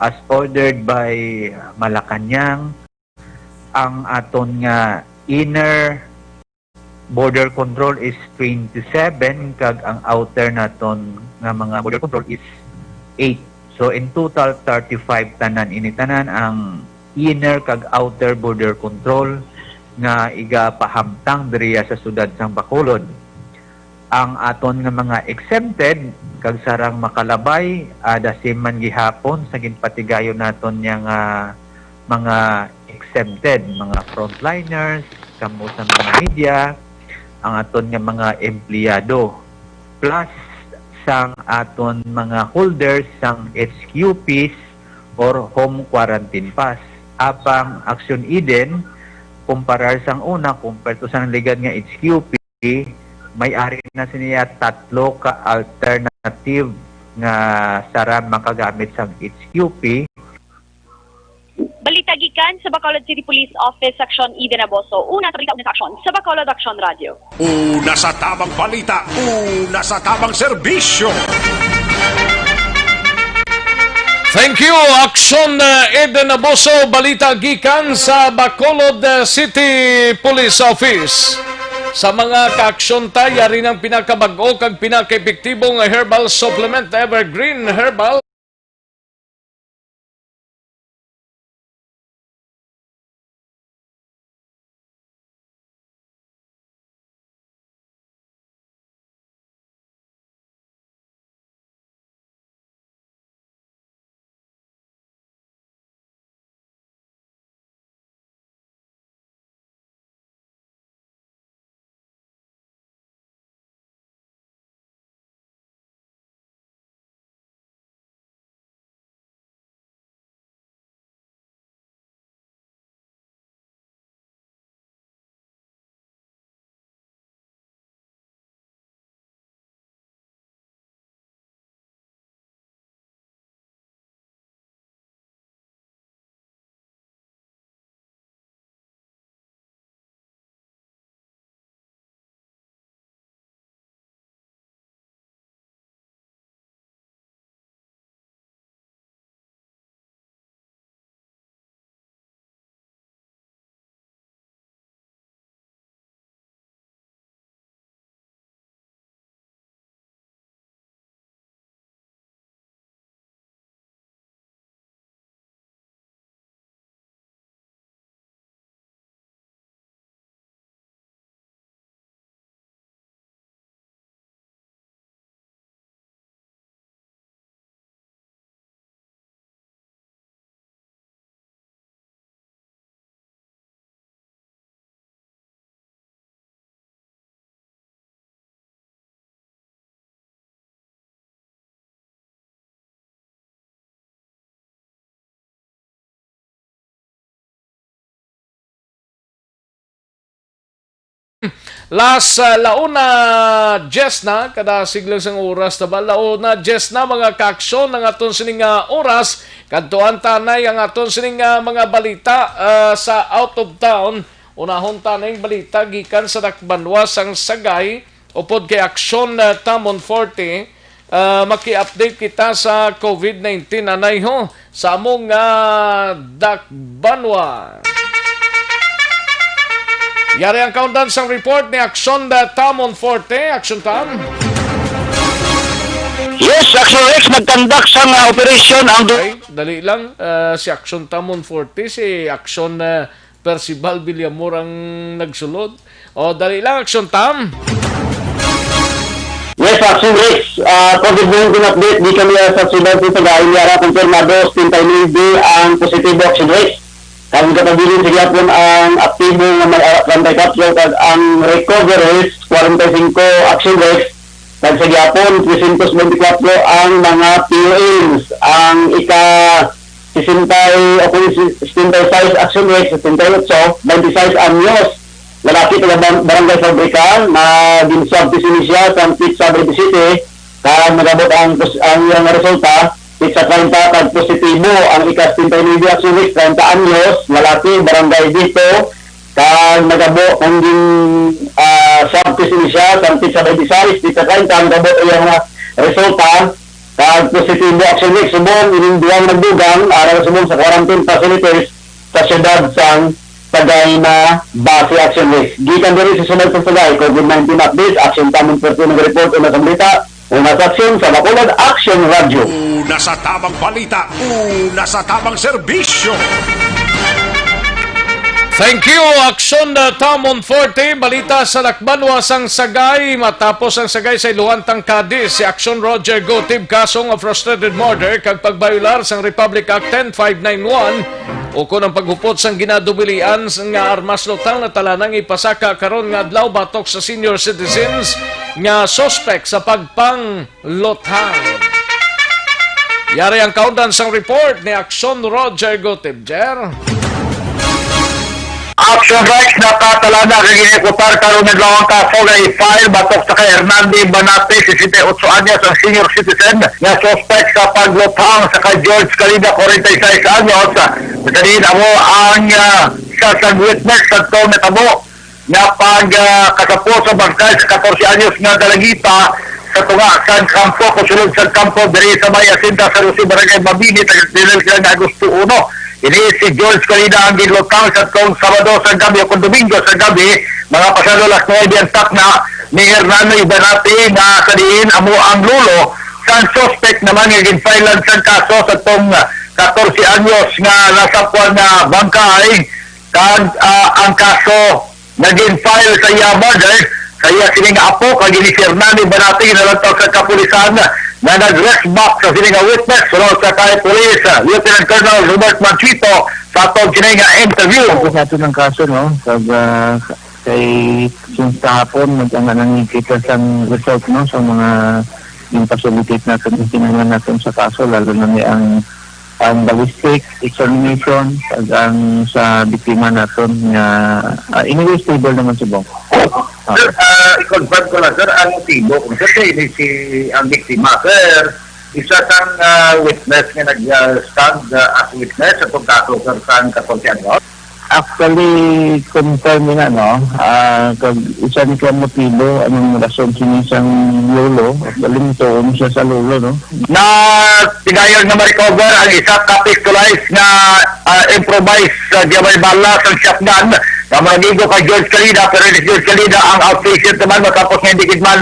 as ordered by Malacañang. Ang aton nga inner border control is twenty-seven, kag ang outer naton nga mga border control is eight. So, in total, thirty-five tanan. Ini tanan ang inner kag outer border control nga igapahamtang diriya sa siyudad sang Bacolod. Ang aton nga mga exempted kag sarang makalabay, ah, the same man gihapon sa ginpatigayon naton niya nga mga exempted, mga frontliners, kamo sa mga media, ang aton nga mga empleyado, plus sang aton mga holders sang H Q Ps or home quarantine pass. Apang Action Eden, kumparar sang una, kumpara to sang ligad nga H Q P, may ari na siniya tatlo ka alternative nga sara makagamit sang H Q P. Balita gikan sa Bacolod City Police Office, Section Eden Aboso. Una sa balita, una sa aksyon. Sa Bacolod Aksyon Radio. Una sa tamang balita, una sa tamang serbisyo. Thank you, Aksyon, uh, Eden Aboso. Balita gikan sa Bacolod, uh, City Police Office. Sa mga kaaksyon ta, yari ng pinakabag-o kag pinakaepektibo nga herbal supplement, Evergreen Herbal. Las, ah, launa dies na, kada sigla sang oras na ba? Launa dies na, mga kaaksyon, ang aton sining, ah, oras. Kadtuan ta anay ang aton sining, ah, mga balita, ah, sa out of town. Unahon ta ning balita gikan sa dakbanwa sang Sagay, upod kay Aksyon, ah, Tamon Forte. Ah, maki-update kita sa covid nineteen, anay ho, sa among, ah, dakbanwa. Yari ang kaundan sang report ni Aksyon, ah, Tamon Forte. Aksyon Tam. Yes, Action Rex, nagkandak sang, ah, operasyon ang du- Ay, dali lang, ah, si Aksyon Tamon Forte, si Aksyon, ah, Percival Villamor ang nagsulod. O, dali lang, Aksyon Tam. Yes, Action Rex. Ah, covid nineteen update, di kami sa siyudad sa Sagay, yara kumpirmado, setenta y nuebe ang positibo, Action Rex. Kami kapabilin sa gyapon ang aktibo nga may arak treinta y cuatro, kag ang recoveries, kwarenta y singko, Action Rex. Kag sa gyapon, trescientos veinticuatro ang mga P U Ms. Ang ika sesenta, o kung si-, setenta y seis, Action Rex, setenta y ocho, veintiséis anyos. Lalaki taga Bar-, Barangay Fabrica, na gin-swab test ini siya sa Pizza Breve City, kag nagabot ang pos-, ang iyang resulta, pizza treinta, kag positibo ang ika setenta y nuebe, Action Rex, treinta anyos, lalaki, Barangay Vito, kag nagabo ang gin, ah, swab test ini siya, sa Pizza Breve City, pizza treinta, nagabot ang iyang resulta, kag positibo, Action Rex, subong ining duwang nagdugang, ara subong sa quarantine facilities sa siyudad sang Sagay na base, Action Rex. Gikan diri sa siyudad sa Sagay, covid nineteen update, Action Tamon Forte nag-report, una sa balita, una sa aksyon, sa Bacolod, Action Radyo. Una sa tamang balita, una sa tamang serbisyo. Thank you, Aksyon, uh, Tamon Forte. Balita sa dakbanwa sang Sagay. Matapos ang Sagay sa iluhan tangkadi, si Aksyon Roger Gutib kaso nga frustrated murder kag pagbayolar sang Republic Act ten five nine one, ukon ang paghupot sang ginadubilian s-, nga armas lutang, natalanang ipasaka karon nga adlaw batok sa senior citizens nga suspek sa pagpang Lothang. Yari ang kaundan sang report ni Aksyon Roger Gutib, Jer. Action Rex, nakatalana kag inekutar karon nga adlaw ang kaso nga i-file batok sa kay Hernande Banate, sesenta y ocho anyos, ang senior citizen nga suspek sa pagluthang sa kay George Calida, kwarenta y seis anyos. Sa diin amo ang, ah, isa sa witness sa natabo nga pag, ah, kasapo sa bangkay sa katorse anyos nga dalagita sa tunga sang kampo, kasulod sa kampo diri sa may Hacienda San Jose, Barangay Mabini, taga General Sila nga Agosto uno. Ini si George Calida ang ginlutang sa tong Sabado sa gabi o kung Domingo sa gabi, mga pasado alas nuebe ang takna ni Hernando Ibanate, nga sa diin amo ang lolo sang suspect naman nga ginfilean sang kaso sa tong katorse anyos nga nasapuan nga bangkay. Kag, ah, ang kaso naging file sa iya mother, sa iya sini nga apo, kag ini si Hernani Banati, ginalantaw sa kapulisan nga nag-resbak sa sini nga witness, suno sa kay Police, ah, Lieutenant Colonel Robert Manchito, sa atong sini nga interview. Tapos natin ang kaso, no? Kag, ah, kay since kahapon, nag-, ang, ang kita sang result, no, sa mga yung facilitate natin, yung kinahanglan natin sa kaso, lalo na ni ang ang ballistic examination, kag ang sa biktima naton nga, ah, anyway, stable naman si Bong. Ah. Sir, ah, i-confirm ko lang, sir, ang motibo kung sir kay ini si ang biktima, sir, isa sang, ah, witness nga nag, ah, stand, ah, as witness sa pagkaso, sir, sang katorse anyos. Actually, confirm na, no? Ah, kag isa ni ka motibo, anong rason sini sang lolo? Actually, mutuo ni siya sa lolo, no? Na tigayon nga ma-recover ang isa ka pistolized nga, ah, improvised, ah, gamay bala sa shotgun nga mangigo kay George Calida, pero ni George Calida ang outpatient naman matapos nga hindi gid man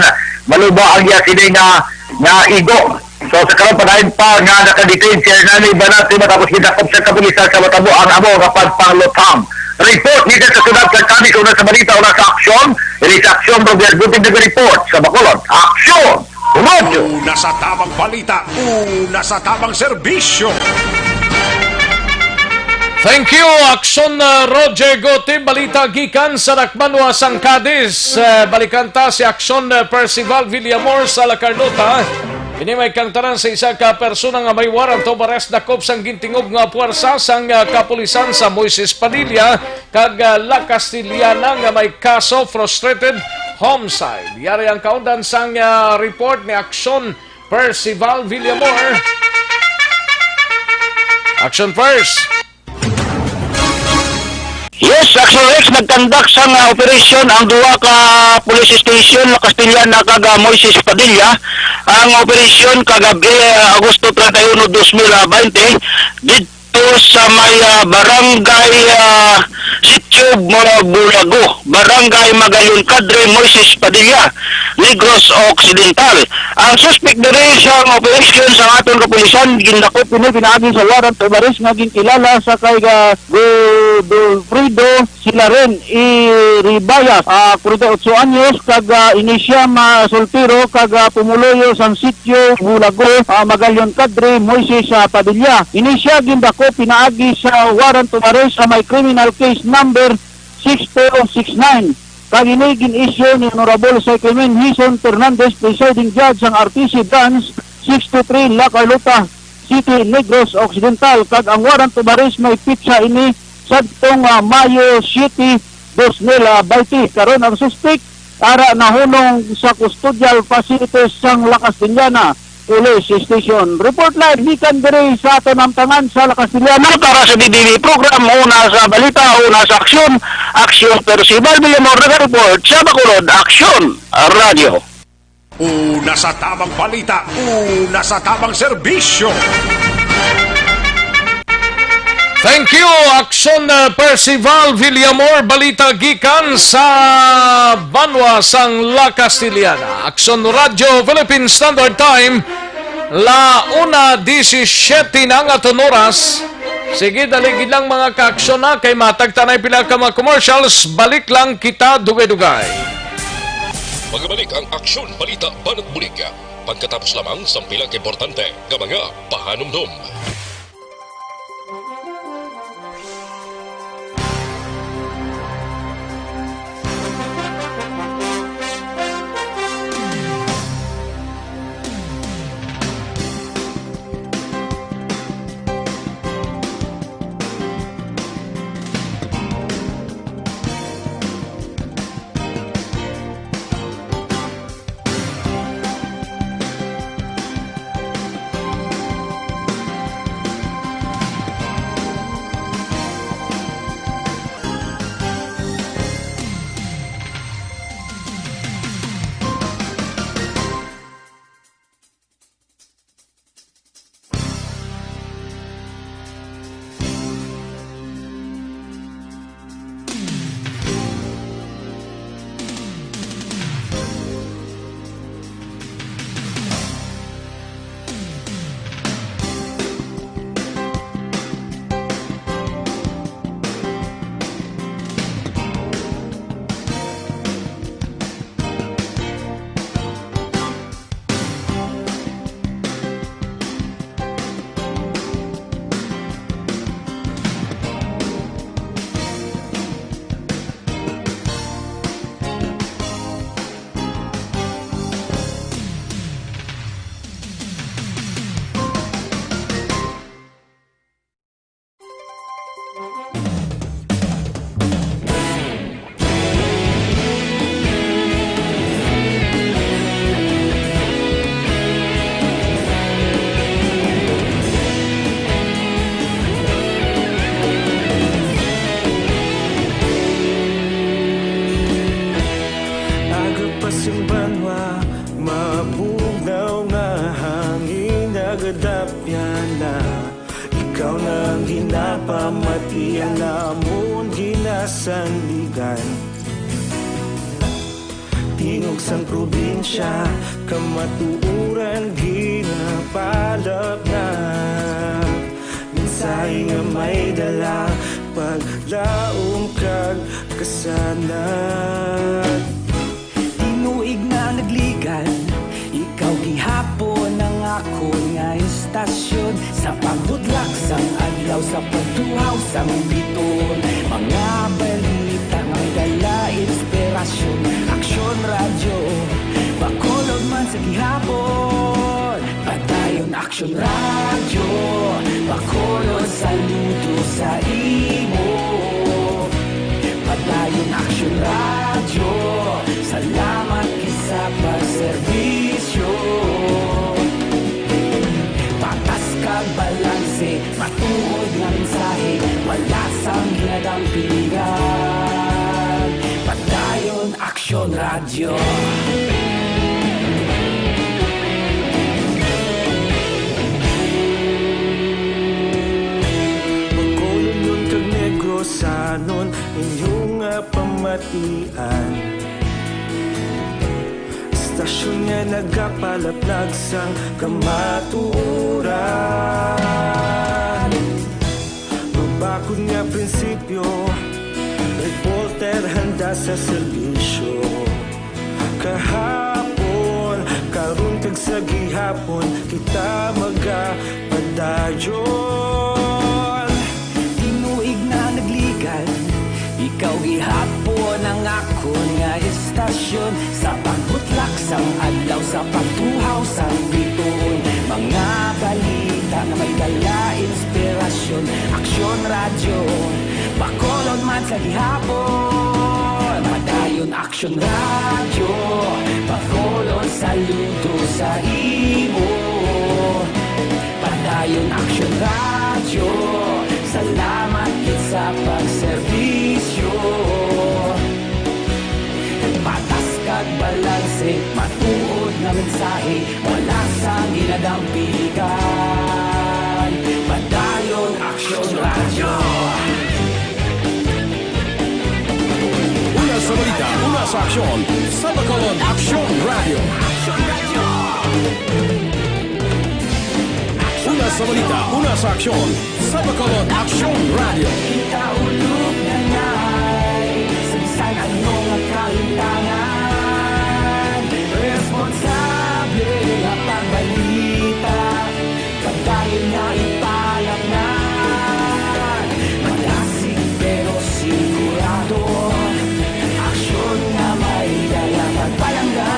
maluba ang iya sini nga, nga igo. So, sa karon, padayon pa nga nakadetain si Hernani Banati matapos gidakop sa kapulisan sa matabo ang amo nga pagpangluthang. Report dito sa Siyudad sa Cadiz, una sa balita, una sa aksyon, ini sa aksyon, Robert Gutib nag-report sa Bacolod. Aksyon! Radyo! Una sa tamang balita, una sa tamang serbisyo. Thank you, Aksyon, uh, Roger Gutib. Balita gikan sa Dakbanwa sang Cadiz. Uh, balikan ta si Aksyon, uh, Percival Villamor sa La Carlota. Ini may kangtanan sa isa ka persona nga may warrant of arrest dakop sang gintingob nga puwersa sang, uh, kapulisan sa Moises Padilla. kag, ah, La Castellana nga may kaso frustrated homicide. Yari ang kaundan sang, ah, report ni Aksyon Percival Villamor. Action first. Yes, Action Rex, nagkandak sang, ah, operasyon ang duha ka police station, La Castellana kag, ah, Moises Padilla. Ang operasyon kagabi, ah, Agosto treinta y uno, dos mil bainte, didto sa may, ah, barangay, ah, Sitio Mo-, Bulago, Barangay Magallon Cadre, Moises Padilla, Negros Occidental. Ang suspect diri sa operasyon sa aton kapulisan, gindakop ini pinaagi sa warrant of arrest nga ginkilala sa kay, ah, Godofredo Silaren Iribayas, ah, kwarenta y otso anyos, kag, ah, ini sia ma-, soltero, kag, ah, pumuluyo sang Sitio Bulago, ah, Magallon Cadre, Moises, ah, Padilla. Ini sia gindakop pinaagi sa warrant of arrest sa may criminal case number six two six nine. Kag ini gin-issue ni Honorable Cyclamen Hison Fernandez, Presiding Judge sang R T C Branch six two three, La Carlota City, Negros Occidental, kag ang warrant of arrest may pitsa ini sadtong, ah, Mayo siete, dos mil baynte. Karon ang suspek ara nahunong sa custodial facilities sang La Castellana Police Station. Report live gikan diri sa aton hamtangan sa La Castellana para sa D D B program, una sa balita, una sa aksyon. Aksyon Percival Villamor nag-report sa Bacolod, Aksyon Radio. Una sa tamang balita, una sa tamang serbisyo. Thank you, Aksyon, uh, Percival Villamor. Balita gikan sa banwa sang La Castellana. Aksyon Radio Philippine Standard Time, la una diecisiete na ang aton oras. Sige, dali gid lang, mga kaaksyon, na kay matag tanay pila ka mga commercials. Balik lang kita dugay-dugay. Magbalik ang Aksyon Balita Banat Bulig pagkatapos lamang sang pila ka importante nga mga pahanumdom. Aga pa sing banwa, mabugnaw nga hangin nagadapyan na. Ikaw na ang ginapamati, ang amon ginasandigan. Tingog sang probinsya, kamatuoran ginapalapnap. Mensahe nga may dala, paglaom kag kasanag. Tinuig na nagligan, ikaw gihapon ang akon nga istasyon. Sa pagbudlak sang adlaw, sa pagtuhaw sang biton, mga balita nga may dala inspirasyon. Aksyon Radyo Bacolod man sa gihapon. Padayon Aksyon Radyo Bacolod, saludo sa imo. Radyo, salamat gid sa pagserbisyo. Patas kag balanse, matuod nga mensahe, wala sang ginadampigan. Padayon Aksyon Radyo. Bacolodnon kag Negrosanon, inyo nga pamatian. Istasyon nga nagapalaplag sang kamatuoran. Mabakod nga prinsipyo, reporter handa sa serbisyo. Kahapon, karon kag sa gihapon, kita magapadayon. Tinuig na nagligad, ikaw gihapon ang akon nga istasyon. Sa pagbutlak sang adlaw, sa pagtuhaw sang bituon, mga balita nga may dala inspirasyon. Aksyon Radyo, Bacolod man sa gihapon. Padayon Aksyon Radyo, Bacolod saludo sa imo. Padayon Aksyon Radyo, salamat gid sa pagserbisyo. Patas kag balanse, matuod nga mensahe, wala sang ginadampigan. Padayon Aksyon Radyo. Una sa balita, una sa aksyon, sa Bacolod Aksyon Radyo. Una sa balita, una sa aksyon, sa Bacolod Aksyon Radyo. Kita ulog na ngay, sa bisan ano nga kalimtangan, responsable nga pagbalita, padayon nga ipalamnan. Malasig pero sigurado, aksyon nga may dala pagpalangga.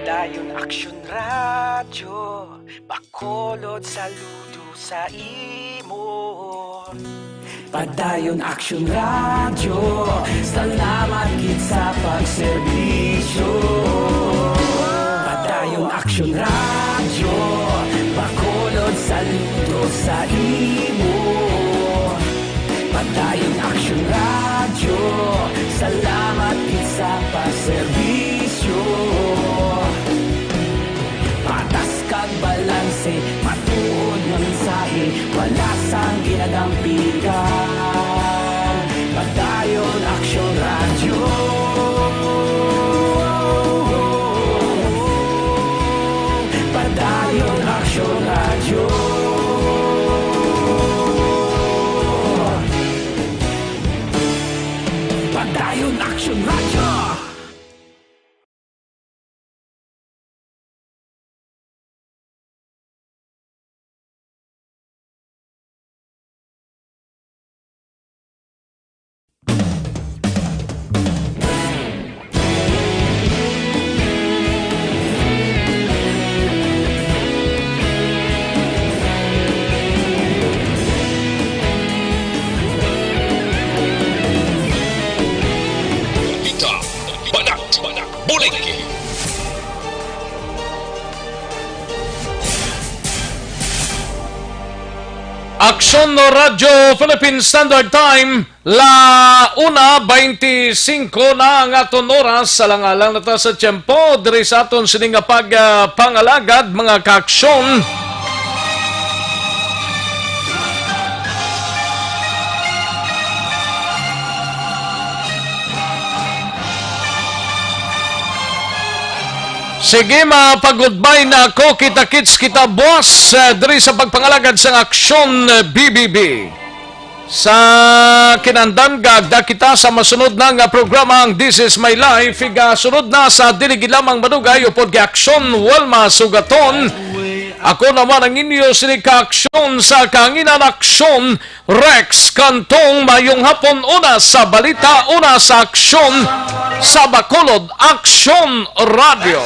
Padayon Aksyon Radyo, Bacolod saludo sa imo. Padayon Aksyon Radyo, salamat gid sa pagserbisyo. Padayon Aksyon Radyo, Bacolod saludo sa imo. Padayon Aksyon Radyo, salamat gid sa pagserbisyo. Patas kag balanse, matuod nga mensahe, wala sang ginadampigan. Padayon Aksyon Radyo. Padayon Aksyon Radyo. Padayon Aksyon Radyo. Balita, Banat, Buliki. Aksyon Radyo Philippine Standard Time, la una veinticinco na ang aton oras. Alang-alang na ta sa tiyempo diri sa aton sini nga pag, ah, pangalagad, mga kaaksyon. Sige, mapagudbay na ako. Kita-kits kita buwas, eh, diri sa pagpangalagad sang Aksyon, eh, B B B. Sa kinahanglan, gagda kita sa masunod na nga programa, ang This Is My Life. Igasunod na sa dili gid lamang madugay upod kay Aksyon Walma Sugaton. Ako naman ang inyo sini ka-aksyon sa kahanginan, Aksyon Rex Cantong. Mayong hapon, una sa balita, una sa aksyon, sa Bacolod, Aksyon Radio.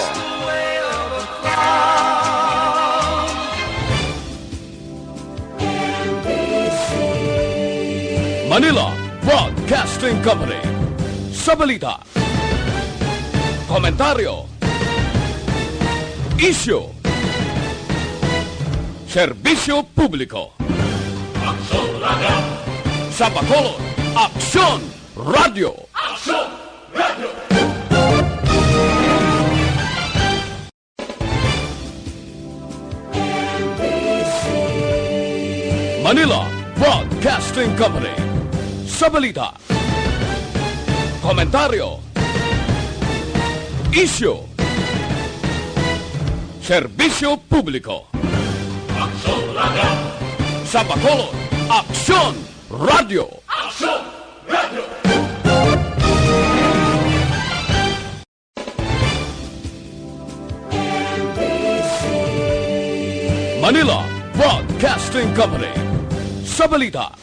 Manila Broadcasting Company. Sa balita, komentaryo, isyu, serbisyo publiko. Aksyon Radio. Sa Bacolod, Aksyon Radio. Aksyon Radio. Manila Broadcasting Company. Sa balita, komentaryo, isyu, serbisyo publiko. Aksyon Radio. Sa Bacolod, Aksyon Radio. Aksyon Radio. Manila Broadcasting Company. Sa balita,